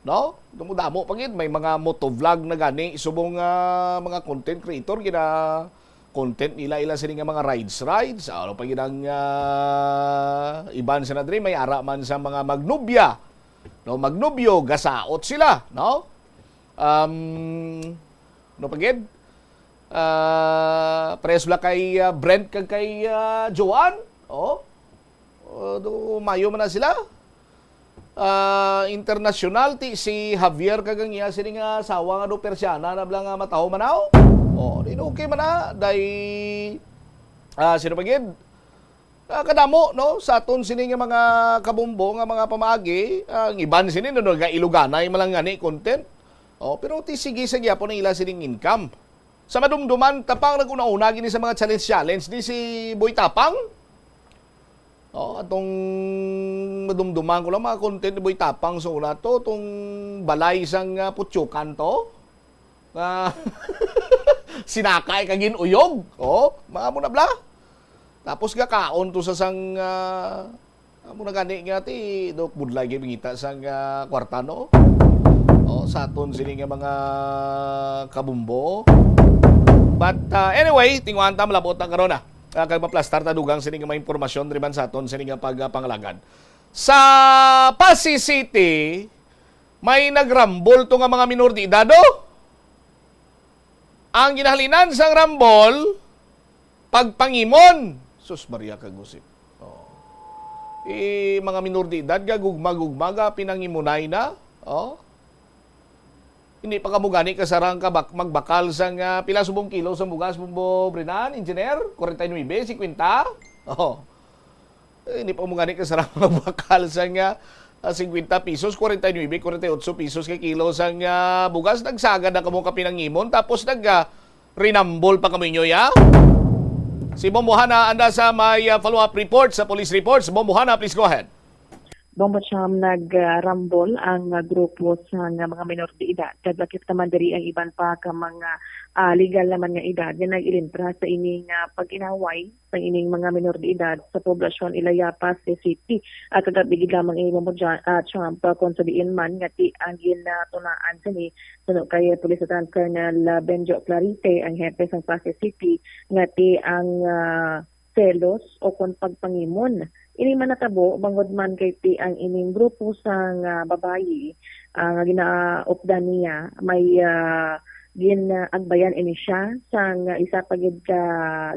no? Damo-damo pa gid, may mga motovlog na gani subong, ah, mga content creator, gina content nila ila sini nga mga rides, rides. Ano pa gid ang, ah, iban sila diri, may ara man sa mga magnobya, no? Magnobyo, gasaot sila, no? Um, ano pa gid? Ah, parehas bala kay, ah, Brent kag kay, ah, Joanne. Oh. Oh, do, mayo man na sila. Ah, internasyonal ti si Javier kag ang iya sini nga asawa nga do Persiana na bala nga matawo man, aw. Oh, di okay man na. Day, ah, sino pa gid? Ah, kadamo, no, sa aton sini nga mga kabumbo nga mga pamaagi, ang iban sini no, nagailuganay man lang gani content. Oh, pero ti sige sa gyapon ang ila sining income. Sa madumduman, Tapang, nag-una-una gini sa mga challenge-challenge ni si Boy Tapang. Oh, atong madumduman ko lang mga content ni Boy Tapang sa una to, tong balay sang, ah, putyukan to. Nga sinakay ka ginuyog. Oh, mga mo na bala. Tapos gakaon to sa sang, ah, amo na gani nga ti, do, budlay gyud mangita sang, ah, kwarta, no? Oh, sa aton sini nga mga kabumbo. But, ah, anyway, tinguhan ta, malabot na karon, ah. Ah, kag maplastar ta dugang sini nga mga impormasyon diri man sa aton sini nga pagpangalagad. Sa Passi City, may nagrambol to nga mga minor de edad, oh. Ang ginahalinan sang rambol, pagpangimon. Sus Maria kag Jose. Oh. Eh, mga minor de edad, gagugma-gugma, ga pinangimunay na. Oh. Hindi pa kamo gani kasarang kabak-, magbakal sang, ah, pila subong kilo sang bugas, Bombo Brenan, engineer? Kwarenta y nuebe, singkwenta? Oh. Eh, hindi pa mo gani kasarang magbakal sang, ah, ah, singkwenta pesos, kwarenta y nuebe, kwarenta y otso pesos ka kilo sang, ah, bugas. Nagsagad na kamo ka pinangimon, tapos nag, ah, rinambol pa kamo inyo, ya? Si Bombo Hana anda sa may, ah, follow-up report sa police reports. Bombo Hana, please go ahead. Bombo Cham, nagrambol ang, ah, grupo sa nga mga minor de edad. Kag lakip naman diri ang iban pa ka mga, ah, legal naman nga edad nga nag-ilintra sa ini nga pag-inaway sang ining mga minor de edad sa poblasyon Ilaya, Passi City. At kagabi gid lamang ini, Bombo Ja-, ah, Cham, ah, kung sa diin man nga ti ang ginatunaan sini suno kay Police Lieutenant Colonel, ah, Benjo Clarite, ang hepe sang Passi City, nga ti ang, ah, selos o kon pagpangimon. Ini man natabo bangod man kay ti ang ining grupo sang, ah, babayi, ah, nga ginaupdan niya may, ah, gin-agbayan ini siya sang isa pa gid ka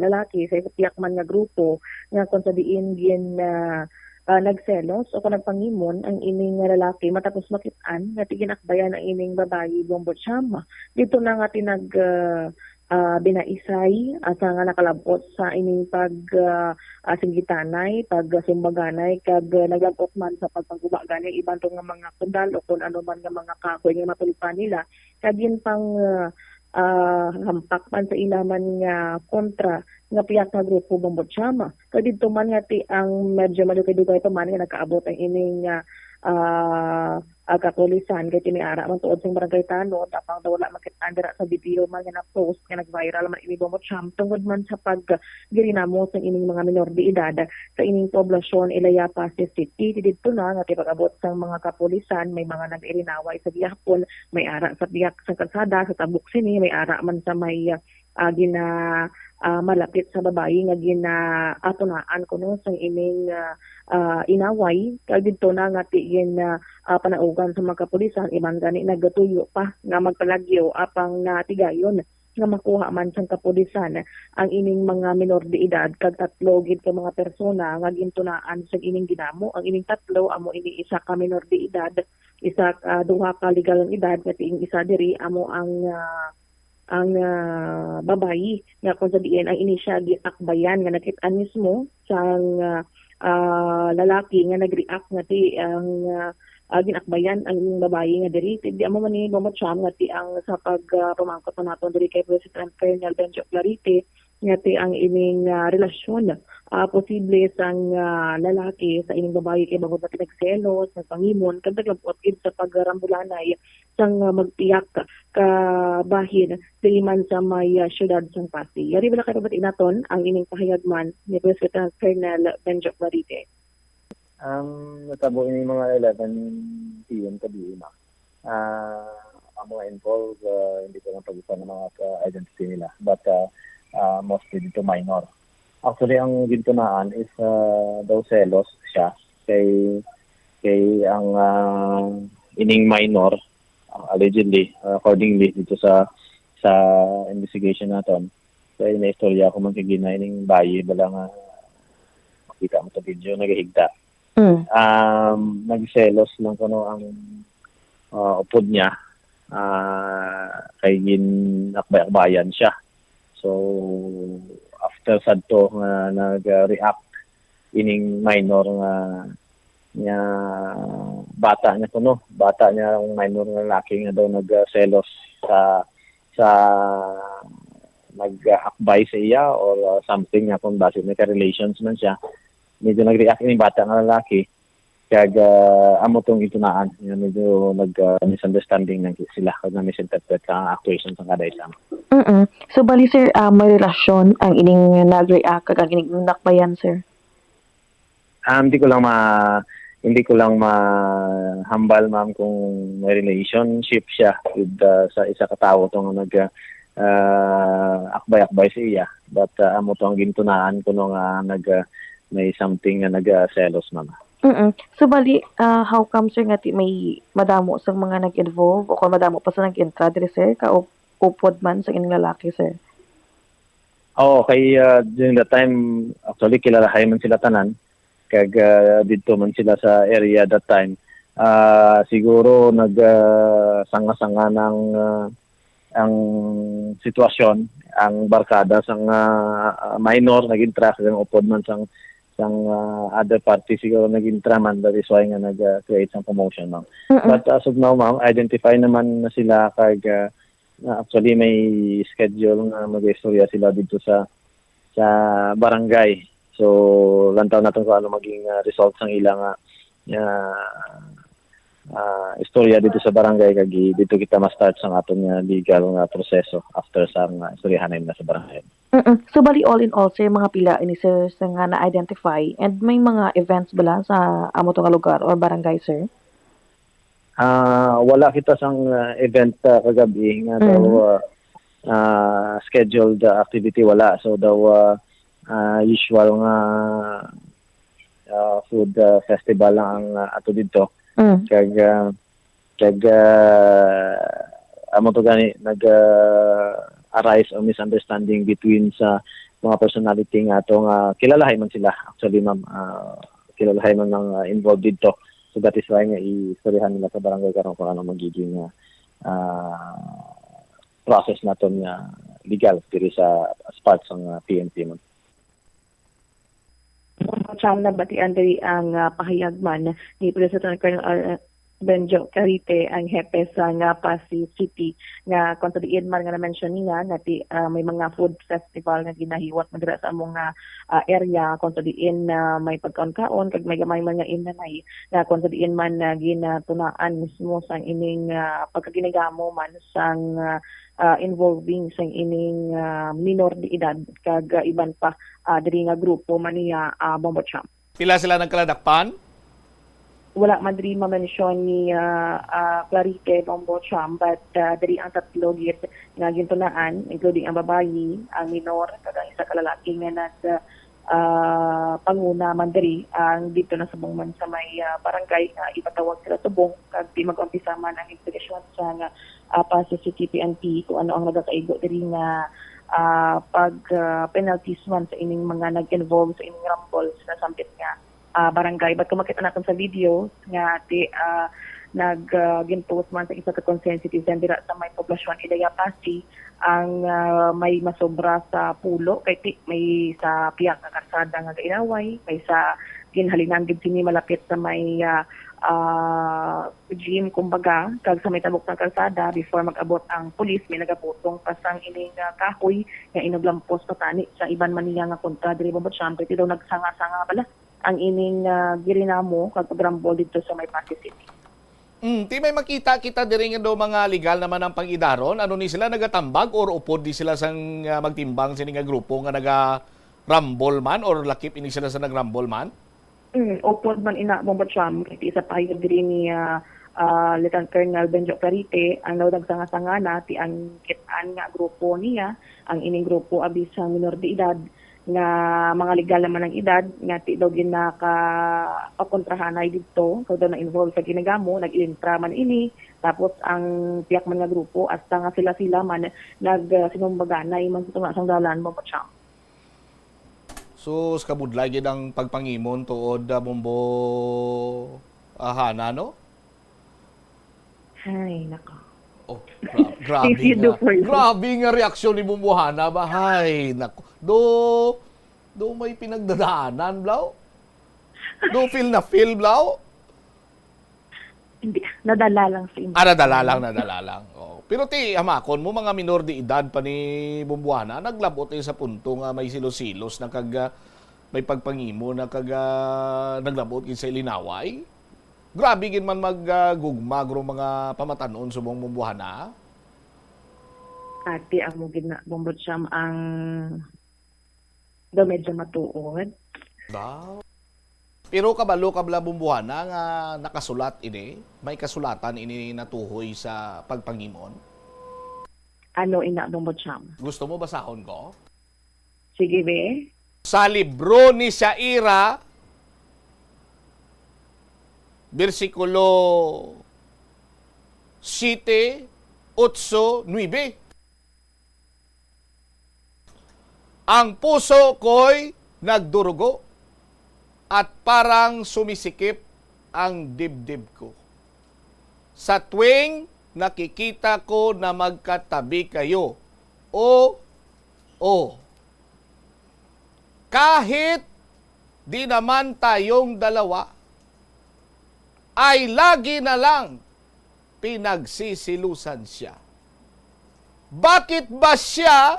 lalaki sa isa piyak man nga grupo nga kung sa diin gin, ah, ah, nagselos o kung nagpangimon ang ining nga lalaki matapos makit-an nga ti gin-akbayan ang ining babayi, Bombo Cham. Dito na nga ti nag, ah, ah, binaisay, asa nga nakalab-ot sa ining pag, ah, ah, singgitanay, pag, ah, sumbaganay, kag, ah, naglab-ot man sa pagpangguba gani iban to nga mga kundal o kung ano man nga mga kahoy nga matulpan nila, kag yun pang, ah, ah, hampak man sa ila man nga kontra nga piyak nga grupo, Bombo Cham. Kag didto man nga ti ang medyo madugay-dugay pa man nga nakaabot ang ining, ah, ah, ah, kapulisan kay ti may ara man tuod sang Barangay Tanod, apang daw wala makit-an dira sa video man nga na-post nga nag-viral man ini, Bombo Cham, tungod man sa pag girinamo sang ining mga minor de edad sa ining poblasyon Ilaya, Passi City. Ti didto na nga ti pag-abot sang mga kapulisan, may mga nag-irinaway sa gihapon, may ara sa piyak sang kalsada, sa tabok sini, may ara man sa may, ah, ah, gina, ah, malapit sa babayi nga ginaatunaan kuno sang ining, ah, ah, inaway. Kag didto na nga ti gin, ah, ah, panaugan sa mga kapulisan, iban gani nagatuyo pa nga magpalagyo apang natigayon nga makuha man sang kapulisan ang ining mga minor de edad kag tatlo gid ka mga persona nga gintunaan sang ining ginamo. Ang ining tatlo amo ini isa ka minor de edad, isa, ah, duha ka legal nga edad, nga ti ang isa diri amo ang, ah, ang, ah, babayi nga kung sa diin ang ini siya giakbayan nga nakit-an mismo sang, ah, ah, lalaki nga nag-react nga ti ang, ah, ah, ginakbayan ang ining babayi nga diri. Ti, di amo man ni Mama Cham nga ti ang sa pag, ah, pamangkot man naton diri kay President Colonel Benjo Clarite nga ti ang ining, ah, relasyon, ah, posible sang, ah, lalaki sa ining babayi kay bangod na pinagselos, nagpangimon, kag naglabot gid sa pagrambulanay sang, ah, magpiyak ka bahin diri man sa may, ah, siyudad sang Passi. Yari bala kay pabati naton ang ining pahayag man ni Police Lieutenant Colonel Benjo Clarite. Ang natabo ini mga eleven P M kabi, ma'am. Ah, ang mga involved, ah, hindi ko lang pag-isa ng mga ka-, identity nila. But, ah, ah, mostly dito minor. Actually, ang gintunaan is, ah, daw selos siya kay, kay ang, ah, ining minor, ah, allegedly, ah, accordingly dito sa, sa investigation naton. Kay naistorya ko man kay gina ining bayi, bala nga makita mo sa video, nagahigda. Mm. Um, nagselos lang kuno ang, ah, upod niya, ah, kay ginakbay-akbayan siya. So, after sadto nga nag-react ining minor nga, nga bata niya kuno, bata niya ang minor nga lalaki nga daw nagselos sa, sa nag-akbay sa iya or, uh, something nga kung basi may ka-relations man siya. Medyo nag-react ining bata nga lalaki. Kag, uh, amo tong gintunaan. Nga medyo nag, uh, misunderstanding lang sila kag na-misinterpret sa actuation sa kada isa. Mm-mm. So, bali, sir, ah, may relasyon ang ining nag-react kag ang ining nakbayan, sir? Ah, hindi ko lang ma-, hindi ko lang mahambal, ma'am, kung may relationship siya with, ah, sa isa ka tawo to nga nag, ah, akbay-akbay sa iya. But, ah, amo to ang gintunaan ko no nga nag, ah, may something nga nag, ah, selos, ma'am. Mm-mm. So, bali, ah, how come, sir, nga ti may madamo sang mga nag-involve o kung madamo pa sa nag-entra diri, sir, ka up-, upod man sa ining lalaki, sir? Oo, kay, ah, during that time, actually, kilalahay man sila tanan. Kag, ah, didto man sila sa area that time. Ah, siguro nag, ah, sanga-sanga ng, ah, ang sitwasyon, ang barkada sang, ah, minor nag-intra, kag ang upod man sang, sang, ah, other party siguro nag-intra man. That is why nga nag, ah, create sang commotion, ma'am. Mm-mm. But as of now, ma'am, identify naman na sila kag, ah, actually may schedule nga mag-istorya sila dito sa, sa barangay. So, lantaw natin kung ano maging, ah, result sang ilang, ah, ah, ah, istorya dito sa barangay, kag i-, dito kita ma-start sang aton nga legal nga proseso after sa nga istoryahanay na sa barangay. Mm-mm. So, bali, all in all, sir, mga pila ini, sir, sa nga na-identify? And may mga events bala sa amo to nga lugar or barangay, sir? Ah, wala kita sang, ah, event, ah, kagabi nga daw, Mm. ah, ah, scheduled, ah, activity, wala. So, daw, ah, ah, usual nga, ah, food, ah, festival lang ang, ah, ato didto. Mm. Kag, ah, kag, ah, amo to gani, nag, ah, arise o misunderstanding between sa mga personality nga ato nga kilalahay man sila. Actually, ma'am, ah, kilalahay man ang, ah, involved didto. So that is why nga istoryahan nila sa barangay karon kung ano magiging, ah, ah, process naton nga legal diri sa, as part sang, ah, P N P, ma'am. Siya nabatian diri ang, ah, pahayag man ni Police Lieutenant Colonel R-, Benjo Clarite, ang hepe sa nga Passi City, nga kung sa diin man nga na-mention niya nga ti, ah, may mga food festival nga ginahiwat man dira sa among, ah, ah, area, kung sa diin, ah, may pagkaon-kaon kag may gamay man nga inanay, nga kung sa diin man, ah, ginatunaan mismo sang ining, ah, pagkaginigamo man sang, ah, ah, involving sang ining, ah, minor de edad kag, ah, iban pa, ah, diri nga grupo man niya, ah, Bombo Champ. Pila sila nagkaladakpan? Wala man diri ma-mention ni, ah, ah, Clarite Bombo Champ, but, ah, diri ang tatlo gid nga gintunaan, including ang babayi, ang minor, kag ang isa ka lalaki nga nag, ah, panguna man diri, ang dito na subong man sa may, ah, barangay nga ipatawag sila subong, kag di mag-umpisa man ang investigasyon sa nga, ah, Passi City P N P kung ano ang nagakaigo diri nga, ah, pag, ah, penalties man sa ining mga nag-involve sa ining rumble sa nasambit nga, ah, barangay. But kung makita natin sa video nga ti, ah, nag, ah, ginpost man sa isa ka concerned citizen dira sa may poblasyon Ilaya Passi, ang, ah, may masobra sa pulo, kay ti-, may sa pihak nga karsada nga gainaway, may sa ginhalinan gid sini malapit sa may, ah, ah, gym, kumbaga, kag sa may tabok sang kalsada, before mag-abot ang pulis, may nagaputong pa sang ining, ah, kahoy nga inuglampos pa tani sa iban man niya nga kontra diri, Bombo Cham, kay daw nagsanga-sanga bala ang ining, ah, girinamo kag pagrambol didto sa may Passi City. Mm, ti may makita kita diri nga do mga legal naman ang pang-idaron. Ano ni sila, nagatambag or upod di sila sang, ah, magtimbang sini nga grupo nga nagarambol man or lakip ini sila sa nagrambol man? Mm, upod man ina, Bombo Cham, kay ti sa pahayag diri ni, ah, ah, Lieutenant Colonel Benjo Clarite, ang daw nagsanga-sanga na ti ang kit-an nga grupo niya, ang ining grupo abi sa minor de edad nga mga legal naman ang edad, nga ti daw ginakapakontrahanay didto, kag daw na-involve sa ginagamo, nag-intra man ini, tapos ang tiyak man nga grupo, hasta nga sila-sila man nag, ah, sinumbaganay man sa tunga sang dalan, Bombo Cham. Sus, kabudlay gid ang pagpangimon tuod, ah, Bombo, ah, Hana, no? Ay, nako. Oh, gra- grabe If you do nga. for you. Grabe nga reaksyon ni Bombo Hana ba? Ay, nako. Do, do may pinagdadaanan, blaw? Do feel na feel, blaw? Hindi, nadala lang sa imo. Ah, nadala lang, nadala lang. Oh. Pero ti, hamakon mo, mga minor de edad pa ni Bombo Hana, naglabot eh sa punto nga may silos-silos na kag, ah, may pagpangimo na kag, ah, naglabot gid sa ilinaway. Grabe gid man mag, ah, gugma guro mga pamatanon subong, Bombo Hana. Ati amo gid na, Bombo Cham, ang daw medyo matuod. Daw. Pero kabalo ka bala, Bombo Hana, nga nakasulat ini? May kasulatan ini natuhoy sa pagpangimon? Ano ina, Bombo Cham? Gusto mo basahon ko? Sige, be. Sa libro ni Shaira, bersikulo siete, otso, nuebe. Ang puso ko'y nagdurugo at parang sumisikip ang dibdib ko. Sa tuwing nakikita ko na magkatabi kayo, o, o, kahit di naman tayong dalawa, ay lagi na lang pinagsisilusan siya. Bakit ba siya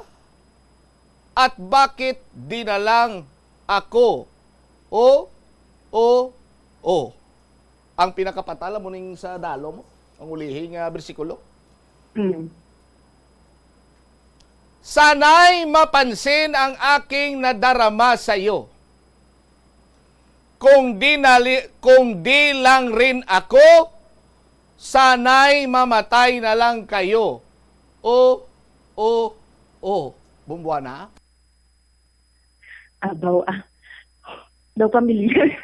at bakit di na lang ako? O, o, o. Ang pinakapatal mo ning sa dalo mo, ang ulihi nga bersikulo. Mm. Sana'y mapansin ang aking nadarama sa iyo. Kung di nali-, kung di lang rin ako, sana'y mamatay na lang kayo. O, o, o. Bombo Hana? Abaw, ah. Daw pamilyar.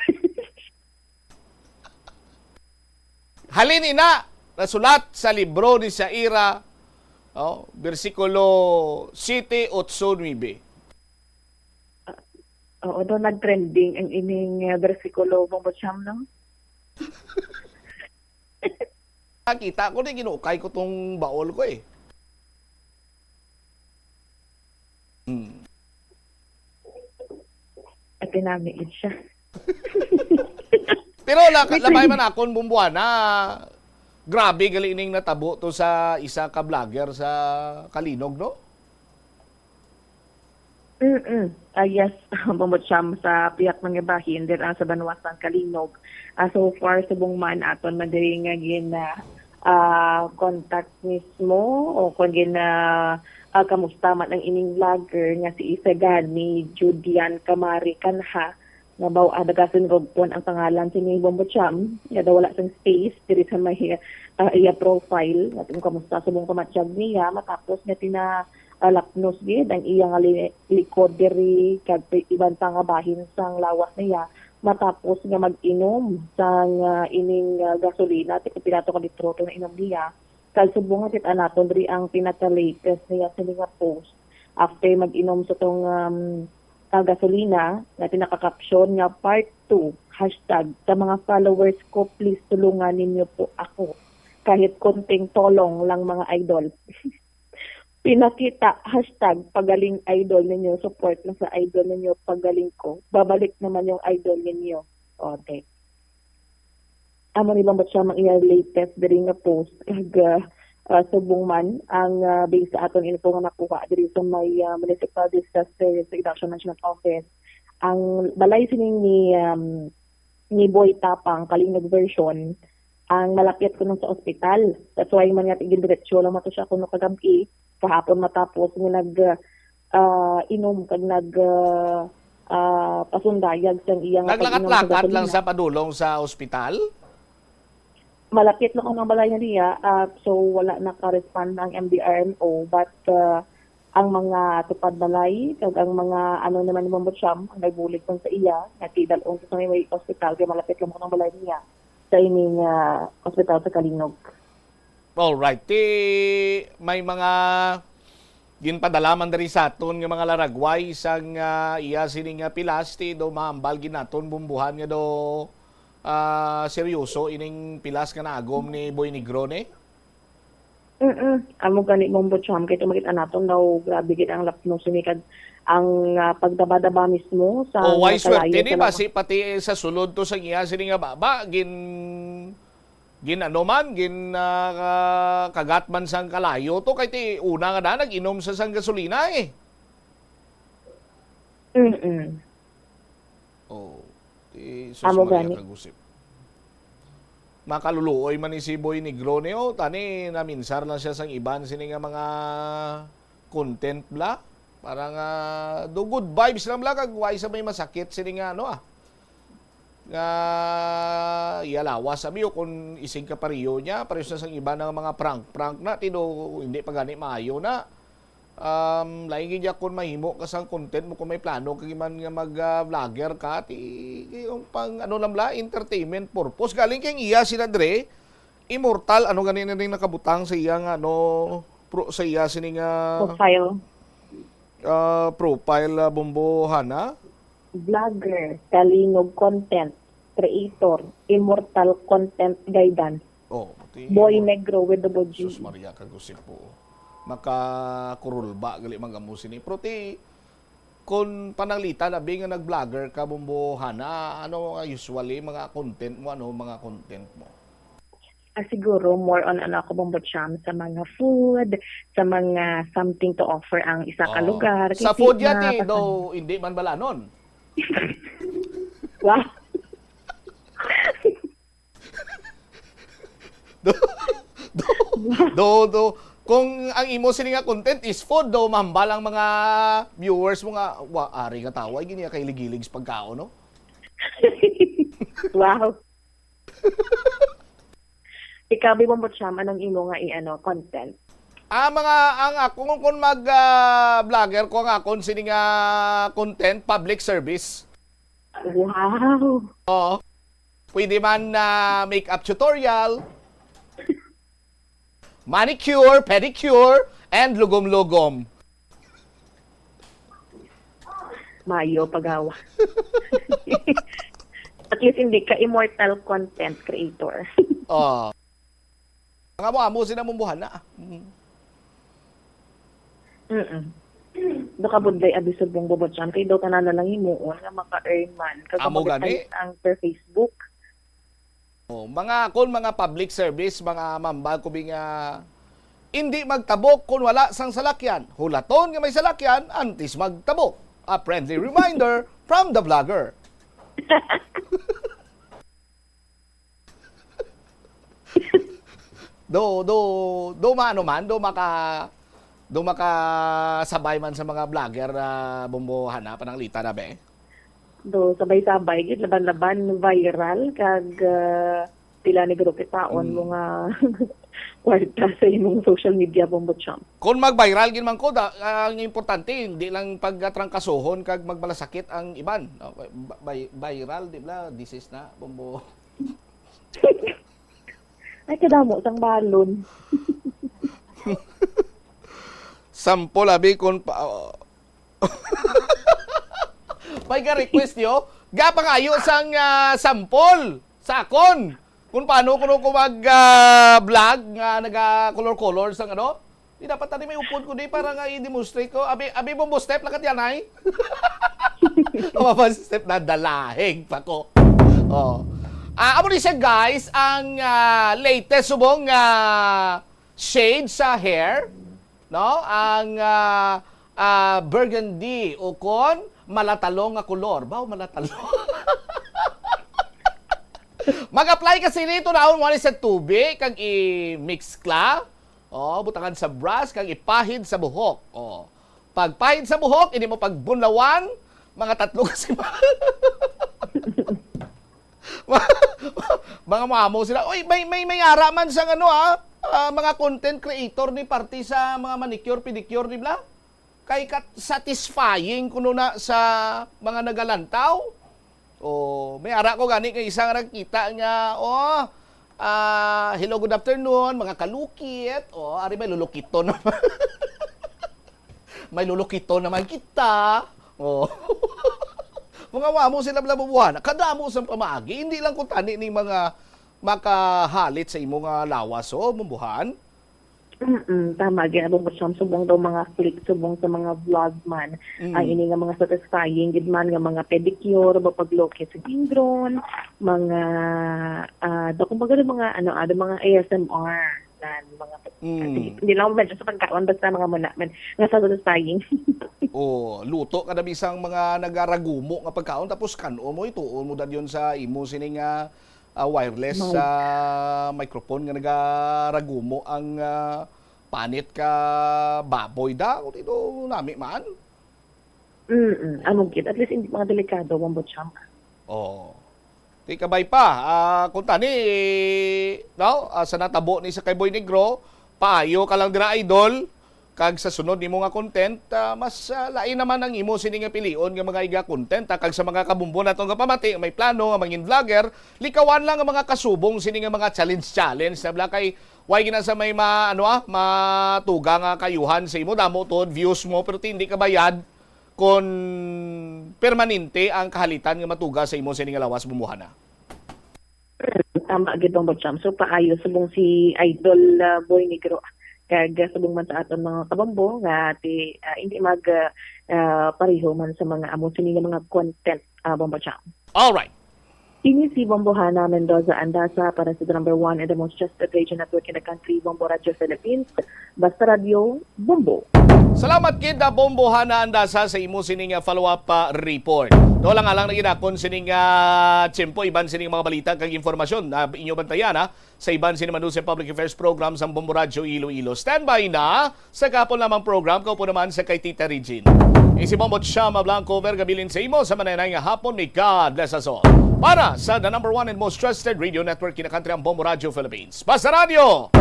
Halin ina, nasulat sa libro ni Shaira, oh, bersikulo siete, otso, nuebe. Oo, daw nag-trending ang ining, uh, bersikulo, Bombo Cham, no? Nakita ko na, ginukay ko tong baol ko eh. Hmm. Ate nami siya. Pero la, labay man akon, Bombo Hana, grabe gali ning natabo to sa isa ka vlogger sa Calinog, no? Mm-mm. Ah, yes, Bombo Cham, sa pihak man nga bahin, dira sa banwa sang Calinog. Ah, so far, subong man, aton man diri nga gin, ah, ah, contact mismo, o kung gin, ah, ah, kamusta man ang ining vlogger nga si Isagani Judian Kamari Kanha, nga baw-, ah, Dagason Rugpon ang pangalan sini, Bombo Cham, nga daw wala sang space diri sa may, ah, iya profile, nga kung kamusta subong kamatyag niya, matapos nga tina-, ah, lapnos gid ang iya nga li-, likod diri, kag pi-, iban pa nga bahin sang lawas niya, matapos nga mag-inom sang, ah, ining, ah, gasolina, ti kung pila to ka litro to na inom niya. Kag subong nga kita naton diri ang pinaka-latest niya sini nga post. After mag-inom sa tong, um, ah, gasolina, nga pinaka-caption nga part two, hashtag, "Sa mga followers ko, please tulungan ninyo po ako. Kahit konting tulong lang, mga idol." Pinakita, hashtag, "Pagaling idol ninyo, support na sa idol ninyo, pagaling ko. Babalik naman yung idol ninyo." O, te. Amo ni Bombo Cham ang iyang latest diri nga post. Kag, ah, ah, subong man ang, ah, base sa aton info nga nakuha diri sa may, ah, Municipal Disaster Risk Reduction Management Office, ang balay sining ni, um, ni Boy Tapang, Kalinog version, ang malapit kuno sa ospital. That's why man nga gindiretso lang man to siya kuno kagab-i, kahapon matapos nga nag, ah, inom kag nag, ah, ah, pasundayag sang iya nga pag-inom sa Naglakat-lakat lang gasolina. Sa padulong sa ospital? Malapit lang ang balay na niya, ah, so wala naka-respond ang M D R M O, but, ah, ang mga tupad balay kag ang mga ano naman ni Bombo Cham ang nagbulig man sa iya, nagtidal-ong sa may, may ospital kay malapit lang ang balay niya sa ining, ah, ospital sa Kalinog. Alright. Ti, may mga ginpadala man diri sa aton nga mga laragway sang, ah, iya sini nga pilas, ti do mahambal gid naton bumbuhan nga do, ah, seryoso ining pilas nga naagom ni Boy Negrone? Mm. Amo gani, Bombo Cham, kay tumakit naton daw, grabe gid ang lapnos ni kag ang, ah, pagdaba-daba mismo sa O, why mga swerte kalayo ni sa mga basi pati sa sulod to sa iya sini nga baba gin gin ano man gin, ah, kagat man sang kalayo to kay ti una nga na nag-inom sa sang gasolina eh. Mm-mm. Oh, ti sus Amo Maria gani. Kagusip. Makaluluoy man ni si Boy Negrone, oh, tani naminsar lang siya sang iban sini nga mga content bla. Para nga do good vibes lang bla kag why sa may masakit sini nga ano ah. Nga iya lawas abi o kung isig ka pariyo niya, pareho sa sang iban nga mga prank, prank na ti do hindi pa gani maayo na. Um, lain gid ya kung mahimo ka sang content mo, kung may plano ka man nga mag, ah, vlogger ka, ti, yung pang, ano lang bla, entertainment purpose. Galing kay iya sila dre, immortal, ano gani na rin nakabutang sa iya nga, ano, pro, sa iya sini nga Profile. Ah, profile, ah, Bombo Hana? Vlogger, Kalinog content creator, immortal content guidance. Oh, ti Boy Negro with double G. Sus Maria, kagusip po. Makakurulba gali man gamo sini. Pero ti, kung pananglitan abi nga nag-vlogger ka, Bombo Hana, ano nga usually mga content mo, ano mga content mo? Ah, siguro more on ano ako, Bombo Cham, sa mga food, sa mga something to offer ang isa ka Oh. lugar. Sa Kasi food yan, mga eh, pasan- though, hindi man balanon. Wow. Do, do, do, do. Kung ang imo sini nga content is food, do, mahambal ang mga viewers mo nga, wa, ari nga tawa, gini kay ligilig sa pagkaon, no? Wow. Ikaw, Bi Bombo Cham, anong imo nga i-ano, content? Ah, mga, ang ako, kung, kung mag, ah, vlogger ko, ang akon sini nga content, public service. Wow. Oo. Pwede man na makeup tutorial, manicure, pedicure, and lugom-lugom. Mayo pagawa. At least hindi ka immortal content creator. Oh. Ang amo-amo sila mumbuhan na. Mm. Mm-mm. Nakabudlay abi subong Bombo Cham kay daw tanan na lang himuon nga maka-earn man. Kag Amo gani? Ang per Facebook. Oh, mga kon mga public service, mga mambal ko bi nga hindi magtabok kon wala sang salakyan. Hulaton nga may salakyan antes magtabok. A friendly reminder from the vlogger. Do, do, do maano man, do maka, do makasabay man sa mga vlogger na bumbuhan na pananglita na, be? Do, sabay-sabay, gid, laban-laban, viral, kag, ah, pila ni grupo taon Mm. mo nga kwarta sa imong social media, Bombo Cham. Kung mag-viral gid man ko, da, ang importante, hindi lang pagtrangkasohon kag magbalasakit ang iban. No? Ba-, bi-, viral, di ba? Disease na, Bombo. Ay, kadamo sang balon. Sample, abi, kung pa, oh. May ka-request yo? Ga pangayo sang, ah, sample sa akon. Kung paano kuno ko mag, ah, vlog nga naga-color-color sang ano? Di dapat tani may upod ko di para nga i-demonstrate ko. Abi, abi, Bombo Step, lakat yan, ay. Mama Step, nadalahig pa ko. Oh. Ah, amo ni siya, guys, ang, ah, latest subong nga shade sa hair, no? Ang, ah, ah, burgundy o kon malatalong nga kolor. Baw, malatalong. Mag-apply ka sini, tunahon mo ni sa tubig, kag i-mix ka. Oh, butangan sa brush, kag ipahid sa buhok. Oh. Pagpahid sa buhok, ini mo pagbunlawan, mga tatlo ka semana. Mga mamo sila. Oy, may, may, may ara man sang ano, ah, ah, mga content creator ni parte sa mga manicure, pedicure, di ba? Kay kat-, satisfying kuno na sa mga nagalantaw. Oh, may ara ko gani kay isa nga nagkita nga, oh, ah, "Hello, good afternoon, mga kalukit." Oh, ari may lulukiton naman. May lulukiton naman kita. Oh. Mga wamo sila, bla, bubuhan. Kadamo sang pamaagi, hindi lang kung tani ni mga makahalit sa imo nga lawas, oh, bumbuhan. Mm, tama gyud, Bong Bocham, subong daw mga click, subong sa mga vlog man. Mm. Ang ini nga mga satisfying gid man nga mga pedicure, ba, paglukit sa ingron, mga, ah, daw, kumbaga, mga, ano, ah, mga A S M R, nan, mga, Mm. Sige, hindi lang medyo sa pagkaon, basta mga muna, man, nga satisfying. Oh, luto ka na bisang mga nagaragumo nga pagkaon, tapos kan-o mo, ituon mo dayon sa imo sini nga ah, wireless Mic. sa microphone nga nagaragumo ang, ah, panit ka baboy da, kung ito nami man. Mm-mm. Amo gid. At least, hindi mga delikado, Wombo Champ. Oo. Di kabay pa. Ah, kung tani, no? Ah, sa natabo ni sa kay Boy Negro, paayo ka lang dira, idol. Kag sa sunod nimo nga content, ah, mas, ah, lain naman ang imo sini nga pilion nga mga iga content, ah. Kag sa mga kabumbo nato nga pamati nga may plano nga mangin vlogger, likawan lang ang mga kasubong sini nga mga challenge-challenge na bla kay way gina sa may ma-, ano, ah, matuga nga kayuhan sa imo, damo tuod views mo pero ti hindi ka bayad kon permanente ang kahalitan nga matuga sa imo sini nga lawas, bumbuhana. Tama gid, Bong Bocham. So, paayo subong si Idol, ah, Boy Negro. Kag, ah, subong man sa aton mga kabombo nga ti, ah, hindi mag, ah, ah, pareho man sa mga amo sini nga mga content, ah, Bong Bocham. Alright. Ini si Bombo Hana Mendoza Andaza para sa the number one and the most trusted radio network in the country, Bombo Radio Philippines. Basta Radio, Bombo. Salamat gid, ah, Bombo Hana Andasa, sa imo sining, ah, follow-up, ah, report. Daw lang alang na ginakon sining, ah, tiyempo, iban sining mga balita kag impormasyon na inyo bantayan, ha, sa iban sining Manus and Public Affairs Program sang Bombo Radyo Iloilo. Standby na sa kahapon lamang program, kaupo naman sa kay Tita Regine. Isi Bombo Chama Blanco, Verga Bilin sa imo sa mananay nga hapon. May God bless us all. Para sa the number one and most trusted radio network in the country, ang Bombo Radyo Philippines. Basta Radyo,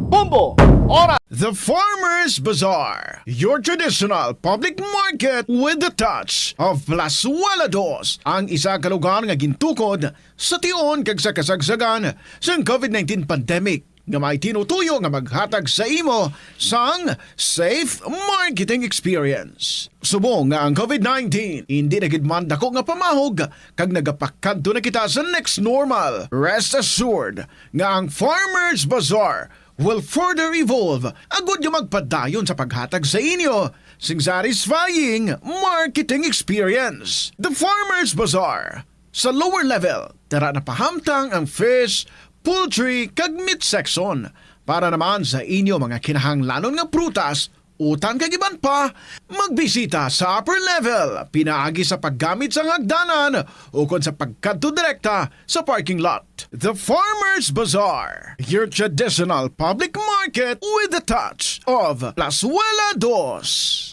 Bombo, Oras. The Farmers Bazaar, your traditional public market with the touch of Plazuela Dos, ang isa ka lugar nga gintukod sa tion kag sa kasagsagan sang covid nineteen pandemic, nga may tinutuyo nga maghatag sa imo sang safe marketing experience. Subong nga ang covid nineteen hindi na gid man dako nga pamahog kag nagapakadto na kita sa next normal, rest assured nga ang Farmers Bazaar will further evolve agud nga magpadayon sa paghatag sa inyo sing satisfying marketing experience. The Farmers Bazaar, sa lower level, tara na pahamtang ang fish, poultry, kag meat section. Para naman sa inyo mga kinahanglanon nga prutas, utan kag iban pa, magbisita sa upper level, pinaagi sa paggamit sang hagdanan ukon sa pagkadto direkta sa parking lot. The Farmers Bazaar, your traditional public market with the touch of Plazuela Dos.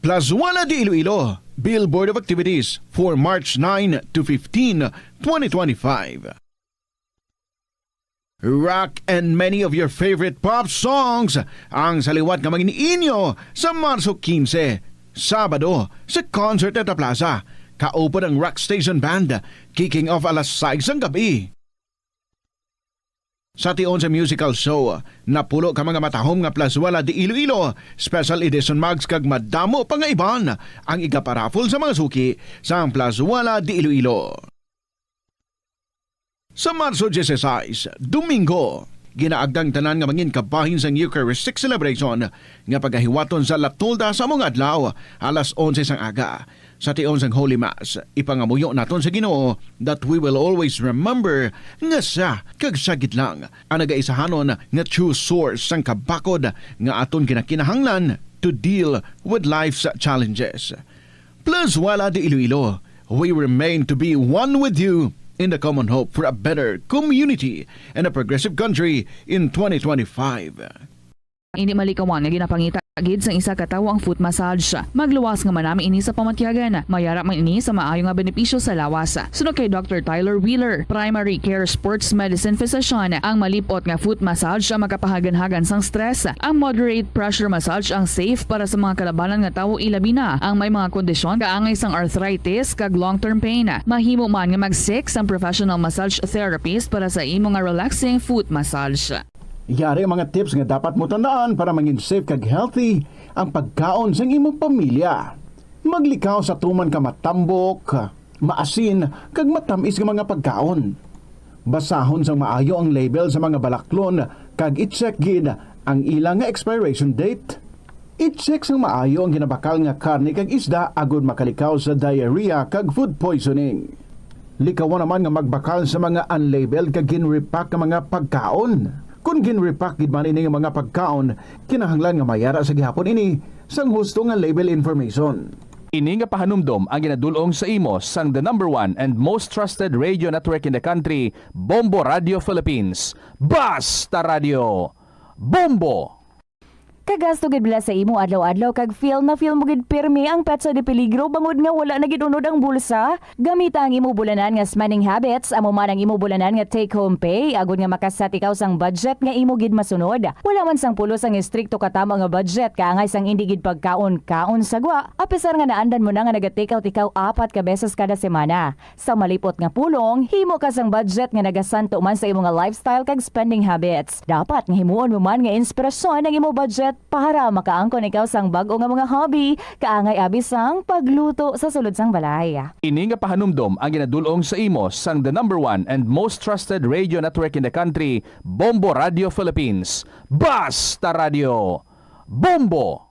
Plazuela de Iloilo, Billboard of Activities for March nine to fifteen, twenty twenty-five. Rock and many of your favorite pop songs ang sa liwat nga mangin-inyo sa Marso quince, Sabado, sa Concert at the Plaza. Kaupod ang Rock Station Band, kicking off alas sais sang gab-i. Sa tion sa musical show, napulo ka mga matahom nga Plazuela de Iloilo Special Edition mugs kag madamo pa nga iban ang igaparaffle sa mga suki sang Plazuela de Iloilo. Sa Marso dieciséis, Domingo, ginaagdang tanan nga mangin kabahin sang Eucharistic celebration nga pagahiwaton sa La Tolda sa amo nga adlaw, alas onse sang aga. Sa tion sang Holy Mass, ipangamuyo naton sa Ginoo that we will always remember nga siya kag siya gid lang ang nagaisahanon nga true source sang kabakod nga aton ginakinahanglan to deal with life's challenges. Plus, wala di Iloilo, we remain to be one with you in the common hope for a better community and a progressive country in twenty twenty-five. Indi malikawan nga ginapangita gid sang isa ka tawo ang foot massage. Magluwas nga manami ini sa pamatyagan. Mayara man ini sa maayo nga benepisyo sa lawas. Suno kay Doctor Tyler Wheeler, primary care sports medicine physician, ang malip-ot nga foot massage ang makapahaganhagan sang stress. Ang moderate pressure massage ang safe para sa mga kalabanan nga tawo, ilabi na ang may mga kondisyon kaangay sang arthritis kag long-term pain. Mahimo man nga mag-seek sang professional massage therapist para sa imo nga relaxing foot massage. Yari ang mga tips nga dapat mo tandaan para mangin safe kag healthy ang pagkaon sang imong pamilya. Maglikaw sa tuman ka matambok, maasin, kag matamis nga mga pagkaon. Basahon sang maayo ang label sa mga balaklon kag i-check gid ang ila nga expiration date. I-check sang maayo ang ginabakal nga karne kag isda agod makalikaw sa diarrhea kag food poisoning. Likawan naman nga magbakal sa mga unlabeled kag ginrepack nga mga pagkaon. Kon ginrepack gid man ini nga mga pagkaon, kinahanglan nga mayara sa gihapon ini sang husto nga label information. Ini nga pahanumdom ang ginadul-ong sa imo sang the number one and most trusted radio network in the country, Bombo Radio Philippines. Basta Radio! Bombo! Kagasto gid bala sa imo adlaw-adlaw kag feel na feel mo gid pirmi ang petsa de peligro bangod nga wala na gid unod ang bulsa? Gamita ang imo bulanan nga spending habits, amo man ang imo bulanan nga take-home pay, agod nga makaset ikaw sang budget nga imo gid masunod. Wala man sang pulos ang estrikto katama nga budget, kaangay sang indi gid pagkaon-kaon sa gwa, apisar nga naandan mo na nga naga-take out ikaw apat ka beses kada semana. Sa malipot nga pulong, himo ka sang budget nga nagasanto man sa imo nga lifestyle kag spending habits. Dapat nga himuon mo man nga inspirasyon ang imo budget para makaangkon ikaw sang bag-o nga mga hobby, kaangay abi sang pagluto sa sulod sang balay. Ini nga pahanumdom ang ginadul-ong sa imo sang the number one and most trusted radio network in the country, Bombo Radio Philippines. Basta Radio! Bombo!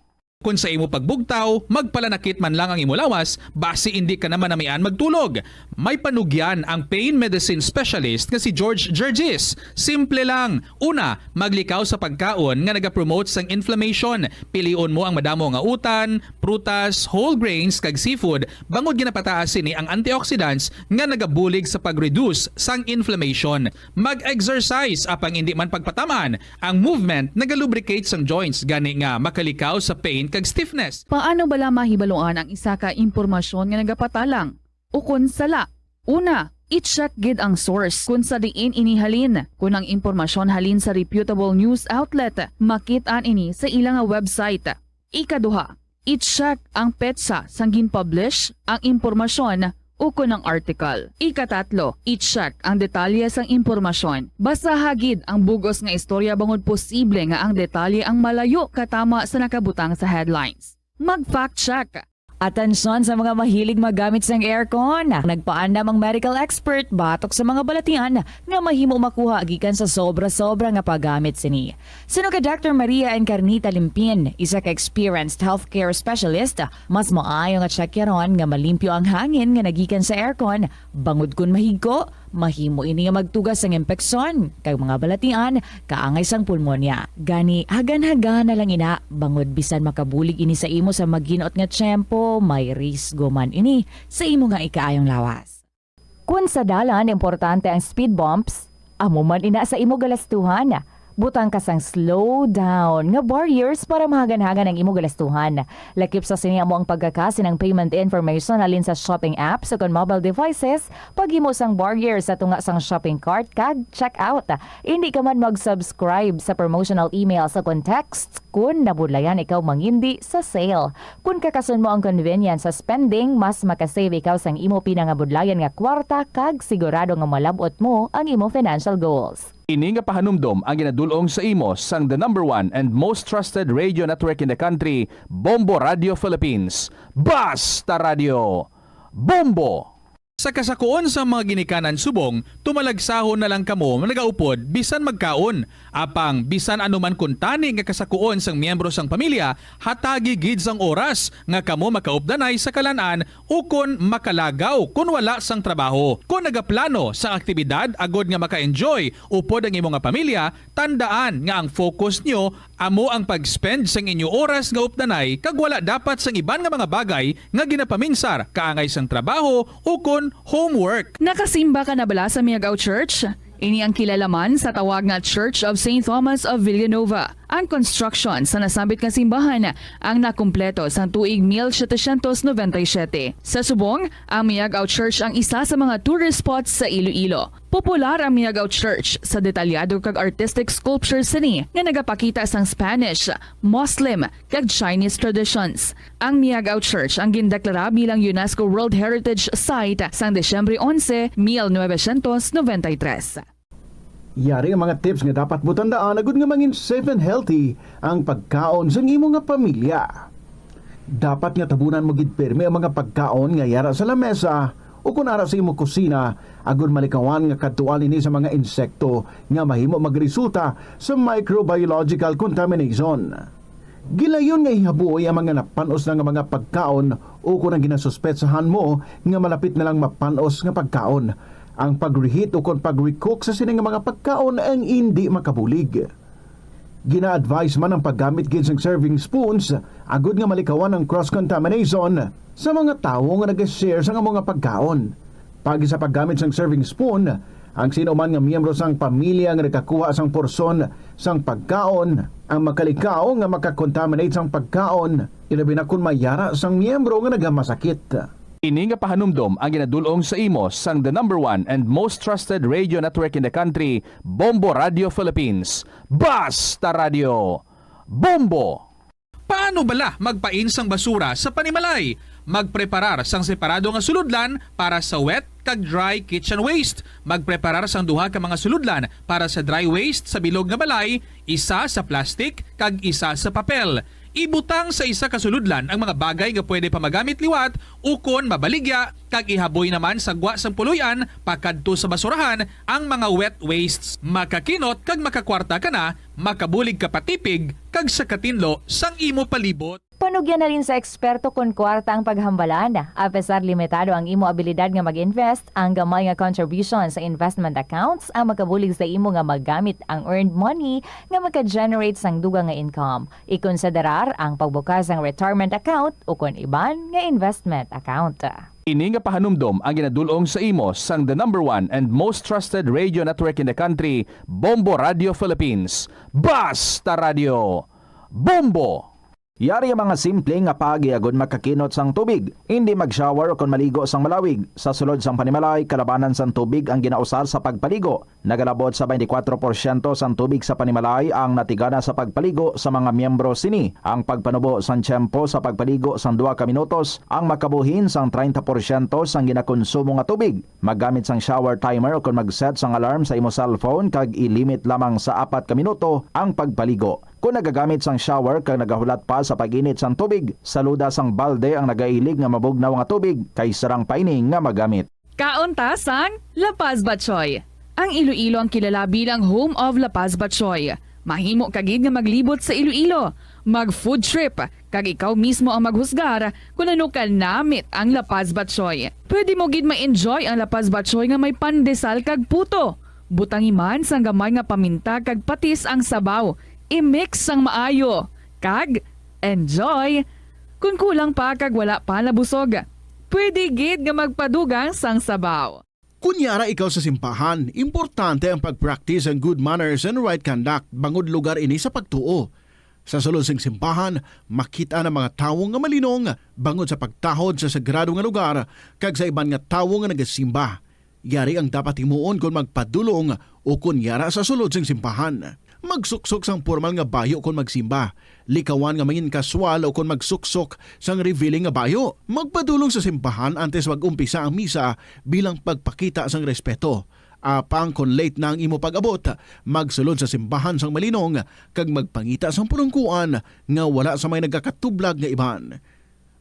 Kon sa imo pagbugtaw, magpalanakit man lang ang imo lawas, basi indi ka na manamian magtulog. May panugyan ang pain medicine specialist nga si George Gergis. Simple lang. Una, maglikaw sa pagkaon nga nagapromote sang inflammation. Pilion mo ang madamo nga utan, prutas, whole grains, kag seafood, bangod ginapataas sini ang antioxidants nga nagabulig sa pag-reduce sang inflammation. Mag-exercise, apang indi man pagpataman. Ang movement nagalubricate sang joints, gani nga makalikaw sa pain kag stiffness. Paano bala mahibaluan ang isa ka impormasyon nga nagapatalang ukon sala? Una, i-check gid ang source kon sa diin ini halin. Kon ang impormasyon halin sa reputable news outlet, makit-an ini sa ila nga website. Ikaduha, i-check ang petsa sang gin-publish ang impormasyon ukon ang article. Ikatatlo, i-check ang detalye sang impormasyon. Basaha gid ang bug-os nga istorya bangod posible nga ang detalye ang malayo katama sa nakabutang sa headlines. Mag-fact check. Atensyon sa mga mahilig maggamit sang aircon. Nagpaandam ang medical expert batok sa mga balatian nga mahimo makuha gikan sa sobra-sobra nga paggamit sini. Suno kay Doctor Maria Encarnita Limpin, isa ka experienced healthcare specialist, mas maayo nga tsakyaron nga malimpyo ang hangin nga nagikan sa aircon, bangod kon mahigko, mahimo ini nga magtugas sang impeksyon kag mga balatian kaangay sang pulmonya. Gani, hagan-hagan na lang ina, bangod bisan makabulig ini sa imo sa maginot nga tiyempo, may risgo man ini sa imo nga ikaayong lawas. Kon sa dalan importante ang speed bumps, amo man ina sa imo galastuhan. Butang ka sang slow down nga barriers para mahaganhagan ang imo galastuhan. Lakip sa sini amo ang pagkaka sining payment information halin sa shopping apps ukon mobile devices, paghimo sang barriers sa tunga sang shopping cart kag checkout. Indi ka man mag-subscribe sa promotional emails ukon texts kon nabudlayan ikaw mangindi sa sale. Kon kakason mo ang convenience sa spending, mas makasave ikaw sang imo pinangabudlayan nga kwarta kag sigurado nga malab-ot mo ang imo financial goals. Ini nga pahanumdom ang ginadul-ong sa imo sang the number one and most trusted radio network in the country, Bombo Radio Philippines. Basta Radio! Bombo! Sa kasakuon sang mga ginikanan subong, tumalagsahon na lang kamo nagaupod bisan magkaon. Apang bisan ano man kuntani nga kasakuon sang miyembro sang pamilya, hatagi gid sang oras nga kamo makaupdanay sa kalan-an ukon makalagaw kon wala sang trabaho. Kon nagaplano sang aktibidad agod nga maka-enjoy upod ang imo nga pamilya, tandaan nga ang focus nyo amo ang pag-spend sang inyo oras nga updanay kag wala dapat sang iban nga mga bagay nga ginapaminsar kaangay sang trabaho ukon homework. Nakasimba ka na bala sa Miagao Church? Ini ang kilala man sa tawag nga Church of Saint Thomas of Villanova. Ang construction sa nasambit nga simbahan ang nakumpleto sang tuig mil setecientos noventa y siete. Sa subong, ang Miagao Church ang isa sa mga tourist spots sa Iloilo. Popular ang Miagao Church sa detalyado kag artistic sculptures sini nga nagapakita sang Spanish, Muslim, kag Chinese traditions. Ang Miagao Church ang gindeklara bilang UNESCO World Heritage Site sang Disyembre onse, mil novecientos noventa y tres. Yari ang mga tips nga dapat mo tandaan agud nga mangin safe and healthy ang pagkaon sang imo nga pamilya. Dapat nga tabunan mo gid pirmi ang mga pagkaon nga yara sa lamesa o kon ara sa imo kusina, agud malikawan nga kadtuan ini sa mga insekto nga mahimo magresulta sa microbiological contamination. Gilayon nga ihaboy ang mga napan-os na nga mga pagkaon o kon ang ginasuspetsahan mo nga malapit na lang mapan-os nga pagkaon. Ang pag-reheat o kon pag-recook sa sini nga mga pagkaon ang indi makabulig. Gina-advise man ang paggamit gid sang serving spoons agud nga malikawan ang cross-contamination sa mga tawo nga nag-share sang amo nga pagkaon. Paagi sa paggamit sang serving spoon, ang sino man nga miyembro sang pamilya nga nagkakuha sang porsyon sang pagkaon ang makalikaw nga makakontaminate sang pagkaon, ilabi na kon mayara sang miyembro nga nagamasakit. Ini nga pahanumdom ang ginadul-ong sa imo sang the number one and most trusted radio network in the country, Bombo Radio Philippines. Basta Radio Bombo! Paano bala magpain sang basura sa panimalay? Magpreparar sang separado nga sulodlan para sa wet kag dry kitchen waste. Magpreparar sang duha ka mga sulodlan para sa dry waste sa bilog nga balay, isa sa plastic kag isa sa papel. Ibutang sa isa ka sulodlan ang mga bagay nga pwede pa magamit liwat ukon mabaligya, kag ihaboy naman sa gwa sang puloy-an pakadto sa basurahan ang mga wet wastes. Makakinot kag makakwarta ka na, makabulig ka pa tipig kag sa katinlo sang imo palibot. Panugyan halin sa eksperto kon kwarta ang paghambalan. Apesar limitado ang imo abilidad nga mag-invest, ang gamay nga contribution sa investment accounts ang makabulig sa imo nga magamit ang earned money nga maka-generate sang dugang nga income. Ikonsiderar ang pagbukas sang retirement account ukon iban nga investment account. Ini nga pahanumdom ang ginadul-ong sa imo sang the number one and most trusted radio network in the country, Bombo Radio Philippines. Basta Radio Bombo! Yari ang mga simple nga paagi agud makakinot sang tubig. Indi mag-shower ukon maligo sang malawig. Sa sulod sang panimalay, kalabanan sang tubig ang ginausar sa pagpaligo. Nagalabot sa twenty-four porsyento sang tubig sa panimalay ang natigana sa pagpaligo sa mga miyembro sini. Ang pagpanubo sang tiyempo sa pagpaligo sang duha ka minutos ang makabuhin sang treinta porsyento sang ginakonsumo nga tubig. Maggamit sang shower timer ukon mag-set sang alarm sa imo cellphone kag i-limit lamang sa apat ka minuto ang pagpaligo. Kon nagagamit sang shower kag nagahulat pa sa pag-init sang tubig, saluda sang balde ang nagailig nga mabugnaw nga tubig kay sarang pa ini nga magamit. Kaon ta sang La Paz Batchoy. Ang Iloilo ang kilala bilang home of La Paz Batchoy. Mahimo ka gid nga maglibot sa Iloilo, mag-food trip, kag ikaw mismo ang maghusgar kon ano ka namit ang La Paz Batchoy. Pwede mo gid ma-enjoy ang La Paz Batchoy nga may pandesal kag puto. Butangi man sang gamay nga paminta kag patis ang sabaw. I-mix sang maayo. Kag enjoy! Kon kulang pa kag wala pa nabusog, pwede gid nga magpadugang sang sabaw. Kon yara ikaw sa simbahan, importante ang pag-practice ang good manners and right conduct, bangod lugar ini sa pagtuo. Sa sulod sing simbahan, makit-an ang mga tawo nga malinong bangod sa pagtahod sa sagrado nga lugar kag sa iban nga tawo nga nagasimba. Yari ang dapat himuon kon magpadulong o kon yara sa sulod sing simbahan. Magsuksok sang pormal nga bayo kon magsimba. Likawan nga mangin kaswal o kon magsuksok sang revealing nga bayo. Magpadulong sa simbahan antes mag-umpisa ang misa bilang pagpakita sang respeto. Apang kon late na ang imo pag-abot, magsulod sa simbahan sang malinong kag magpangita sang pulungkuan nga wala sa may nagakatublag nga iban.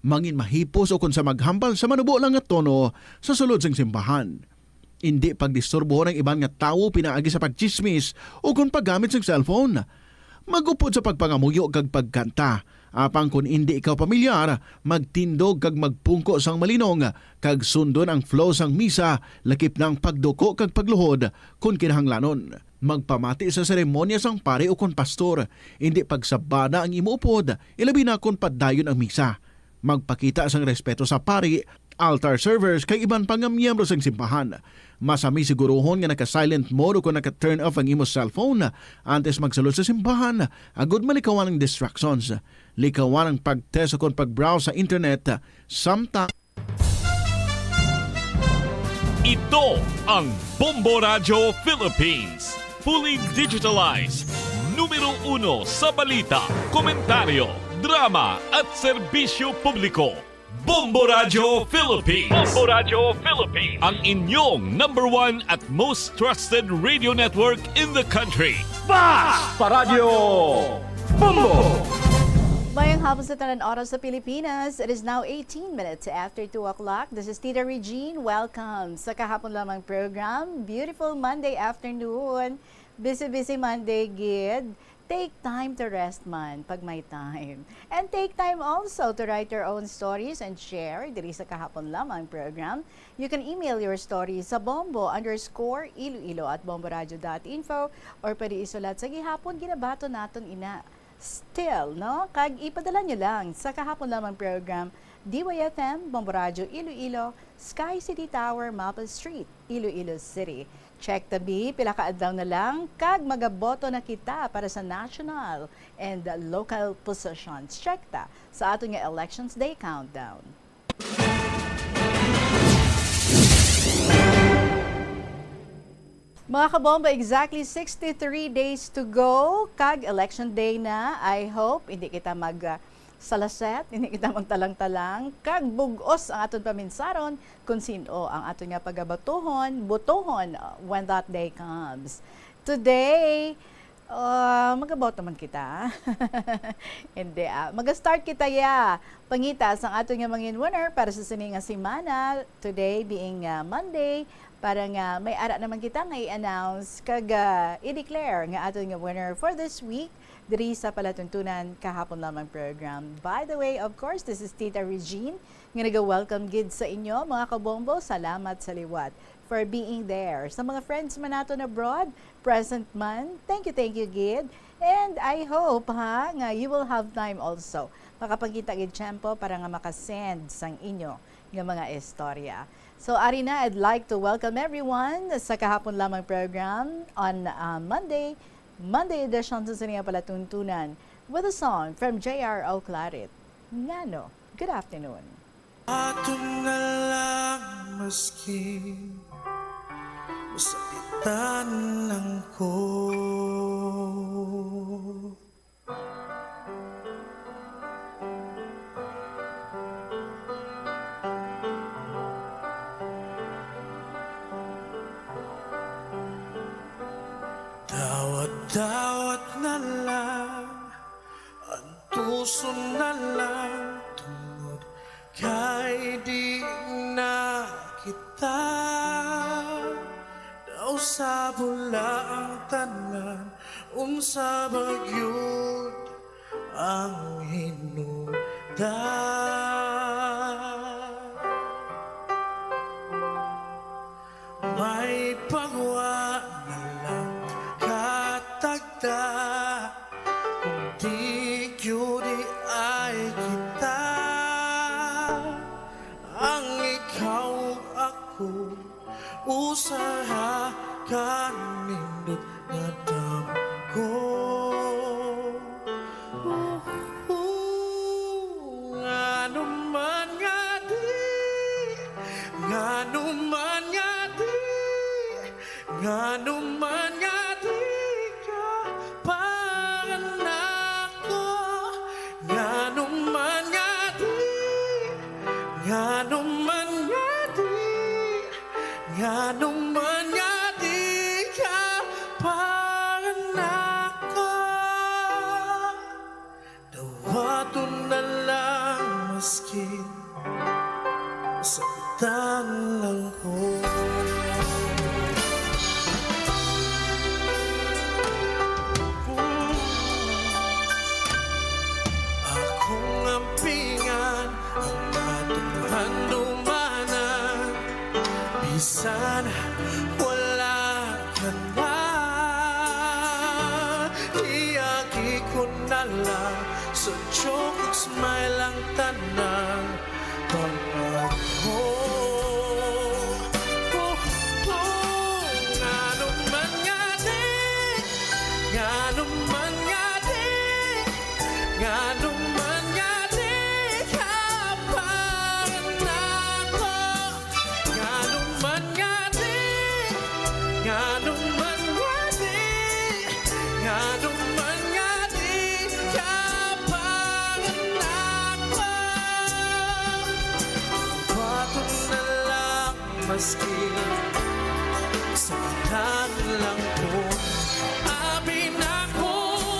Mangin mahipos o kon sa maghambal sa manubo lang nga tono sa sulod sang simbahan. Indi pagdisturbohon ang iban nga tawo pinaagi sa pagtsismis o kon paggamit sang cellphone. Mag-upod sa pagpangamuyo kag pagkanta. Apang kon indi ikaw pamilyar, magtindog kag magpungko sang malinong kag sundon ang flow sang misa, lakip na ang pagduko kag pagluhod kon kinahanglanon. Magpamati sa seremonya sang pari ukon pastor. Indi pagsabana ang imo upod, ilabi na kon padayon ang misa. Magpakita sang respeto sa pari, altar servers, kag iban pa nga miyembro sang simbahan. Masami siguruhon nga naka-silent mode o kon naka-turn off ang imo cellphone antes magsulod sa simbahan, agud malikawan ang distractions. Likawan ang pag-test o kon pag-browse sa internet, samtang Ito ang Bombo Radyo Philippines. Fully digitalized. Numero uno sa balita, komentaryo, drama, at serbisyo publiko. Bombo Radyo Philippines. Bombo Radyo Philippines. Ang inyong number one at most trusted radio network in the country. Bas Paradyo Bombo! Mayong hapon sa tanan oras sa Pilipinas. It is now eighteen minutes after two o'clock. This is Tita Regine. Welcome sa kahapon lamang program. Beautiful Monday afternoon. Busy, busy Monday, gid. Take time to rest man pag may time. And take time also to write your own stories and share diri sa kahapon lamang program. You can email your stories sa bombo underscore iloilo at bomboradio dot info or pwede isulat sa gihapon, ginabaton naton ina. Still, no? Kag ipadala nyo lang sa kahapon lamang program, D Y F M, Bombo Radyo Iloilo, Sky City Tower, Maple Street, Iloilo City. Check ta bi, pila ka adlaw na lang, kag magaboto na kita para sa national and local positions. Check ta sa aton nga Elections Day Countdown. Mga kabombo, exactly sixty-three days to go, kag election day na. I hope hindi kita mag, ah, salaset, hindi kita magtalang-talang, kag bug-os ang aton paminsaron kung sin-o ang aton nga pagabatuhon, botohon, uh, when that day comes. Today, uh, magaboto man kita. Hindi, ah. Mag-start kita, ya. Pangita sang aton nga mangin winner para sa sini nga semana. Today being, uh, Monday, para nga may ara naman kita nga i-announce kag, ah, i-declare nga aton nga winner for this week diri sa Palatuntunan Kahapon Lamang program. By the way, of course, this is Tita Regine nga naga-welcome gid sa inyo, mga kabombo. Salamat sa liwat for being there. Sa mga friends man naton abroad, present man, thank you, thank you gid. And I hope, ha, nga you will have time also makapagkita gid tiyempo para nga makasend sang inyo nga mga istorya. So, ari na, I'd like to welcome everyone sa kahapon lamang program on, uh, Monday, Monday edition sa Sininga Palatuntunan with a song from J R Oclarit. Ngano? Good afternoon. Ato na lang maski masakitan lang ko. Dawat-dawat na lang, antuson na lang, tungod kay di na kita daw sa bula ang tanan. Unsa ba gyud ang hinungdan? May pagwa na lang katagda, kung di gyud ay kita, ang ikaw ug ako. Usa ra ka nindot nga damgo. Ngano man nga di, ngano man nga di, ngano man nga di ka panganako, ngano man nga di, ngano man nga di. Ngano man nga di ka panganako? Dawaton na lang maski Tan lang ko. Akong ampingan ang atong handumanan, bisan wala ka na. Iagi ko na lang sa joke ug smile ang tanan. Pangako. Oh, oh, ngano man nga di, ngano man nga di, ngano man nga di ka pangako. Ngano man nga di, ngano man nga di, ngano man nga di ka pangako. Bato na lang maski sa lang ko. Abi na ko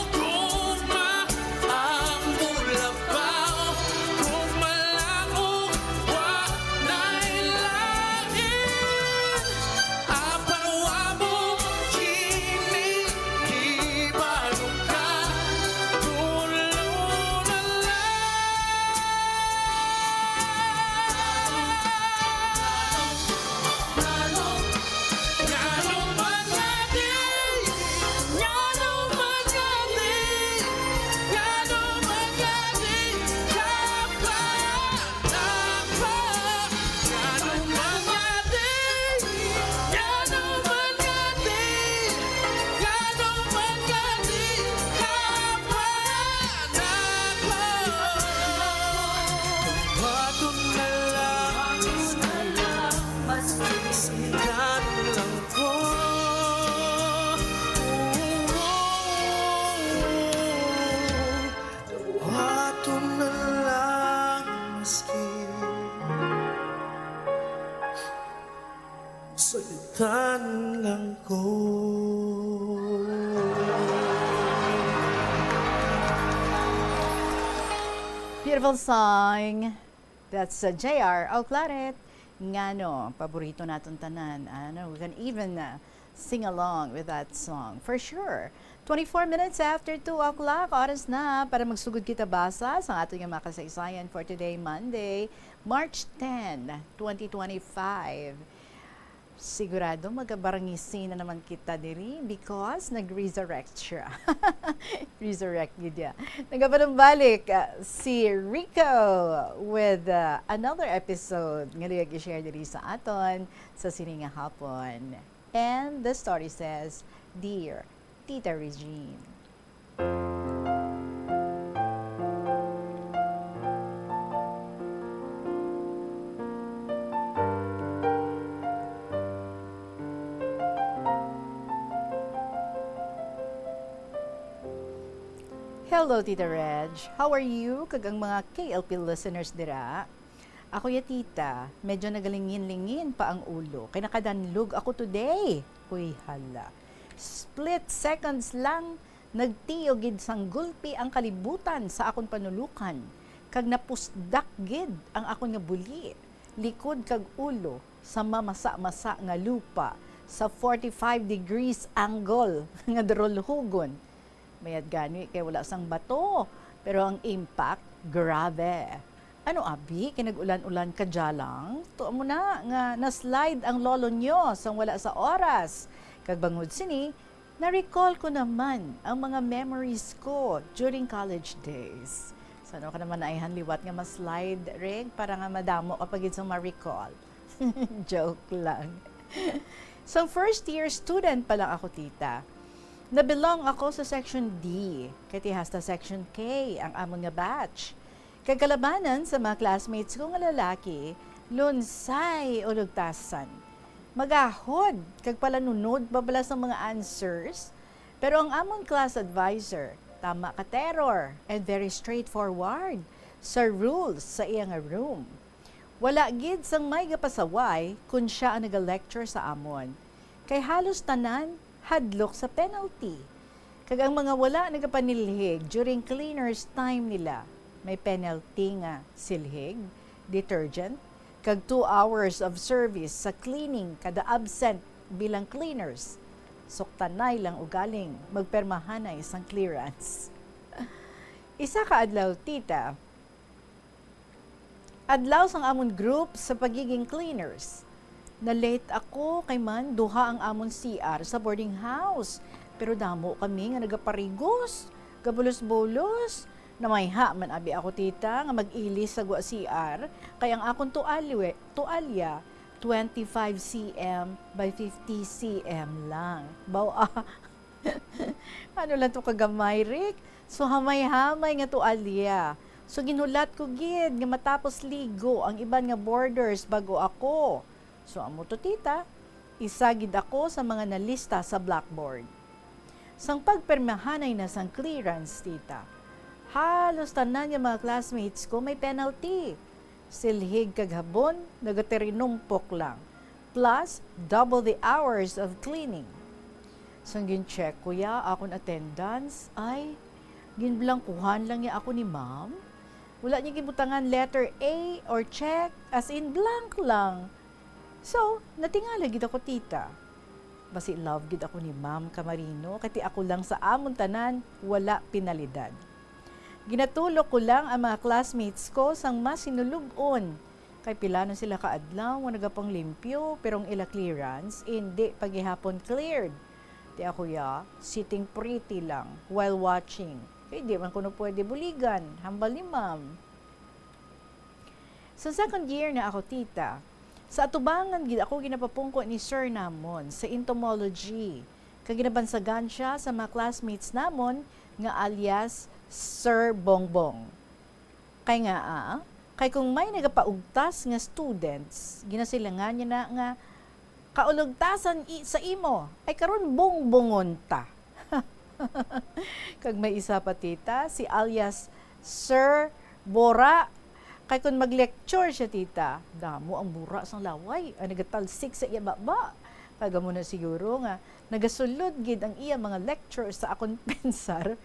kung maambula pa, kung malango, wa na'y lain. Apan wa mo kini, ibalo ka, tulo na lang. Ato na lang maski sakitan lang ko. Beautiful song. That's, uh, J R Auclaret. Ngano, paborito naton tanan. Ano, we can even, uh, sing along with that song, for sure. Twenty-four minutes after two o'clock, oras na para magsugod kita basa sa aton nga mga kasaysayan for today, Monday, March ten, twenty twenty-five. Sigurado magabarangisi na naman kita diri because nag-resurrect siya. Resurrect gid ya. Nagapanumbalik, uh, si Rico with, uh, another episode nga luyag i-share diri sa aton sa sini nga hapon. And the story says, Dear Tita Regine. Hello, Tita Reg. How are you? Kag ang mga K L P listeners dira. Ako ya, tita, medyo nagalingin-lingin pa ang ulo, kay nakadanlog ako today. Uy, hala. Split seconds lang, nagtiyo gid sang gulpi ang kalibutan sa akon panulukan, kag napusdak gid ang akon nga buli, likod kag ulo sa mamasa-masa nga lupa sa forty-five degrees angle nga darulhugon. Mayad gani kay wala sang bato, pero ang impact, grabe. Ano abi, kay nag-ulan-ulan kadya lang? Tua mo na nga na-slide ang lolo nyo sang wala sa oras. Kag bangod sini, na-recall ko naman ang mga memories ko during college days. So, ano ka naman naayhan liwat nga ma-slide, Reg, para nga madamo ka pa gid sa ma-recall? Joke lang. So, first year student pa lang ako, tita. Na-belong ako sa section D, kay ti hasta section K ang amon nga batch. Kag kalabanan sa mga classmates ko nga lalaki, lunsay ulogtasan. Magahod kag palanunod pa bala sa mga answers, pero ang amon class advisor, tama ka terror and very straightforward sa rules sa iya nga room. Wala gid sang may gapasaway kon sia ang naga-lecture sa amon, kay halos tanan hadlok sa penalty. Kag ang mga wala nagapanilhig during cleaners time nila, may penalty nga silhig, detergent, kag two hours of service sa cleaning kada absent bilang cleaners. Suktanay lang ugaling magpermahanay sang clearance. Isa ka adlaw, tita, adlaw sang amon group sa pagiging cleaners. Na-late ako kay man duha ang amon C R sa boarding house. Pero damo kami nga nagaparigos, gabulos-bulos. Namayha man abi ako, tita, nga mag-ilis sa gwa C R, kay ang akon tualye-, tualya twenty-five C M by fifty C M lang. Baw, ah, ano lang to kagamay, Rick? So, hamay-hamay nga tualya. So, ginhulat ko gid nga matapos ligo ang iban nga boarders bago ako. So, amo to, tita. Isa gid ako sa mga nalista sa blackboard. Sang pagpermahanay na sang clearance, tita, halos tanan nga mga classmates ko may penalty. Silhig kag habon, nagatirinumpok lang. Plus, double the hours of cleaning. Sang gin-check ko ya akon attendance, ay, ginblangkuhan lang ya ako ni ma'am. Wala niya gibutangan letter A or check, as in blank lang. So, natingala gid ako, tita. Basi love gid ako ni Ma'am Camarino, kay ti ako lang sa amon tanan wala penalidad. Ginatulok ko lang ang mga classmates ko sang mas hinulub-on, kay pila na sila ka adlaw nga nagapanglimpyo, pero ang ila clearance indi pa gihapon cleared. Ti ako ya, sitting pretty lang while watching. Kay di man kuno pwede buligan, hambal ni Ma'am. Sa second year na ako, tita, sa atubangan gid ako ginapapungko ni sir namon sa entomology, kag ginabansagan sia sa mga classmates namon nga alias Sir Bongbong. Kay nga, ah, kay kung may nagapaugtas nga students, ginasilingan niya na nga, "Kaulugtasan i-, sa imo, ay karon bongbongon ta." Kag may isa pa, tita, si alias Sir Bora. Kay kun mag-lecture siya, tita, damo ang bura sang laway ang nagatalsik sa iya baba. Kag amo na siguro nga nagasulod gid ang iya mga lecture sa akon pensar.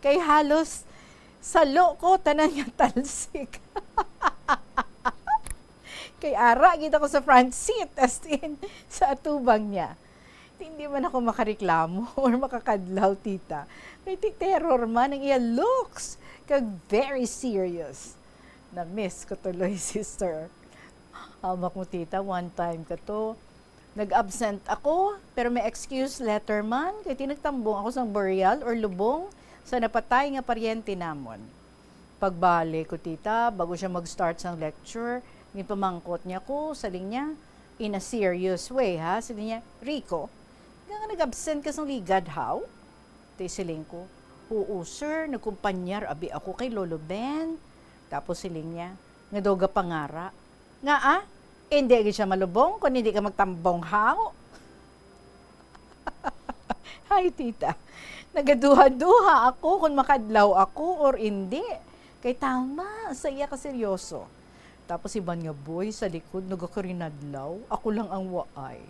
Kay halos salo ko tanan nga talsik. Kay ara gid ako sa front seat, as in, sa atubang niya. Hindi man ako makareklamo or makakadlaw, tita. Kay ti-terror man ang iya looks, kag very serious. Na-miss ko tuloy si sir. Hamak mo, tita, one time ka to, nag-absent ako, pero may excuse letter man, kay ti nagtambong ako sang burial or lubong sa napatay nga paryente namon. Pagbalik ko, tita, bago siya mag-start sang lecture, ginpamangkot niya ko, siling niya, in a serious way, ha, siling niya, "Rico, nga, nga nag-absent ka sang ligad, haw?" Ti siling ko, "Oo, sir, nagkumpanyar abi ako kay Lolo Ben." Tapos siling niya, nga daw gapangara. Ngaa? Indi gid siya malubong kon hindi ka magtambong, haw? Hay, tita, nagaduha-duha ako kon makadlaw ako or indi. Kay tama sa iya kaseryoso. Tapos iban nga boy sa likod nagakirinadlaw, ako lang ang waay.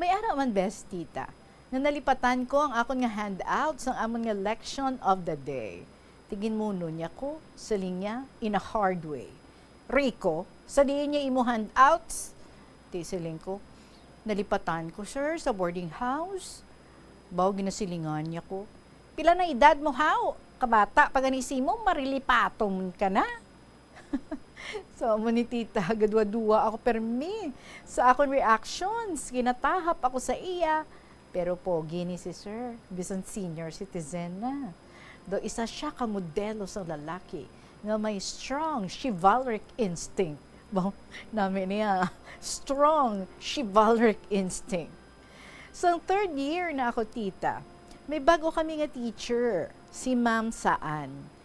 May ara man, bes, tita, nga nalipatan ko ang akon nga handout sang amon nga lection of the day. Ti ginmuno niya ko, siling niya, in a hard way, "Rico, sa diin niya imo handouts?" Ti siling ko, "Nalipatan ko, sir, sa boarding house." Baw ginasilingan niya ko, "Pila na edad mo, haw? Kabata pa gani simo, marilipaton ka na." So, amo ni tita, gaduwa-duwa ako permi sa akon reactions. Ginatahap ako sa iya. Pero pogi ni si sir, bisan senior citizen na. Daw isa sia ka modelo sang lalaki nga may strong chivalric instinct. Baw, nami niya, strong chivalric instinct. Sang third year na ako, tita, may bag-o kami nga teacher, si Ma'am Saan.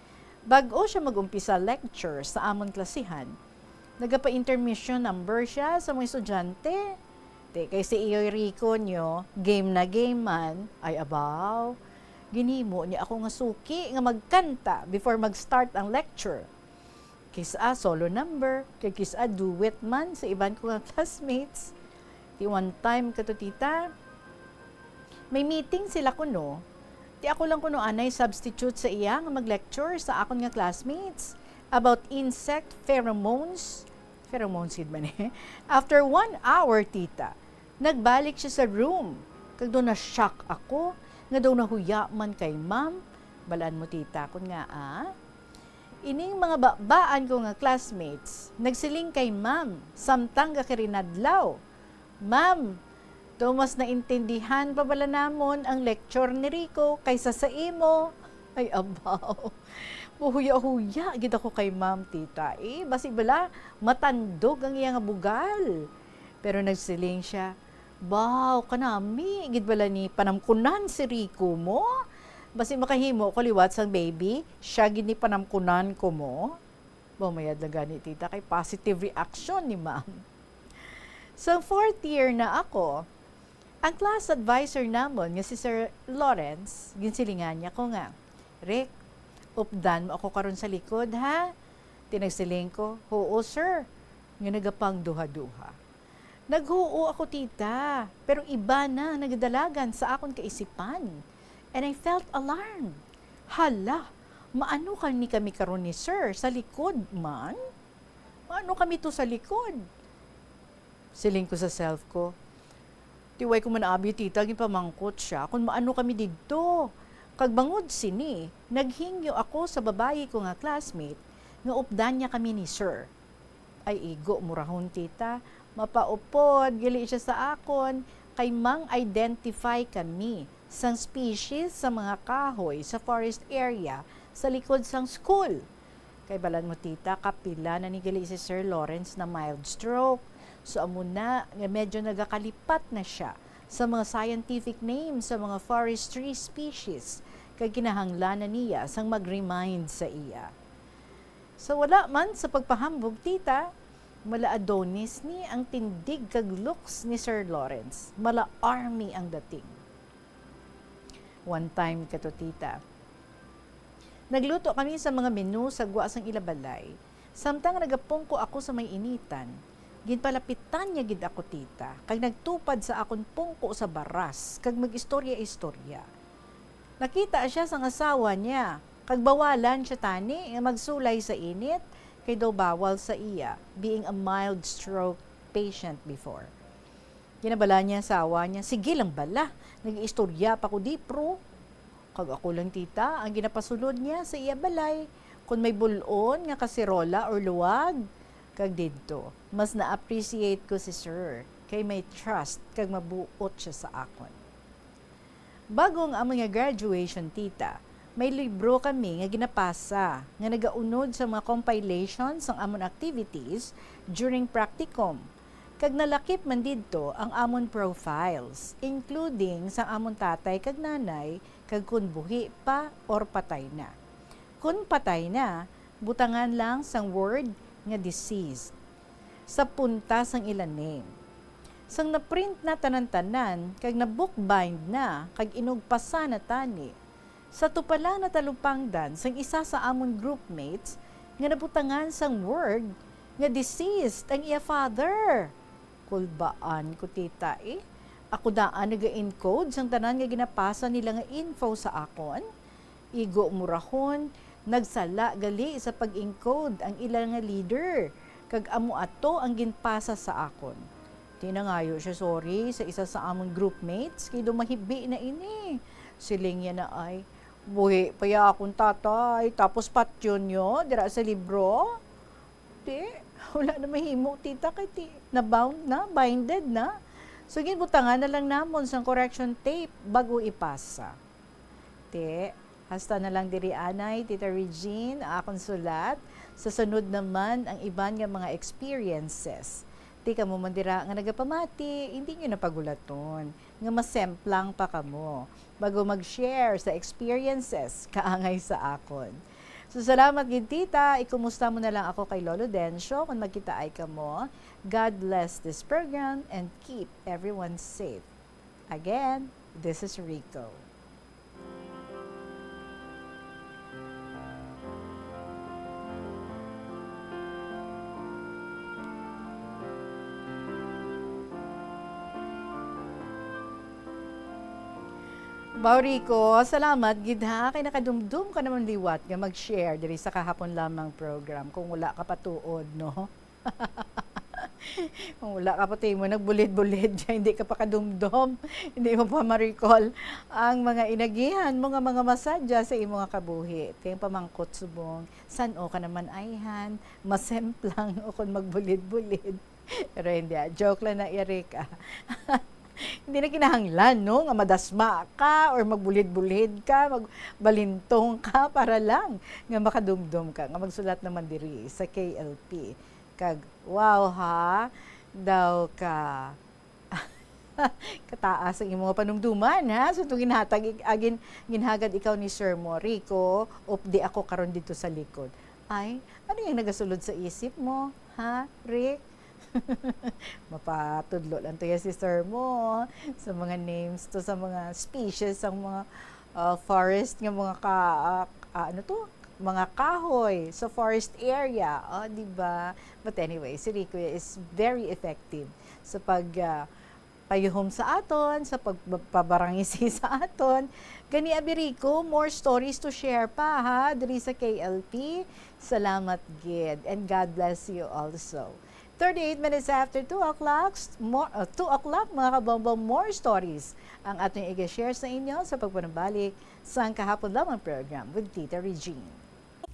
Bag-o sia mag-umpisa lecture sa amon klasihan, nagapa-intermission number sia sa mga estudyante. Ti kay si Iyoy Rico nyo, game na game man, ay abaw, ginhimo niya ako nga suki nga magkanta before mag-start ang lecture. Kis-a solo number, kay kis-a duet man sa iban ko nga classmates. Ti one time kato, tita, may meeting sila kuno, Ti ako lang kuno anay substitute sa iya nga mag-lecture sa akon nga classmates about insect pheromones. Pheromones gid man eh. After one hour, tita, nagbalik siya sa room. Kag daw na-shock ako nga daw nahuya man kay ma'am. Balaan mo, tita, kun nga, ah? Ining mga babaan ko nga classmates, nagsiling kay ma'am, samtang gakirinadlaw, "Ma'am, daw mas naintindihan pa bala namon ang lecture ni Rico kaysa sa imo." Ay, abaw. Mahuya-huya gid ako kay ma'am, tita. Eh, basi bala, matandog ang iya nga bugal. Pero nagsiling siya, "Baw, kanami gid bala ni panamkunan si Rico mo? Basi makahimo ko liwat sang baby, siya gid ni panamkunan ko mo." Baw, mayad lang gani, tita, kay positive reaction ni ma'am. Sa fourth year na ako, ang class advisor namon nga si Sir Lawrence, ginsilingan niya ko nga, "Rick, updan mo ako karon sa likod, ha?" Ti nagsiling ko, "Huo, sir," nga nagapangduha-duha. Naghuo ako, tita, pero iba na ang nagadalagan sa akon kaisipan, and I felt alarmed. "Hala, maano kami, kami karon ni sir sa likod man? Maano kami to sa likod?" Siling ko sa self ko, "Ti way ko man abi, tita, ginpamangkot siya kon maano kami didto. Kag bangod sini, naghingyo ako sa babayi ko nga classmate nga updan niya kami ni sir." Ay, igo murahon, tita. Mapaupod gali siya sa akon, kay mang-identify kami sang species sa mga kahoy sa forest area sa likod sang school. Kay balan mo, tita, kapila na ni gali si Sir Lawrence na mild stroke. So, amo na nga medyo nagakalipat na siya sa mga scientific names sa mga forestry species, kay kinahanglan na niya sang mag-remind sa iya. So, wala man sa pagpahambog, tita, mala Adonis ni ang tindig kag looks ni Sir Lawrence. Mala army ang dating. One time kato, tita, nagluto kami sa mga menu sa gwa sang ila balay. Samtang nagapungko ako sa may initan, ginpalapitan niya gid ako, tita, kag nagtupad sa akon pungko sa baras kag mag-istorya-istorya. Nakita siya sang asawa niya, kag bawalan siya tani nga magsulay sa init, kay daw bawal sa iya, being a mild stroke patient before. Ginabala niya asawa niya, "Sige lang bala, nag-iistorya pa ko di, pro." Kag ako lang, tita, ang ginapasulod niya sa iya balay, kon may bul-on nga kaserola or luwag. Kag didto, mas na-appreciate ko si Sir, kay may trust kag mabuot siya sa akon. Bago ang amon nga graduation, tita, may libro kami nga ginapasa nga nagaunod sa mga compilation sang amon activities during practicum, kag nalakip man didto ang amon profiles, including sang amon tatay kag nanay, kag kon buhi pa or patay na. Kon patay na, butangan lang sang word nga deceased sa punta sang ila name. Sang na-print na tanan-tanan kag na-bookbind na kag inugpasa na tani, sa tupa lang natalupangdan sang isa sa amon groupmates nga nabutangan sang word nga deceased ang iya father. Kulbaan ko, tita, eh. Ako daan naga-encode sang tanan nga ginapasa nila nga info sa akon. Igo murahon, nagsala gali sa pag-encode ang ila nga leader, kag amo ato ang ginpasa sa akon. Ti nangayo siya sorry sa isa sa amon groupmates, kay daw mahibi na ini. Siling niya na ay, "Buhi pa ya akon tatay, tapos patyon niyo dira sa libro?" Ti, wala na mahimo, tita, kay ti, na-bound na, binded na. So, ginbutangan na lang namon sang correction tape bago ipasa. Ti, hasta na lang diri anay, Tita Regine, ang akon sulat. Sa sunod naman, ang iban nga mga experiences. Ti, kamo man dira nga nagapamati, hindi niyo na pagulaton nga masemplang pa kamo bago mag-share sa experiences kaangay sa akon. So, salamat gid, tita. Ikumusta mo na lang ako kay Lolo Dencio kung magkitaay kamo. God bless this program and keep everyone safe. Again, this is Rico. Maurico, salamat gid ha, kay nakadumdom ka naman liwat nga mag-share diri sa kahapon lamang program kung wala ka patuod, no? Kung wala ka pati mo nagbulid-bulid, hindi ka pa kadumdom, hindi mo pa ma-recall ang mga inagihan mo nga mga masadya sa imo nga kabuhi. Ito yung pamangkot subong, san-o ka naman ayhan, masemplang o kung magbulid-bulid. Pero hindi, ah, joke lang na, Eric, ah. Hindi na kinahanglan, no, nga madasma ka or magbulid-bulid ka, magbalintong ka para lang nga makadumdom ka nga magsulat naman diri sa K L P. Kag, wow, ha? Daw ka kataas ang imong panumduman, ha? So, itong ginhatag, ik-, agin, ginhagad ikaw ni Sir mo, Rico, updi ako karon dito sa likod. Ay, ano yung nagasulod sa isip mo, ha, Rick? Mapatudlo lang to ya si Sir mo sa mga names to, sa mga species, ang mga, ah, forest nga mga ka-, ah, ah, ano to? Mga kahoy sa forest area, oh, di ba? But anyway, si Rico is very effective sa pag, ah, payuhom sa aton, sa pagpabarangisi sa aton. Gani, abi Rico, more stories to share pa, ha, diri sa K L P. Salamat gid, and God bless you also. Thirty-eight minutes after two o'clock, s-, mo-, uh, two o'clock, mga kabombo, more stories ang aton i-share sa inyo sa pagpanabalik sang kahapon lamang program with Tita Regine.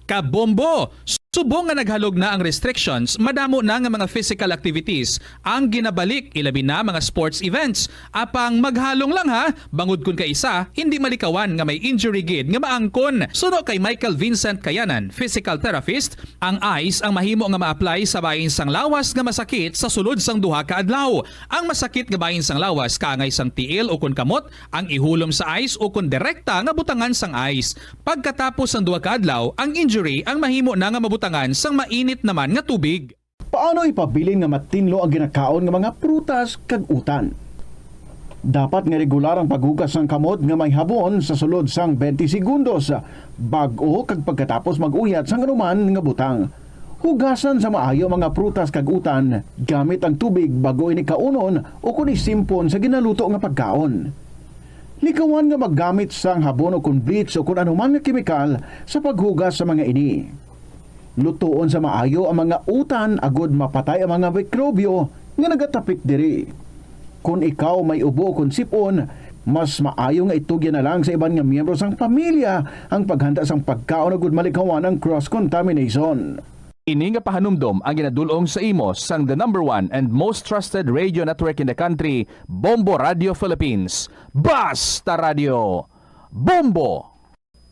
Kabombo! Subong nga naghalog na ang restrictions, madamo na nga mga physical activities ang ginabalik, ilabi na mga sports events. Apang maghalong lang ha, bangod kun kaisa, hindi malikawan nga may injury gid nga maangkon. Suno kay Michael Vincent Kayanan, physical therapist, ang ice ang mahimo nga ma-apply sa bahin sang lawas nga masakit sa sulod sang duha ka adlaw. Ang masakit nga bahin sang lawas kaangay sang tiil ukon kamot, ang ihulom sa ice ukon direkta nga butangan sang ice. Pagkatapos sang duha ka adlaw, ang injury ang mahimo na nga mabutangan sang mainit naman nga tubig. Paano ipabilin nga matinlo ang ginakaon nga mga prutas kag utan? Dapat nga regular ang paghugas sang kamot nga may habon sa sulod sang twenty segundos, bag-o kag pagkatapos mag-uyat sang anuman nga butang. Hugasan sa maayo ang mga prutas kag utan gamit ang tubig bag-o ini kaunon ukon isimpon sa ginaluto nga pagkaon. Likawan nga maggamit sang habon ukon bleach ukon anuman nga kemikal sa paghugas sa mga ini. Lutoon sa maayo ang mga utan agod mapatay ang mga mikrobyo nga nagatapik diri. Kon ikaw may ubo kon sip-on, mas maayo nga itugyan na lang sa iban nga miyembro sang pamilya ang paghanda sang pagkaon agud malikawan ang cross-contamination. Ini nga pahanumdom ang ginadul-ong sa imo sang the number one and most trusted radio network in the country, Bombo Radio Philippines. Basta Radio! Bombo!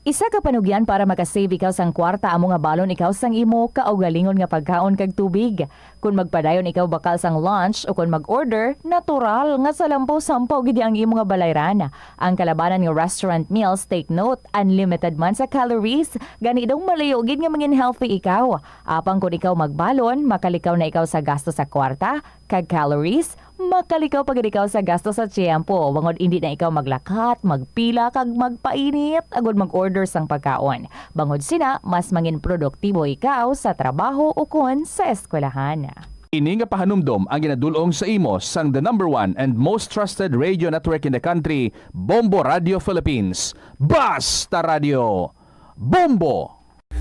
Isa ka panugyan para makasave ikaw sang kwarta amo nga balon ikaw sang imo kaugalingon nga pagkaon kag tubig. Kon magpadayon ikaw bakal sang lunch o kon mag-order, natural nga salampaw-sampaw gid ang imo nga balayran. Ang kalabanan nga restaurant meals, take note, unlimited man sa calories, gani daw malayo gid nga mangin healthy ikaw. Apang kon ikaw magbalon, makalikaw na ikaw sa gasto sa kwarta, kag calories, makalikaw pa gid ikaw sa gasto sa tiyempo, bangod indi na ikaw maglakat, magpila, kag magpainit agud mag-order sang pagkaon. Bangod sina, mas mangin produktibo ikaw sa trabaho ukon sa eskwelahan. Ini nga pahanumdom ang ginadul-ong sa imo sang the number one and most trusted radio network in the country, Bombo Radio Philippines. Basta Radio! Bombo!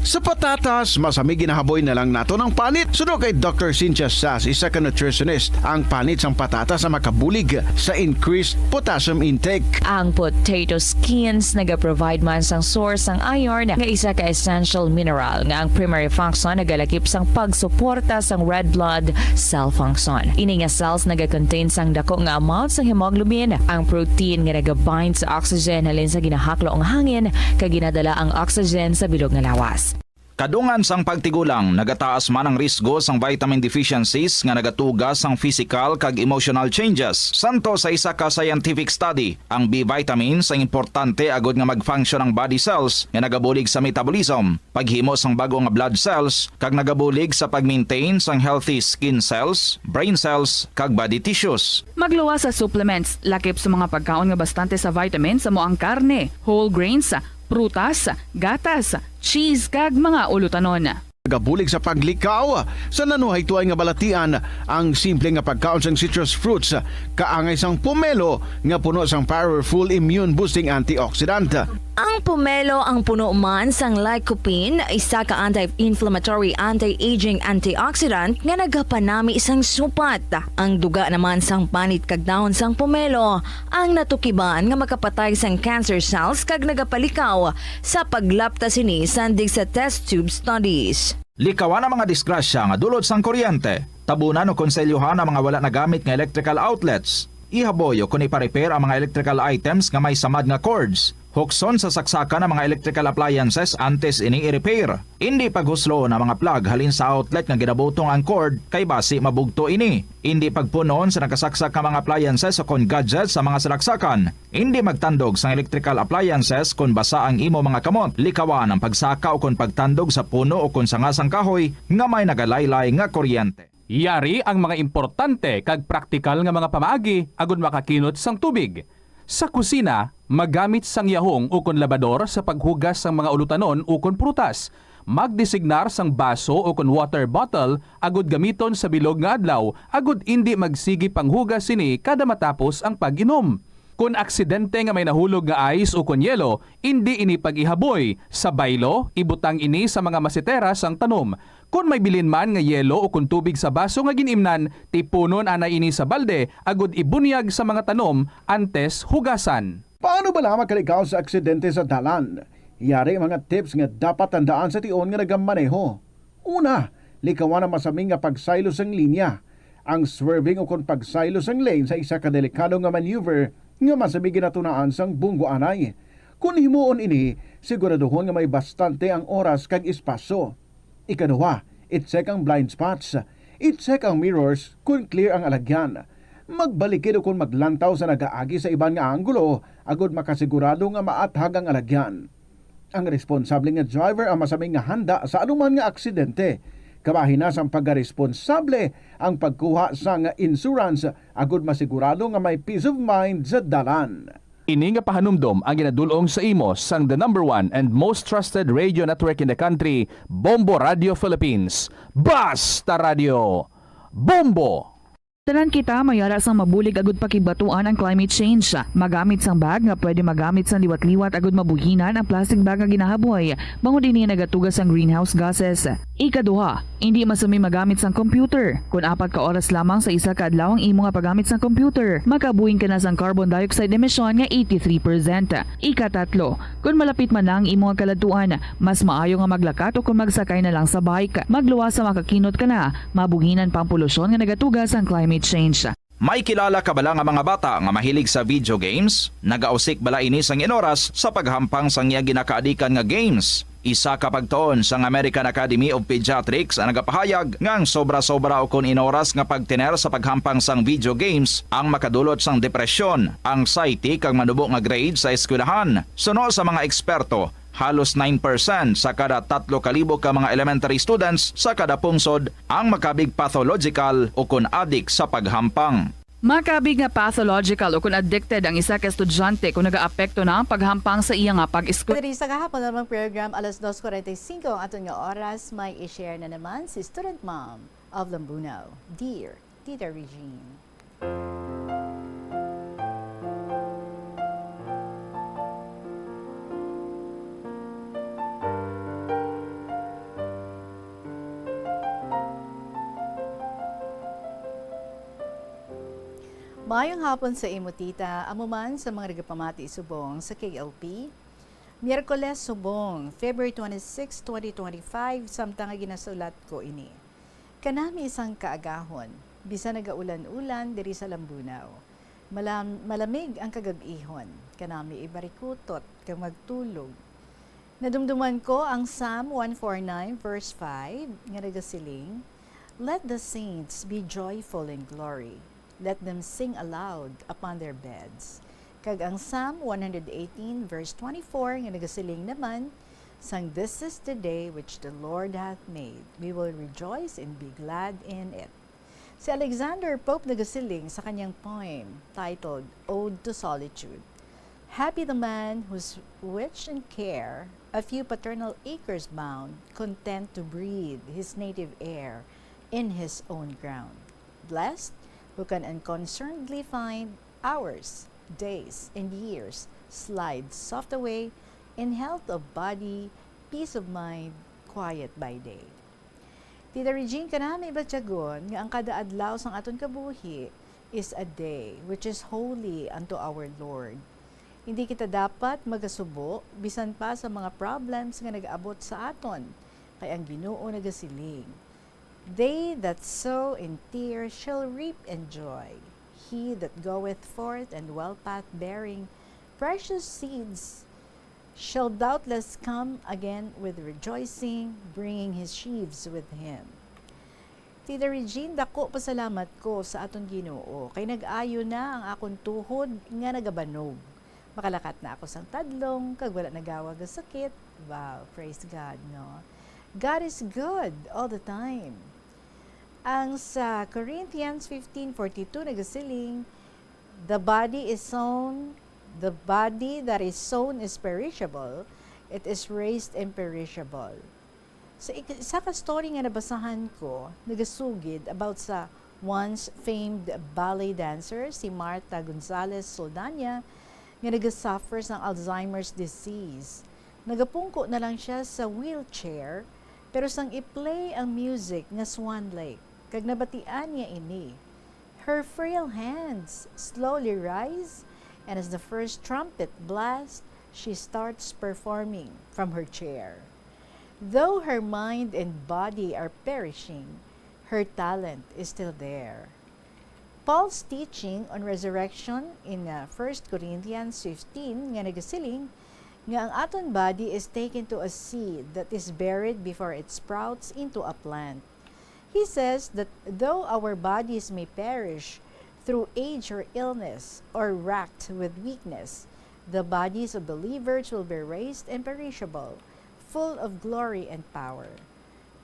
Sa patatas, mas ami ginahaboy na lang naton ang panit. Suno kay Doctor Cynthia Sass, isa ka nutritionist, ang panit sang patatas ang makabulig sa increased potassium intake. Ang potato skins nagaprovide man sang source sang iron, nga isa ka essential mineral nga ang primary function nagalakip sang pagsuporta sang red blood cell function. Ini nga cells nagacontain sang dako nga amount sang hemoglobin, ang protein nga nagabind sa oxygen halin sa ginahaklo nga hangin, kag ginadala ang oxygen sa bilog nga lawas. Kadungan sang pagtigulang, nagataas man ang risgo sang vitamin deficiencies nga nagatuga sang physical kag emotional changes. Santo sa isa ka scientific study, ang B vitamins ang importante agud nga mag-function ang body cells nga nagabulig sa metabolism, paghimo sang bag-o nga blood cells, kag nagabulig sa pag-maintain sang healthy skin cells, brain cells, kag body tissues. Magluwas sa supplements, lakip sa mga pagkaon nga bastante sa vitamins amo ang karne, whole grains, prutas, gatas, cheese, kag mga ulutanon. Gabulig sa paglikaw sa nanuhay tuay nga balatian, ang simple nga pagkaon sang citrus fruits kaangay sang pomelo nga puno sang powerful immune boosting antioxidant. Ang pomelo ang puno man sang lycopene, isa ka anti-inflammatory, anti-aging antioxidant nga nagapanami sang supat. Ang duga naman sang panit kag dahon sang pomelo ang natukiban nga makapatay sang cancer cells kag nagapalikaw sa paglapta sini sandig sa test tube studies. Likawan ang mga disgrasya nga dulot sang kuryente. Tabunan o konselyohan ang mga wala nagamit nga electrical outlets. Ihaboy o kon ipa-repair ang mga electrical items nga may samad nga cords. Hukson sa saksakan ang mga electrical appliances antes ini i-repair. Indi paghusloon ang mga plug halin sa outlet nga ginabutong ang cord, kay basi mabugto ini. Indi pagpunon sa nakasaksak nga mga appliances o kon gadgets sa mga salaksakan. Indi magtandog sang electrical appliances kon basa ang imo mga kamot. Likawan ang pagsaka o kon pagtandog sa puno o kon sanga sang kahoy nga may nagalaylay nga kuryente. Yari ang mga importante kag praktikal nga mga pamaagi agud makakinot sang tubig. Sa kusina, magamit sang yahong ukon labador sa paghugas sang mga ulutanon ukon prutas. Magdesignar sang baso ukon water bottle agud gamiton sa bilog nga adlaw agud indi magsigi panghugas sini kada matapos ang pag-inom. Kon aksidente nga may nahulog nga ice ukon yelo, indi ini pag-ihaboy. Sa baylo, ibutang ini sa mga masitera sang tanom. Kon may bilin man nga yelo ukon tubig sa baso nga gin-imnan, tipunon anay ini sa balde agud ibunyag sa mga tanom antes hugasan. Paano bala makalikaw sa aksidente sa dalan? Yari mga tips nga dapat tandaan sa tion nga nagamaneho. Una, likawan ang masami nga pagsaylo sang linya. Ang swerving ukon pagsaylo sang lane sa isa ka delikado nga maneuver nga masami ginatunaan sang bunggo anay. Kon himuon ini, siguraduhon nga may bastante ang oras kag espasyo. Ikaduha, i-check ang blind spots. I-check ang mirrors kon clear ang alagyan. Magbalikid ukon maglantaw sa nagaagi sa iban nga anggulo agud makasigurado nga maathag ang alagyan. Ang responsable nga driver ang masami nga handa sa anuman nga aksidente. Kabahin na sang pagkaresponsable ang pagkuha sang insurance agud masigurado nga may peace of mind sa dalan. Ini nga pahanumdom ang ginadul-ong sa imo sang the number one and most trusted radio network in the country, Bombo Radio Philippines. Basta Radio, Bombo! Tanan kita may ara sang mabulig agud pakigbatuan ang climate change. Magamit sang bag nga pwede magamit sang liwat-liwat agud mabuhinan ang plastic bag nga ginahaboy, bangod ini nagatuga sang greenhouse gases. Ikaduha, indi masami magamit sang computer. Kon apat ka oras lamang sa isa ka adlaw ang imo nga paggamit sang computer, makabuhin ka na sang carbon dioxide emission nga eighty-three percent. Ikatatlo, kon malapit man na ang imo nga kaladtuan, mas maayo nga maglakat o kon magsakay na lang sa bike. Magluwas sa makakinot ka na, mabuhinan pa ang polusyon nga nagatuga sang climate change. May kilala ka bala nga mga bata nga mahilig sa video games? Nagausik bala ini sang inoras sa paghampang sang iya ginakaadikan nga games? Isa ka pagtuon sang American Academy of Pediatrics ang nagapahayag nga ang sobra-sobra ukon inoras nga pagtener sa paghampang sang video games ang makadulot sang depresyon, anxiety, kag manubo nga grade sa eskwelahan. Suno sa mga eksperto, halos nine percent sa kada tatlo ka libo ka mga elementary students sa kada pungsod ang makabig pathological ukon adik sa paghampang. Makabig nga pathological ukon addicted ang isa ka estudyante kon nagaapekto na ang paghampang sa iya nga pag-eskwela. Diri sa kahapon namang program, alas dos cuarenta y cinco ang aton nga oras, may i-share na naman si Student Mom of Lambunao, Dear Tita Regine. Maayong hapon sa imo, tita, amo man sa mga nagapamati subong sa K L P. Miyerkules subong, February twenty-six, twenty twenty-five, samtang nga ginasulat ko ini. Kanami sang kaagahon, bisan nagaulan-ulan diri sa Lambunao. Malam-, malamig ang kagab-ihon, kanami ibarikutot kag magtulog. Nadumduman ko ang Psalm one forty-nine verse five nga nagasiling, "Let the saints be joyful in glory. Let them sing aloud upon their beds." Kag ang Psalm one hundred eighteen verse twenty-four nga nagasiling naman, "Sang this is the day which the Lord hath made, we will rejoice and be glad in it." Si Alexander Pope nagasiling sa kanyang poem titled Ode to Solitude, Happy the man whose rich in care a few paternal acres bound, content to breathe his native air in his own ground. Blessed who can unconcernedly find hours, days, and years slide soft away in health of body, peace of mind, quiet by day. Tita Regine, kanami batyagon nga ang kada adlaw sang aton kabuhi is a day which is holy unto our Lord. Hindi kita dapat magasubo bisan pa sa mga problems nga nag-abot sa aton, kay ang Ginoo nagasiling, "They that sow in tears shall reap in joy. He that goeth forth in well path bearing precious seeds shall doubtless come again with rejoicing, bringing his sheaves with him." Tita Regine, dako pasalamat ko sa aton Ginoo, kay nag-ayo na ang akon tuhod nga nagabanog. Makalakat na ako sang tadlong, kag wala nagawag ang sakit. Wow, praise God, no? God is good all the time. Ang sa Corinthians fifteen forty-two nagasiling, "The body is sown, the body that is sown is perishable, it is raised imperishable." Sa ik-, isa ka story nga nabasahan ko, nagasugid about sa once famed ballet dancer, si Martha Gonzalez Saldaña, nga nagasuffer sang Alzheimer's disease. Nagapungko na lang siya sa wheelchair, pero sang i-play ang music nga Swan Lake, kag nabatian niya ini, her frail hands slowly rise, and as the first trumpet blasts, she starts performing from her chair. Though her mind and body are perishing, her talent is still there. Paul's teaching on resurrection in, uh, First Corinthians fifteen nga nagasiling nga ang aton body is taken to a seed that is buried before it sprouts into a plant. He says that though our bodies may perish through age or illness or racked with weakness, the bodies of believers will be raised imperishable, full of glory and power.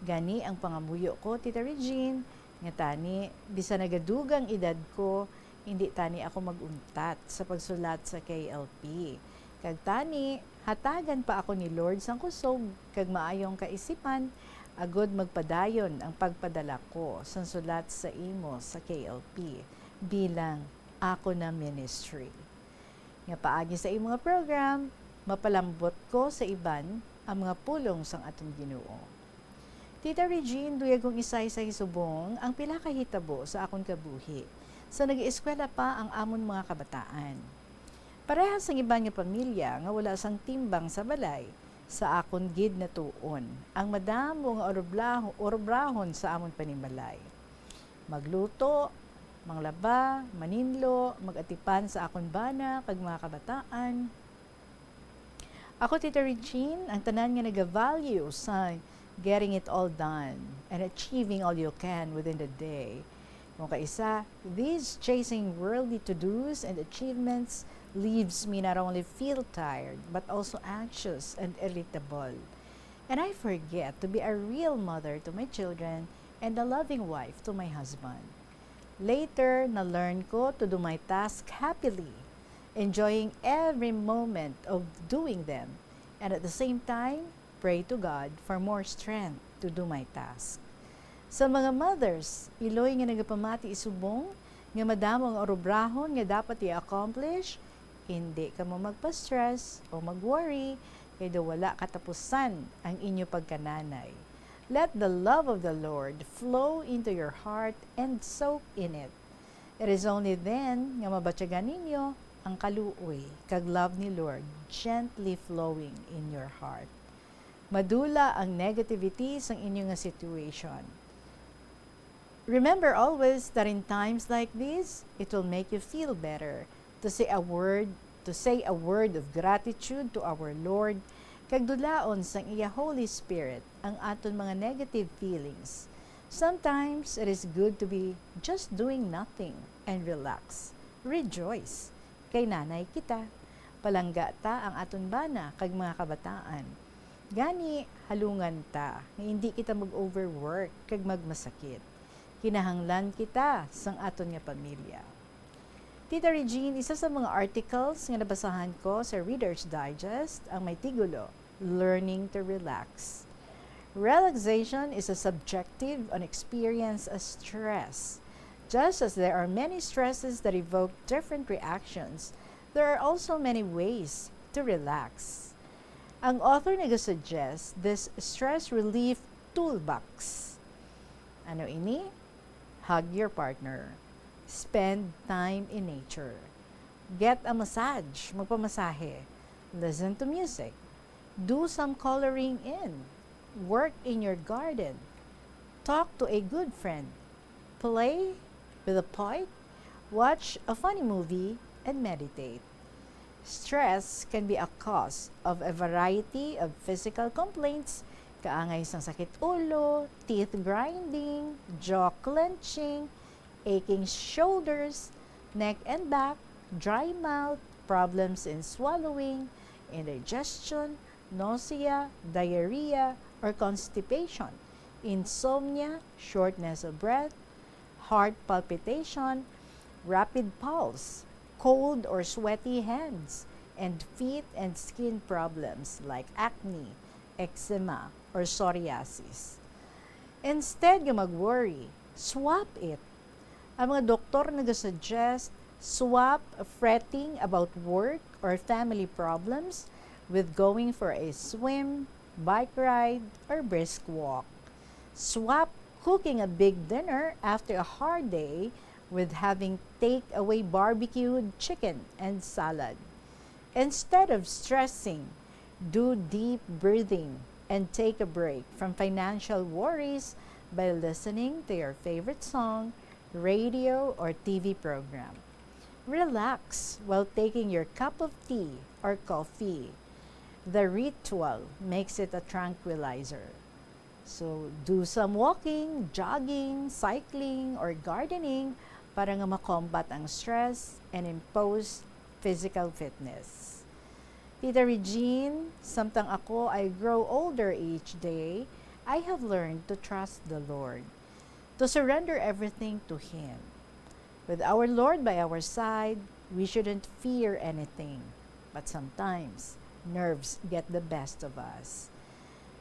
Gani ang pangamuyo ko, Tita Regine, nga tani, bisan nagadugang edad ko, hindi tani ako mag-untat sa pagsulat sa K L P. Kag tani, hatagan pa ako ni Lord sang kusog kag maayong kaisipan, agod magpadayon ang pagpadala ko sang sulat sa imo sa K L P bilang ako na ministry. Nga paagi sa imo nga program, mapalambot ko sa iban ang mga pulong sang aton Ginoo. Tita Regine, duyag kong isaysay subong ang pila ka hitabo sa akon kabuhi sa nag-eskwela pa ang amon mga kabataan. Parehas sang iban nga pamilya nga wala sang timbang sa balay, sa akon gid natuon ang madamo nga uroblaho-, urobrahon sa amon panimalay. Magluto, manglaba, maninlo, mag-atipan sa akon bana kag mga kabataan. Ako, Tita Regine, ang tanan nga nagavalue sa getting it all done and achieving all you can within the day. Kung kaisa, this chasing worldly to-dos and achievements leaves me not only feel tired, but also anxious and irritable. And I forget to be a real mother to my children and a loving wife to my husband. Later, na-learn ko to do my task happily, enjoying every moment of doing them, and at the same time, pray to God for more strength to do my task. Sa mga mothers, iloy nga nagapamati subong nga madamo ang urobrahon nga dapat i-accomplish, hindi kamo magpa-stress o mag-worry, kay daw wala katapusan ang inyo pagkananay. Let the love of the Lord flow into your heart and soak in it. It is only then nga mabatyagan ninyo ang kaluoy kag love ni Lord gently flowing in your heart. Madula ang negativity sang inyo nga situation. Remember always that in times like this, it will make you feel better to say a word, to say a word of gratitude to our Lord, kag dulaon sang iya Holy Spirit ang aton mga negative feelings. Sometimes it is good to be just doing nothing and relax. Rejoice, kay nanay kita. Palangga ta ang aton bana kag mga kabataan. Gani, halungan ta nga indi kita mag-overwork kag magmasakit. Kinahanglan kita sang aton nga pamilya. Tita Regine, isa sa mga articles nga nabasahan ko sa Reader's Digest ang may tigulo, Learning to Relax. Relaxation is a subjective an experience as stress. Just as there are many stresses that evoke different reactions, there are also many ways to relax. Ang author nagasuggest this stress relief toolbox. Ano ini? Hug your partner. Spend time in nature. Get a massage, magpamasahe. Listen to music. Do some coloring in. Work in your garden. Talk to a good friend. Play with a poet. Watch a funny movie and meditate. Stress can be a cause of a variety of physical complaints, kaangay sang sakit ulo, teeth grinding, jaw clenching, aching shoulders, neck and back, dry mouth, problems in swallowing, indigestion, nausea, diarrhea, or constipation, insomnia, shortness of breath, heart palpitation, rapid pulse, cold or sweaty hands, and feet and skin problems like acne, eczema, or psoriasis. Instead nga mag-worry, swap it. Ang mga doktor nagasuggest, swap fretting about work or family problems with going for a swim, bike ride, or brisk walk. Swap cooking a big dinner after a hard day with having takeaway barbecued chicken and salad. Instead of stressing, do deep breathing and take a break from financial worries by listening to your favorite song, radio, or T V program. Relax while taking your cup of tea or coffee. The ritual makes it a tranquilizer. So, do some walking, jogging, cycling, or gardening para nga ma-combat ang stress and impose physical fitness. Tita Regine, samtang ako ay grow older each day, I have learned to trust the Lord, to surrender everything to Him. With our Lord by our side, we shouldn't fear anything. But sometimes, nerves get the best of us.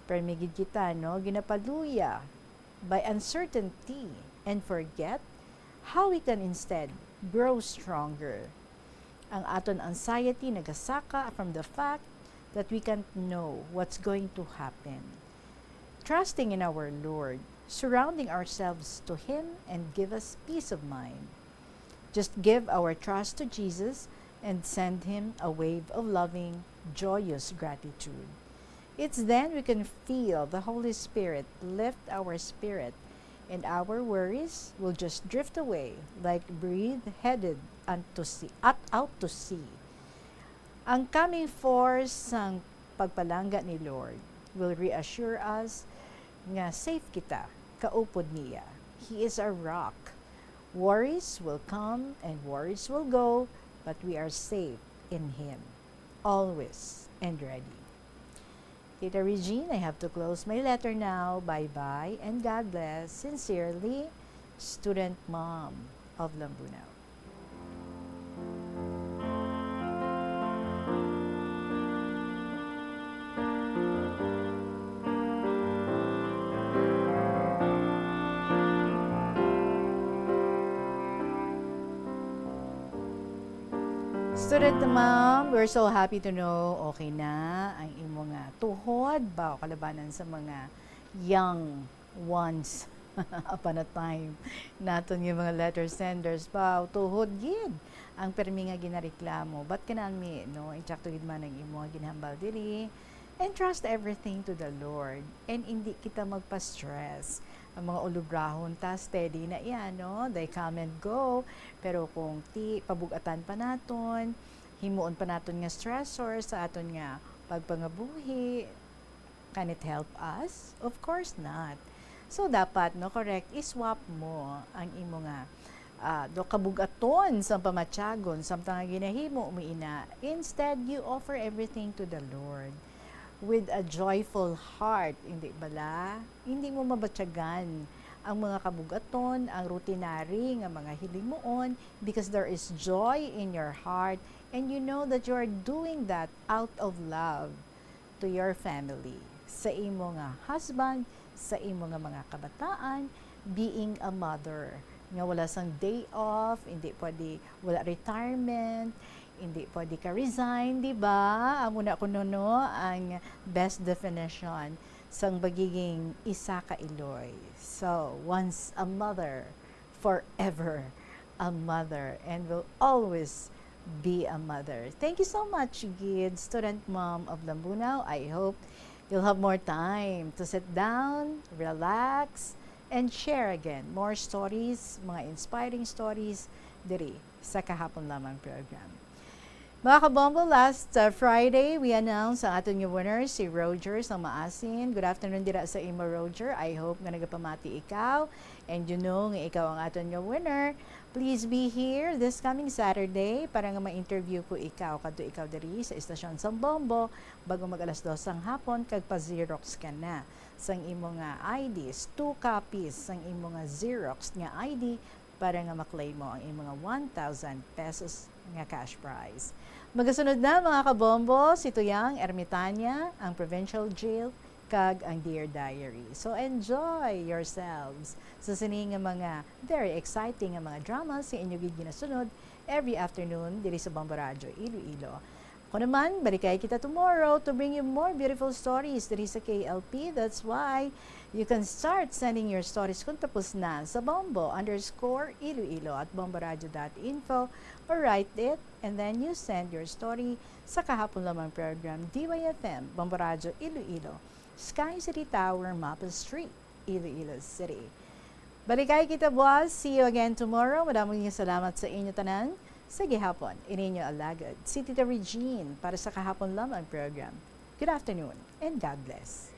Permi gid kita, no, ginapaluya by uncertainty and forget how we can instead grow stronger. Ang aton anxiety nagasaka from the fact that we can't know what's going to happen. Trusting in our Lord, surrounding ourselves to Him, and give us peace of mind. Just give our trust to Jesus and send Him a wave of loving, joyous gratitude. It's then we can feel the Holy Spirit lift our spirit, and our worries will just drift away like breeze headed unto sea, at out to sea. Ang coming force sang pagpalangga ni Lord will reassure us nga safe kita kaupod niya. He is our rock. Worries will come and worries will go, but we are safe in Him, always and ready. Tita Regine, I have to close my letter now. Bye-bye and God bless. Sincerely, Student Mom of Lambunao. Student Mom, we're so happy to know okay na ang imo nga tuhod, ba, o kalabanan sa mga young once upon a time naton nga mga letter senders, ba, tuhod gid ang permi nga ginareklamo. But kanami, no, insakto gid man ang imo nga ginhambal diri. And trust everything to the Lord. And hindi kita magpa-stress. Ang mga ulubrahon ta, steady na iya, no? They come and go. Pero kung ti, pabug-atan pa naton, himuon pa naton nga stressor sa aton nga pagpangabuhi, can it help us? Of course not. So, dapat, no, correct, i-swap mo ang imo nga, ah, do kabug-aton sa pamatyagon, samtang nga ginahimo mo ina. Instead, you offer everything to the Lord with a joyful heart, hindi bala? Hindi mo mabatyagan ang mga kabugaton, ang routinary nga mga hilimuon, because there is joy in your heart and you know that you are doing that out of love to your family, sa imo nga husband, sa imo nga mga kabataan, being a mother nga wala sang day off, hindi pwede, wala retirement, hindi pwede ka resign, di ba? Amo na kuno, no, ang best definition sang pagiging isa ka Iloy. So, once a mother, forever a mother, and will always be a mother. Thank you so much, gid, student mom of Lambunao. I hope you'll have more time to sit down, relax, and share again more stories, mga inspiring stories diri sa Kahapon Lamang program. Mga kabombo, last, uh, Friday, we announced ang aton nga winner, si Roger sang Maasin. Good afternoon dira sa imo, Roger. I hope nga nagapamati ikaw and you know nga ikaw ang aton nga winner. Please be here this coming Saturday para nga ma-interview ko ikaw kadto ikaw diri sa estasyon sang Bombo bago mag alas dos sang hapon kag pa-xerox ka na sang imo nga I Ds, two copies sang imo nga xerox nga I D para nga ma-claim mo ang imo nga one thousand pesos nga cash prize. Magasunod na, mga kabombo, si Tuyang Ermitania, ang Provincial Jail, kag ang Dear Diary. So enjoy yourselves sa sini nga mga very exciting nga mga drama sa inyo gid ginasunod every afternoon diri sa Bombo Radyo Iloilo. Ako naman, balikay kita tomorrow to bring you more beautiful stories diri sa K L P. That's why you can start sending your stories kung tapos na sa bombo underscore iloilo at bomboradio dot info or write it and then you send your story sa Kahapon Lamang program, D Y F M, Bombo Radyo Iloilo, Sky City Tower, Mapa Street, Iloilo City. Balikay kita buwas. See you again tomorrow. Madamo nga salamat sa inyo tanan. Sa gihapon, ininyo alagad, si Tita Regine para sa Kahapon Lamang program. Good afternoon and God bless.